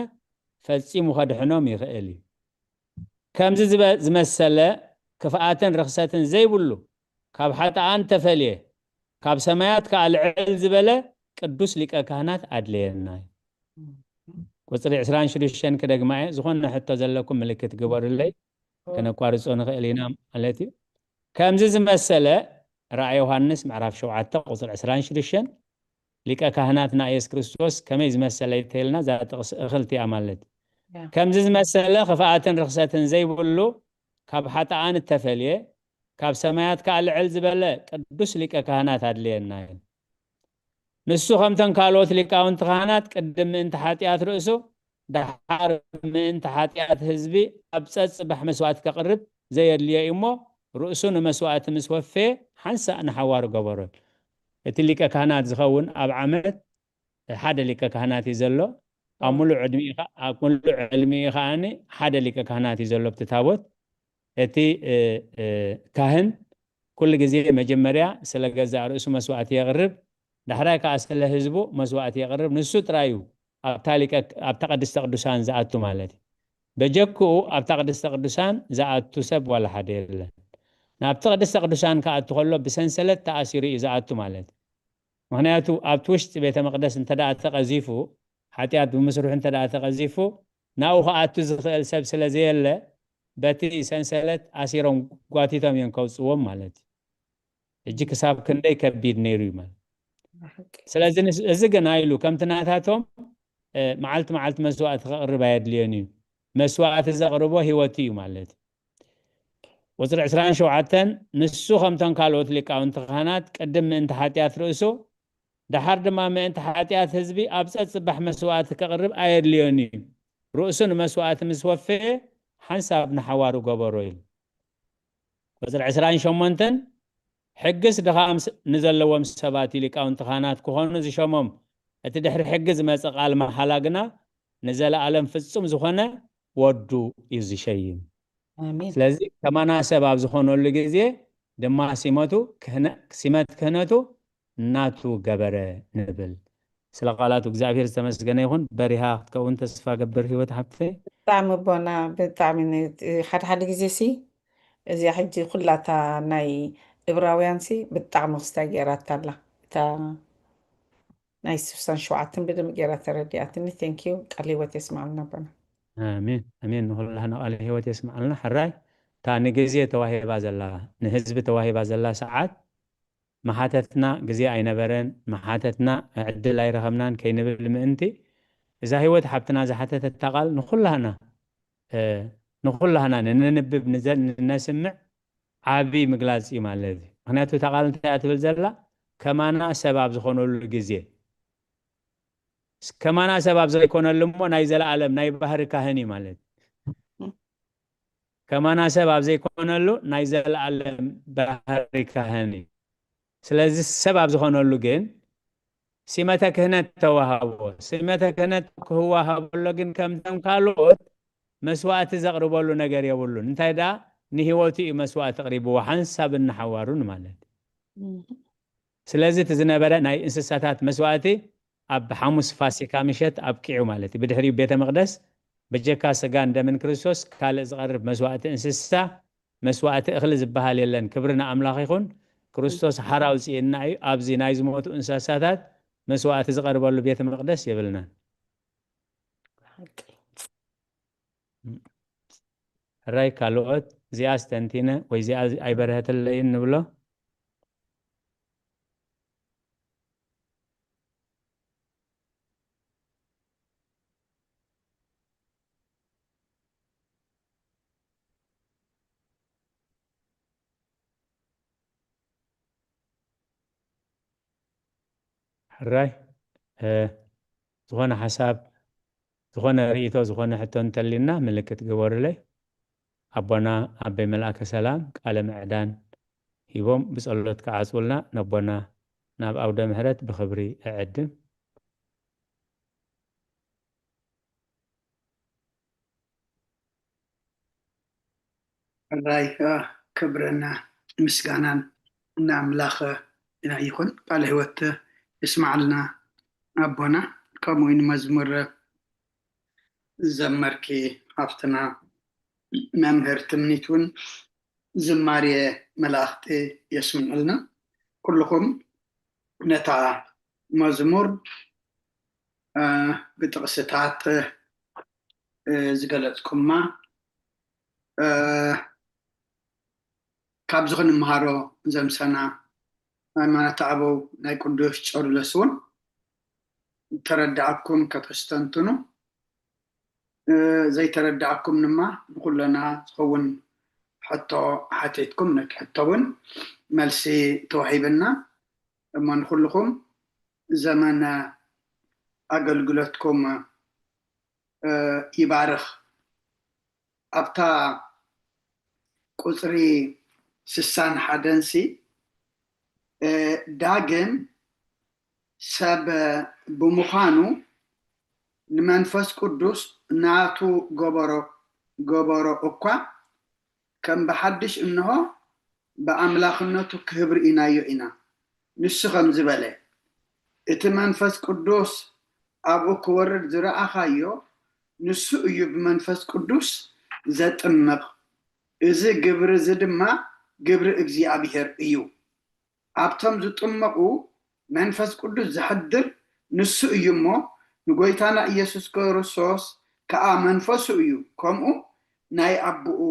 ፈጺሙ ከድሕኖም ይኽእል እዩ። ከምዚ ዝመሰለ ክፍኣትን ርኽሰትን ዘይብሉ ካብ ሓጥኣን ተፈልየ ካብ ሰማያት ከኣ ልዕል ዝበለ ቅዱስ ሊቀ ካህናት ኣድለየና እዩ። ቁፅሪ ዕስራን ሽዱሽተን ክደግማ እየ። ዝኾነ ሕቶ ዘለኩም ምልክት ግበሩለይ፣ ከነቋርፆ ንኽእል ኢና ማለት እዩ። ከምዚ ዝመሰለ ራእይ ዮሃንስ ምዕራፍ ሸውዓተ ቁፅሪ ዕስራን ሽዱሽተን ሊቀ ካህናትና ኢየሱስ ክርስቶስ ከመይ ዝመሰለ ይተይልና እዛ ጥቕሲ እኽልቲ እያ ማለት እዩ። ከምዚ ዝመሰለ ክፍኣትን ርኽሰትን ዘይብሉ ካብ ሓጥኣን እተፈልየ ካብ ሰማያት ከኣ ልዕል ዝበለ ቅዱስ ሊቀ ካህናት ኣድልየና እዩ። ንሱ ከምተን ካልኦት ሊቃውንቲ ካህናት ቅድም ምእንቲ ሓጢኣት ርእሱ ደሓር ምእንቲ ሓጢኣት ህዝቢ ኣብ ጸጽባሕ መስዋእቲ ከቕርብ ዘየድልዮ እዩ እሞ ርእሱ ንመስዋእቲ ምስ ወፈየ ሓንሳእ ንሓዋሩ ገበሮ። እቲ ሊቀ ካህናት ዝኸውን ኣብ ዓመት ሓደ ሊቀ ካህናት እዩ ዘሎ። ኣብ ሙሉእ ዕድሚኡ ከ- ኣብ ሙሉእ ዕድሚኡ ከኣ ሓደ ሊቀ ካህናት እዩ ዘሎ ኣብቲ ታቦት። እቲ እ፣ እ፣ ካህን ኩሉ ግዜ መጀመርያ ስለ ገዛእ ርእሱ መስዋእቲ የቕርብ፣ ዳሕራይ ከኣ ስለ ህዝቡ መስዋእቲ የቕርብ። ንሱ ጥራይ እዩ ኣብታ ሊቀ ኣብታ ቅድስተ ቅዱሳን ዝኣቱ ማለት እዩ። በጀክኡ ኣብታ ቅድስተ ቅዱሳን ዝኣቱ ሰብ ዋላ ሓደ የለን። ናብቲ ቅድስተ ቅዱሳን ክኣቱ ከሎ ብሰንሰለት ተኣሲሩ እዩ ዝኣቱ ማለት እዩ። ምክንያቱ ኣብቲ ውሽጢ ቤተ መቅደስ እንተ ደኣ ተቐዚፉ፣ ሓጢኣት ብምስርሑ እንተ ደኣ ተቐዚፉ፣ ናብኡ ክኣቱ ዝኽእል ሰብ ስለ ዘየለ፣ በቲ ሰንሰለት ኣሲሮም ጓቲቶም እዮም ከውፅዎም ማለት እዩ። ሕጂ ክሳብ ክንደይ ከቢድ ነይሩ እዩ ማለት። ስለዚ ንስ- እዚ ግን ኣይሉ ከምቲ ናታቶም እ፣ መዓልቲ መዓልቲ መስዋእቲ ከቕርብ ኣየድልዮን እዩ። መስዋእቲ ዘቕርቦ ህይወቱ እዩ ማለት እዩ። ቁፅሪ ዕስራን ሸውዓተን፣ ንሱ ከምቶም ካልኦት ሊቃውንቲ ካህናት ቅድም ምእንቲ ሓጢኣት ርእሱ፣ ደሓር ድማ ምእንቲ ሓጢኣት ህዝቢ ኣብ ጸጽባሕ መስዋእቲ ከቕርብ ኣየድልዮን እዩ። ርእሱ ንመስዋእቲ ምስ ወፈየ ሓንሳብ ንሓዋሩ ገበሮ ኢሉ። ቁፅሪ ዕስራን ሸሞንተን፣ ሕግስ ድኻ ምስ- ንዘለዎም ሰባት እዩ ሊቃውንቲ ካህናት ክኾኑ ዝሸሞም። እቲ ድሕሪ ሕጊ ዝመጸ ቃል መሓላ ግና ንዘለኣለም ፍጹም ዝኾነ ወዱ እዩ ዝሸይም። ኣሜን። ስለዚ ከማና ሰብ ኣብ ዝኾነሉ ግዜ ድማ ሲመቱ ክህነ- ሲመት ክህነቱ ናቱ ገበረ ንብል። ስለ ቃላቱ እግዚኣብሔር ዝተመስገነ ይኹን። በሪሃ ክትከውን ተስፋ ገብር ህይወት ሓብተይ። ብጣዕሚ ኣቦና ብጣዕሚ ን- ሓደ ሓደ ግዜ ሲ እዚኣ ሕጂ ኩላታ ናይ እብራውያን ሲ ብጣዕሚ ክስታይ ገይራታ ኣላ። እታ ናይ ስሳን ሸውዓተን ብደንብ ገይራ ተረዲኣትኒ። ቴንኪዩ። ቃል ህይወት የስማዕልና ኣቦና። ኣሜን ኣሜን። ንኩላህና ቃለ ህይወት የስማዓልና። ሕራይ እታ ንግዜ ተዋሂባ ዘላ ንህዝቢ ተዋሂባ ዘላ ሰዓት መሓተትና ግዜ ኣይነበረን፣ መሓተትና ዕድል ኣይረኸብናን ከይንብል ምእንቲ እዛ ህይወት ሓብትና ዝሓተተታ ቃል ንኩላህና እ፣ ንኩላህና ንንንብብ ንዘ- ንነስምዕ ዓቢ ምግላጽ እዩ ማለት እዩ። ምክንያቱ እታ ቃል እንታይ እያ ትብል ዘላ? ከማና ሰብ ኣብ ዝኾነሉ ግዜ ከማና ሰብ ኣብ ዘይኮነሉ እሞ ናይ ዘለኣለም ናይ ባህሪ ካህን እዩ ማለት እዩ። ከማና ሰብ ኣብ ዘይኮነሉ ናይ ዘለኣለም ባህሪ ካህን እዩ። ስለዚ ሰብ ኣብ ዝኾነሉ ግን ሲመተ ክህነት ተዋሃቦ። ሲመተ ክህነት ክዋሃበሎ ግን ከምቶም ካልኦት መስዋእቲ ዘቕርበሉ ነገር የብሉን። እንታይ ደኣ ንህይወቱ እዩ መስዋእቲ ኣቕሪብዎ ሓንሳብን ንሓዋሩን ማለት እዩ። ስለዚ እቲ ዝነበረ ናይ እንስሳታት መስዋእቲ ኣብ ሓሙስ ፋሲካ ምሸት ኣብቂዑ ማለት እዩ። ብድሕሪኡ ቤተ መቕደስ ብጀካ ስጋን ደምን ክርስቶስ ካልእ ዝቐርብ መስዋእቲ እንስሳ መስዋእቲ እኽሊ ዝበሃል የለን። ክብሪ ንኣምላኽ ይኹን። ክርስቶስ ሓራ ኣውፅእና እዩ። ኣብዚ ናይ ዝሞቱ እንስሳታት መስዋእቲ ዝቐርበሉ ቤተ መቕደስ የብልናን። ሕራይ ካልኦት እዚኣ ስተንቲነ ወይ እዚኣ ኣይበረሀትለይን ንብሎ። ሕራይ እ፣ ዝኾነ ሓሳብ ዝኾነ ርእይቶ ዝኾነ ሕቶ እንተሊና ምልክት ግበሩለይ። ኣቦና ኣበይ መልኣከ ሰላም ቃለ ምዕዳን ሂቦም ብጸሎት ክዓጽውልና ነቦና ናብ ኣውደ ምሕረት ብኽብሪ እዕድም። ሕራይ ክብርን ምስጋናን ንኣምላኽ ኢና ይኹን። ቃለ ህይወት ይስማዓልና ኣቦና። ከምኡ ንመዝሙር ዘመርኪ ሃፍትና መምህር ትምኒት እውን ዝማሬ መላእኽቲ የስምዕልና። ኩልኹም ነታ መዝሙር ብጥቕስታት ዝገለፅኩማ ካብዚ ክንምሃሮ ዘምሰና ሃይማኖት ኣበው ናይ ቅዱስ ጨርሎስ እውን ተረዳኣኩም ከተስተንትኑ ዘይተረዳኣኩም ድማ ንኩለና ዝኸውን ሕቶ ሓቲትኩም ነቲ ሕቶ እውን መልሲ ተዋሂብና እሞ ንኩልኩም ዘመን ኣገልግሎትኩም ይባርኽ። ኣብታ ቁፅሪ ስሳን ሓደንሲ ዳግም ሰብ ብምዃኑ ንመንፈስ ቅዱስ ናቱ ገበሮ ገበሮ እኳ ከም ብሓድሽ እንሆ ብኣምላኽነቱ ክህብ ርኢናዮ ኢና። ንሱ ከም ዝበለ እቲ መንፈስ ቅዱስ ኣብኡ ክወርድ ዝረኣኻዮ፣ ንሱ እዩ ብመንፈስ ቅዱስ ዘጥምቕ። እዚ ግብሪ እዚ ድማ ግብሪ እግዚኣብሔር እዩ። ኣብቶም ዝጥመቑ መንፈስ ቅዱስ ዘሕድር ንሱ እዩ እሞ፣ ንጎይታና ኢየሱስ ክርስቶስ ከኣ መንፈሱ እዩ፣ ከምኡ ናይ ኣቦኡ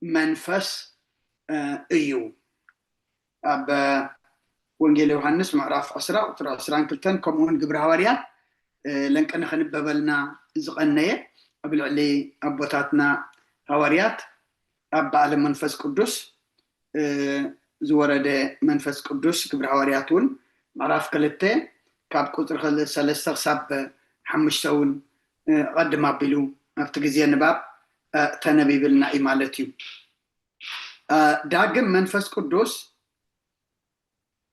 መንፈስ፣ እ፣ እዩ። ኣብ ወንጌል ዮሃንስ ምዕራፍ ዕስራ ቁጽሪ ዕስራን ክልተን፣ ከምኡ እውን ግብሪ ሃዋርያት፣ እ፣ ለንቅነ ክንበበልና ዝቐነየ፣ ኣብ ልዕሊ ኣቦታትና ሃዋርያት ኣብ በዓለ መንፈስ ቅዱስ፣ እ፣ ዝወረደ መንፈስ ቅዱስ፣ ግብሪ ሃዋርያት እውን ምዕራፍ ክልተ ካብ ቁጽሪ ክል-፣ ሰለስተ ክሳብ ሓሙሽተ እውን፣ እ፣ ቀድም ኣቢሉ ኣብቲ ግዜ ንባብ፣ እ፣ ተነቢብልና እዩ ማለት እዩ። እ፣ ዳግም መንፈስ ቅዱስ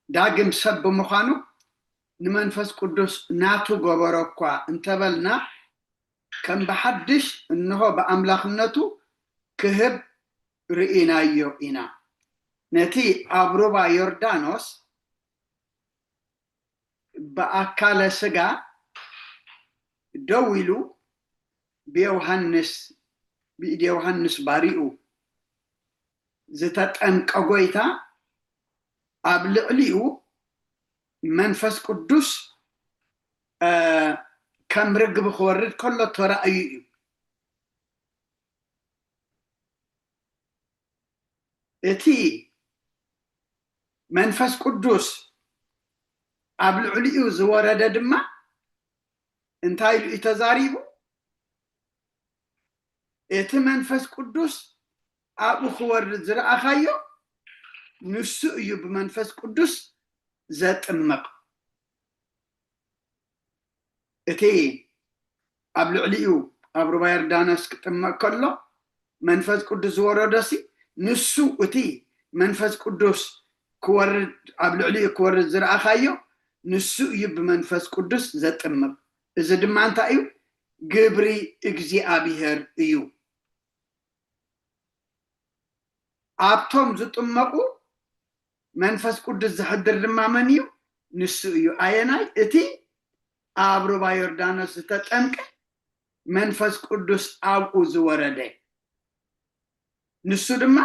ዳግም ሰብ ብምዃኑ ንመንፈስ ቅዱስ ናቱ ገበሮ እኳ እንተበልና፣ ከም ብሓድሽ እንሆ ብኣምላኽነቱ ክህብ ርኢናዮ ኢና። ነቲ ኣብ ሩባ ዮርዳኖስ ብኣካለ ስጋ ደው ኢሉ ብዮሃንስ፣ ብኢድ ዮሃንስ ባሪኡ ዝተጠምቀ ጎይታ፣ ኣብ ልዕሊኡ መንፈስ ቅዱስ፣ እ፣ ከም ርግቢ ክወርድ ከሎ ተራእዩ እዩ። እቲ መንፈስ ቅዱስ ኣብ ልዕሊኡ ዝወረደ ድማ እንታይ ኢሉ እዩ ተዛሪቡ? እቲ መንፈስ ቅዱስ ኣብኡ ክወርድ ዝረኣኻዮ፣ ንሱ እዩ ብመንፈስ ቅዱስ ዘጥምቕ። እቲ ኣብ ልዕሊኡ ኣብ ሩባ ዮርዳኖስ ክጥመቕ ከሎ መንፈስ ቅዱስ ዝወረዶሲ፣ ንሱ፣ እቲ መንፈስ ቅዱስ ክወርድ፣ ኣብ ልዕሊኡ ክወርድ ዝረኣኻዮ፣ ንሱ እዩ ብመንፈስ ቅዱስ ዘጥምቕ። እዚ ድማ እንታይ እዩ? ግብሪ እግዚኣብሔር እዩ። ኣብቶም ዝጥመቑ መንፈስ ቅዱስ ዘሕድር ድማ መን እዩ? ንሱ እዩ። ኣየናይ? እቲ ኣብ ሩባ ዮርዳኖስ ዝተጠምቀ፣ መንፈስ ቅዱስ ኣብኡ ዝወረደ። ንሱ ድማ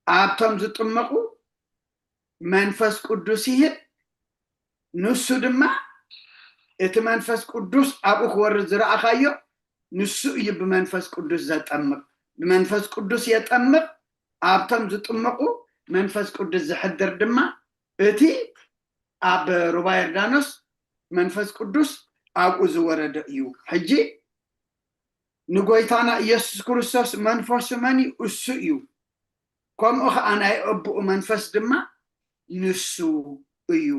ኣብቶም ዝጥመቑ መንፈስ ቅዱስ ይህብ። ንሱ ድማ፣ እቲ መንፈስ ቅዱስ ኣብኡ ክወርድ ዝረኣኻዮ፣ ንሱ እዩ ብመንፈስ ቅዱስ ዘጠምቕ። ብመንፈስ ቅዱስ የጠምቕ። ኣብቶም ዝጥመቑ መንፈስ ቅዱስ ዘሕድር ድማ፣ እቲ ኣብ ሩባ ዮርዳኖስ መንፈስ ቅዱስ ኣብኡ ዝወረደ እዩ። ሕጂ ንጎይታና ኢየሱስ ክርስቶስ መንፈሱ መን እዩ? እሱ እዩ። ከምኡ ኸዓ ናይ ኣቦኡ መንፈስ ድማ ንሱ እዩ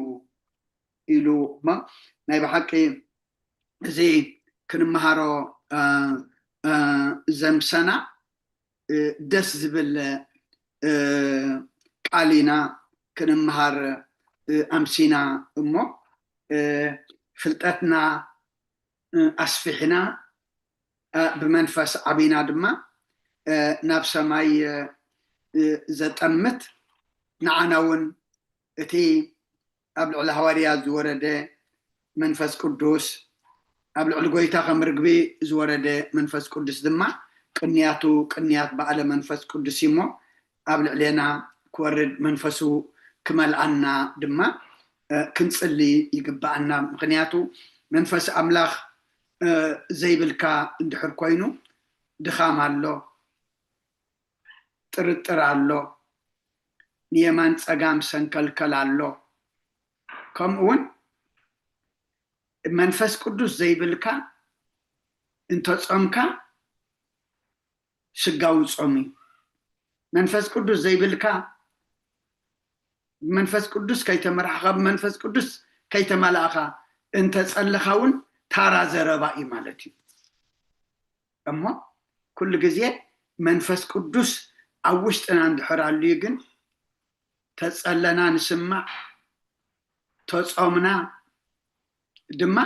ኢሉ እሞ፣ ናይ ብሓቂ እዚ ክንመሃሮ፣ እ፣ እ፣ ዘምሰና፣ እ፣ ደስ ዝብል፣ እ፣ ቃል ኢና ክንመሃር፣ እ፣ ኣምሲና እሞ፣ እ፣ ፍልጠትና፣ እ፣ ኣስፊሕና፣ እ፣ ብመንፈስ ዓቢና ድማ፣ እ፣ ናብ ሰማይ፣ እ፣ እ፣ ዘጠምት፣ ንዓና እውን እቲ ኣብ ልዕሊ ሃዋርያት ዝወረደ መንፈስ ቅዱስ፣ ኣብ ልዕሊ ጎይታ ከም ርግቢ ዝወረደ መንፈስ ቅዱስ ድማ ቅንያቱ ቅንያት በዓለ መንፈስ ቅዱስ እዩ እሞ፣ ኣብ ልዕሌና ክወርድ መንፈሱ ክመልኣና ድማ፣ እ፣ ክንጽሊ ይግብኣና። ምኽንያቱ መንፈስ ኣምላኽ፣ እ፣ ዘይብልካ እንድሕር ኮይኑ፣ ድኻም ኣሎ፣ ጥርጥር ኣሎ፣ ንየማን ጸጋም ሰንከልከል ኣሎ። ከምኡ እውን መንፈስ ቅዱስ ዘይብልካ እንተጾምካ ስጋዊ ጾም እዩ። መንፈስ ቅዱስ ዘይብልካ፣ ብመንፈስ ቅዱስ ከይተመራሕኻ፣ ብመንፈስ ቅዱስ ከይተመላእኻ እንተጸለኻ እውን ታራ ዘረባ እዩ ማለት እዩ። እሞ ኩሉ ግዜ መንፈስ ቅዱስ ኣብ ውሽጥና እንድሕር ኣልዩ ግን ተጸለና ንስማዕ፣ ተጾምና ድማ፣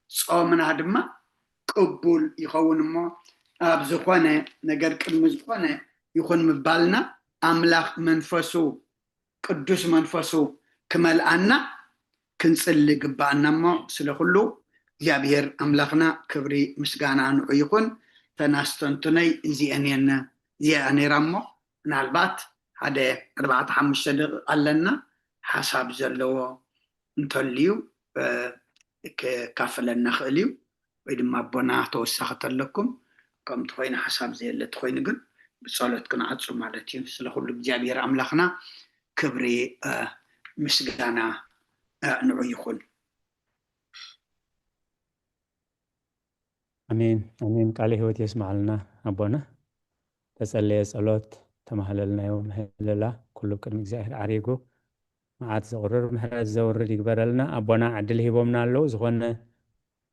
ጾምና ድማ ቅቡል ይኸውን። እሞ ኣብ ዝኾነ ነገር ቅድሚ ዝኾነ ይኹን ምባልና ኣምላኽ መንፈሱ፣ ቅዱስ መንፈሱ ክመልኣና ክንጽሊ ግባኣና። እሞ ስለ ኩሉ እግዚኣብሔር ኣምላኽና ክብሪ ምስጋና ንዑ ይኹን። ተናስተንቱነይ እዚአን እየን እዚኣ ነይራ እሞ ምናልባት ሓደ ኣርባዕተ ሓሙሽተ ደቂቕ ኣለና። ሓሳብ ዘለዎ እንተልዩ ክካፍለና ክእል እዩ። ወይ ድማ ኣቦና ተወሳኺ ተለኩም ከምቲ ኮይኑ ሓሳብ ዘየለ ተኮይኑ ግን ብጸሎት ክንዓጹ ማለት እዩ። ስለ ኩሉ እግዚኣብሔር ኣምላኽና ክብሪ ምስጋና ንዑ ይኹን። ኣሜን ኣሜን። ቃለ ህይወት የስማዓልና ኣቦና። ተጸለየ ጸሎት ተማህለልናዮ ምህለላ ኩሉ ቅድሚ እግዚኣብሔር ዓሪጉ መዓት ዘቑርር ምሕረት ዘውርድ ይግበረልና። ኣቦና ዕድል ሂቦምና ኣለዉ። ዝኾነ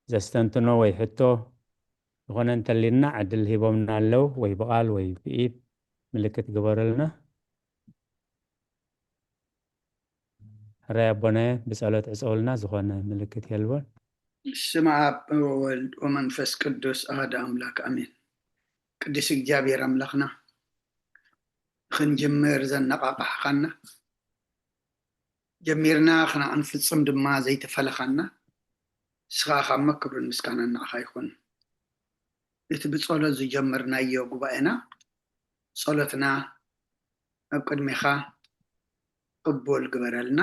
ዘስተንትኖ ወይ ሕቶ ዝኾነ እንተሊና ዕድል ሂቦምና ኣለዉ፣ ወይ ብቓል ወይ ብኢድ ምልክት ግበረልና። ሕራይ ኣቦናየ ብጸሎት ዕጸውልና፣ ዝኾነ ምልክት የልቦን። ስም ኣብ ወወልድ ወመንፈስ ቅዱስ ኣሃደ ኣምላክ ኣሜን። ቅዱስ እግዚኣብሔር ኣምላኽና ክንጅምር ዘነቓቕሓኻና ጀሚርና ክነንፍጽም ድማ ዘይተፈለኻና ንስኻ ካብ መክብርን ምስጋናን ንዓኻ ይኹን። እቲ ብጸሎት ዝጀመርናዮ ጉባኤና ጸሎትና ኣብ ቅድሜኻ ቅቡል ግበረልና።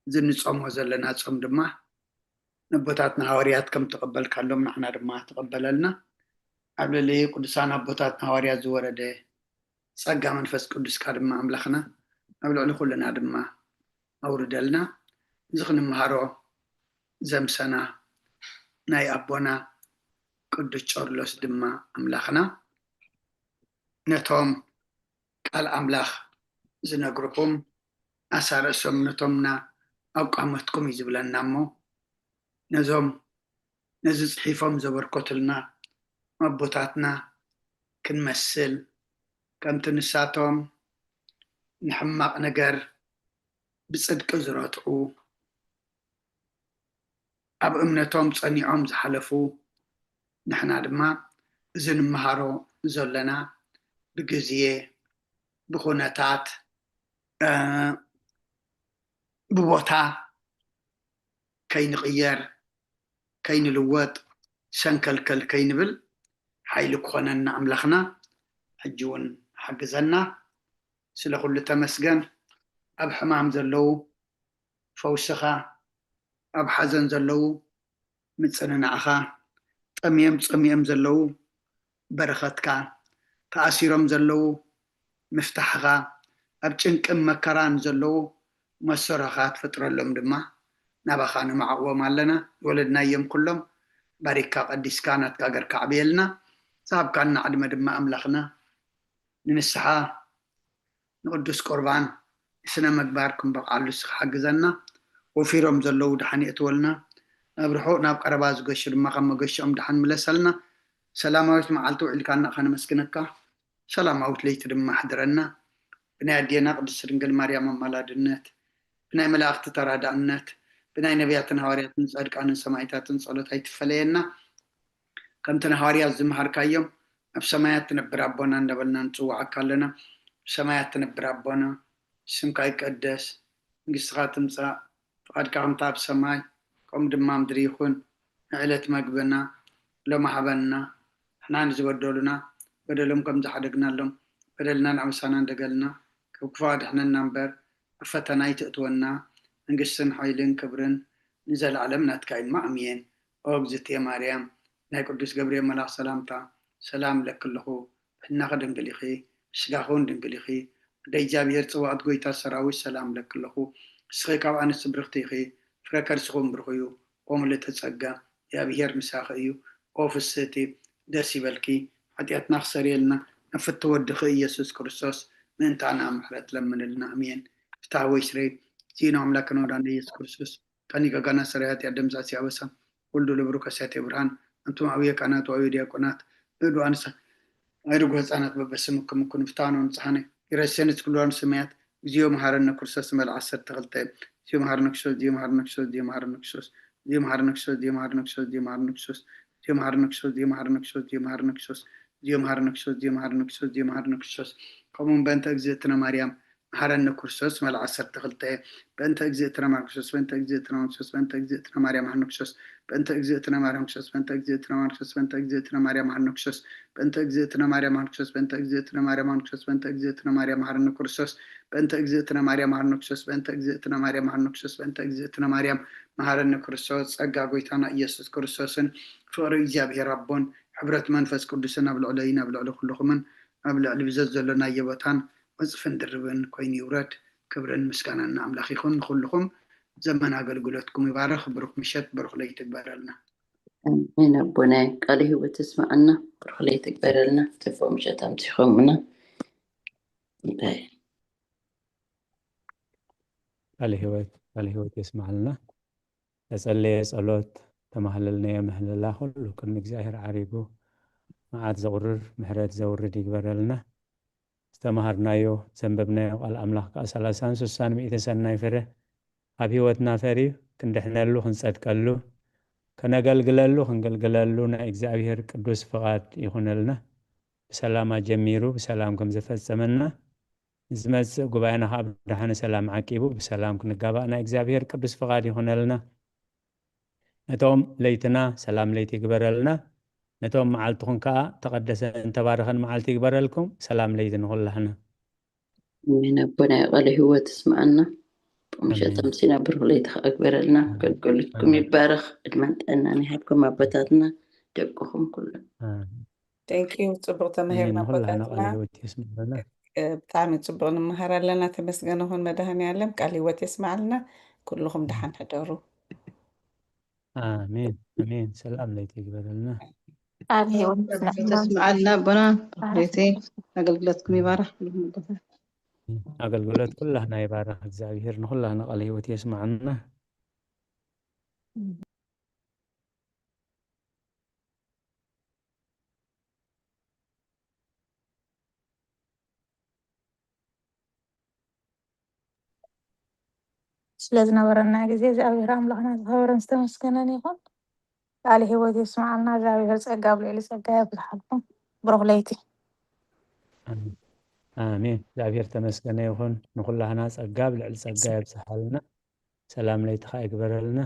ዝንጾሞ ዘለና ጾም ድማ ነቦታትና ሃዋርያት ከም ተቐበልካሎም ንዓና ድማ ተቐበለልና። ኣብ ልዕሊ ቅዱሳን ኣቦታትና ሃዋርያት ዝወረደ ጸጋ መንፈስ ቅዱስካ ድማ ኣምላኽና ኣብ ልዕሊ ኩልና ድማ ኣውርደልና። እዚ ክንምሃሮ ዘምሰና ናይ ኣቦና ቅዱስ ጨርሎስ ድማ ኣምላኽና ነቶም ቃል ኣምላኽ ዝነግርኹም ኣሳ ርእሶም ነቶምና ኣቋመትኩም እዩ ዝብለና እሞ ነዞም ነዚ ጽሒፎም ዘበርከቱልና ኣቦታትና ክንመስል ከምቲ ንሳቶም ንሕማቕ ነገር ብጽድቂ ዝረትዑ ኣብ እምነቶም ጸኒዖም ዝሓለፉ ንሕና ድማ እዚ ንምሃሮ ዘለና ብግዜ ብኹነታት ብቦታ ከይንቕየር ከይንልወጥ ሰንከልከል ከይንብል ሓይሊ ክኾነና ኣምላኽና ሕጂ እውን ሓግዘና። ስለ ኩሉ ተመስገን። ኣብ ሕማም ዘለዉ ፈውስኻ፣ ኣብ ሓዘን ዘለዉ ምጽንናዕኻ፣ ጠምዮም ጸሚኦም ዘለዉ በረኸትካ፣ ተኣሲሮም ዘለዉ ምፍታሕኻ፣ ኣብ ጭንቅን መከራን ዘለዉ መሰሮኻ ትፈጥረሎም ድማ ናባኻ ንመዓቕቦም ኣለና። ዝወለድናዮም ኩሎም ባሪካ ቀዲስካ ናትካ ገርካ ኣዕብየልና። ዝሃብካና ዕድመ ድማ ኣምላኽና ንንስሓ ንቅዱስ ቁርባን ስነ ምግባር ክንበቕዓሉ እስኻ ሓግዘና። ወፊሮም ዘለዉ ደሓን የእትወልና። ናብ ርሑቕ ናብ ቀረባ ዝገሹ ድማ ካብ መገሽኦም ደሓን ምለሰልና። ሰላማዊት መዓልቲ ውዒልካና ከነመስግነካ። ሰላማዊት ለይቲ ድማ ኣሕድረና። ብናይ ኣዴና ቅድስቲ ድንግል ማርያም ኣማላድነት፣ ብናይ መላእኽቲ ተራዳእነት፣ ብናይ ነቢያትን ሃዋርያትን ጻድቃንን ሰማዕታትን ጸሎት ኣይትፈለየና። ከምቲ ንሃዋርያት ዝመሃርካዮም ኣብ ሰማያት ትነብር ኣቦና እንዳበልና ንጽውዓካ ኣለና። ኣብ ሰማያት ትነብር ኣቦና ስምካ ይቀደስ፣ መንግስትኻ ትምጻእ፣ ፍቓድካ ከምታ ኣብ ሰማይ ከምኡ ድማ ምድሪ ይኹን። ንዕለት መግብና ሎሚ ሃበና፣ ንሕና ንዝበደሉና በደሎም ከም ዝሓደግናሎም በደልናን ኣበሳናን ደገልና ካብ ክፉእ ኣድሕነና እምበር ኣብ ፈተና ኣይትእትወና፣ መንግስትን ሓይልን ክብርን ንዘለኣለም ናትካ እዩ እሞ ኣሜን። ኦ እግዝእትየ ማርያም ናይ ቅዱስ ገብርኤል መልኣኽ ሰላምታ ሰላም እለኪ ኣለኹ፣ ብሕልናኺ ድንግል ኢኺ፣ ብስጋኺ እውን ድንግል ኢኺ፣ ኣደ እግዚኣብሔር ጽባኦት ጐይታ ሰራዊት ሰላም እለኪ ኣለኹ፣ ንስኺ ካብ ኣንስቲ ብርኽቲ ኢኺ፣ ፍረ ከርስኺ እውን ብሩኽ እዩ፣ ኦ ምልእተ ጸጋ እግዚኣብሔር ምሳኺ እዩ፣ ኦ ፍስህቲ ደስ ይበልኪ፣ ሓጢኣትና ክሰርየልና ናብ ፍትው ወድኺ ኢየሱስ ክርስቶስ ምእንታና ምሕረት ለምንልና ኣሜን። ፍትሐ ወይስሬ ዚእነ ኣምላክነ ወዳነ ኢየሱስ ክርስቶስ ካኒ ጋጋና ሰራይ ኃጢአት ደምሳሲ አበሳ ወልዱ ለብሩክ አሳቴ ብርሃን አንቱም አብየ ካህናት ወአብየ ዲያቆናት እዱ አንሳ አይርጉ ህፃናት በበስምክም ኩኑ ፍትሐነ ወንጽሐነ ይረሴንስ ኩሉ ሰማያት እግዚኦ መሐረነ ክርስቶስ መል ዓሰርተ ክልተ እግዚኦ መሐረነ ክርስቶስ እግዚኦ መሐረነ ክርስቶስ እግዚኦ መሐረነ ክርስቶስ እግዚኦ መሐረነ ክርስቶስ እግዚኦ መሐረነ ክርስቶስ እግዚኦ መሐረነ ክርስቶስ እግዚኦ መሐረነ ክርስቶስ እግዚኦ መሐረነ ክርስቶስ እግዚኦ መሐረነ ክርስቶስ እግዚኦ መሐረነ ክርስቶስ እግዚኦ መሐረነ ክርስቶስ ከምኡውን በእንተ እግዝእትነ ማርያም መሃረኒ ክርስቶስ። መል ዓሰርተ ክልተ። በእንተ እግዝእትነ ማርያም ክርስቶስ፣ በእንተ እግዝእትነ ማርያም ክርስቶስ፣ በእንተ እግዝእትነ ማርያም መሃረኒ ክርስቶስ፣ በእንተ እግዝእትነ ማርያም ክርስቶስ፣ በእንተ እግዝእትነ ማርያም ክርስቶስ፣ በእንተ እግዝእትነ ማርያም መሃረኒ ክርስቶስ፣ በእንተ እግዝእትነ ማርያም መሃረኒ ክርስቶስ፣ በእንተ እግዝእትነ ማርያም መሃረኒ ክርስቶስ፣ በእንተ እግዝእትነ ማርያም መሃረኒ ክርስቶስ፣ በእንተ እግዝእትነ ማርያም መሃረኒ ክርስቶስ፣ በእንተ እግዝእትነ ማርያም መሃረኒ ክርስቶስ፣ በእንተ እግዝእትነ ማርያም መሃረኒ ክርስቶስ። ጸጋ ጎይታና ኢየሱስ ክርስቶስን ፍቕሪ እግዚኣብሔር ኣቦን ሕብረት መንፈስ ቅዱስን ኣብ ልዕለይን ኣብ ልዕሊ ኩልኹምን ኣብ ልዕሊ ብዘት ዘሎ ናየ ቦታን ዕጽፍን ድርብን ኮይኑ ይውረድ። ክብርን ምስጋናን ንኣምላኽ ይኹን። ንኹልኹም ዘመን ኣገልግሎትኩም ይባርኽ። ብሩኽ ምሸት፣ ብሩኽ ለይቲ ይግበረልና። ኣሜን። ኣቦናይ ቃለ ህይወት ይስምዓና፣ ብሩኽ ለይቲ ይግበረልና። ጽቡቕ ምሸት ኣምሲኹምና። እንታይ? ቃለ ህይወት ቃለ ህይወት የስምዓልና። ተጸለየ ጸሎት፣ ተማህለልናዮ ምህለላ ኩሉ ቅድሚ እግዚኣብሔር ዓሪጉ መዓት ዘቑርር ምሕረት ዘውርድ ይግበረልና። ዝተማሃርናዮ ዘንበብናዮ ቃል ኣምላኽ ከኣ ሰላሳን ስሳን ሚእቲ ሰናይ ፍረ ኣብ ህይወትና ፈርዩ ክንድሕነሉ ክንጸድቀሉ ከነገልግለሉ ክንግልግለሉ ናይ እግዚኣብሔር ቅዱስ ፍቓድ ይኹነልና። ብሰላም ኣጀሚሩ ብሰላም ከም ዘፈጸመና ንዝመጽእ ጉባኤና ከዓ ብድሓነ ሰላም ዓቂቡ ብሰላም ክንጋባእ ናይ እግዚኣብሔር ቅዱስ ፍቓድ ይኹነልና። ነቶም ለይትና ሰላም ለይቲ ይግበረልና። ነቶም መዓልትኹም ከዓ ተቐደሰን ተባረኸን መዓልቲ ይግበረልኩም። ሰላም ለይቲ ንኹላህና። ኣሜን። ኣቦናይ ቃለ ህይወት ይስምዓና። ምሸት ኣሜን። ኣምሲና ብሩኽ ለይቲ ከኣ ይግበረልና። ኣገልግሎትኩም ኣሜን። ይባረኽ። ዕድመን ጥዕናን ይሃብኩም ኣቦታትና ደቅኹም ኩሉ። ኣሜን። Thank you። ጽቡቕ ኣሜን። ተመሂርና ንኹላህና ኣቦታትና። ቃለ ህይወት የስምዓልና። እ፣ ብጣዕሚ ጽቡቕ ንመሃር ኣለና። ተመስገን ይኹን መድሃኔ ዓለም። ቃል ህይወት የስምዓልና። ኩልኹም ደሓን ሕደሩ። ኣሜን ኣሜን። ሰላም ለይቲ ይግበረልና። ቃል ህይወት ሰላም ይስምዓልና። ተስምዓልና ኣቦና። ባርኽ። ቤቴ ኣገልግሎትኩም ይባርኽ። ኩልኹም ኣቦታት። ኣገልግሎት ኩላህና ይባርኽ እግዚኣብሔር። ንኹላህና ቃለ ህይወት የስምዓልና። ስለ ዝነበረና ግዜ እግዚኣብሔር ኣምላኽና ዝኸበረን ዝተመስገነን ይኹን። ቃለ ህይወት የስምዓልና። እግዚኣብሔር ጸጋ ኣብ ልዕሊ ጸጋ የብዝሓልኩም። ብሩኽ ለይቲ። ኣሜን። ኣሜን። እግዚኣብሔር ተመስገነ ይኹን። ንኹላህና ጸጋ ኣብ ልዕሊ ጸጋ የብዝሓልና። ሰላም ለይቲ ኸዓ ይግበረልና።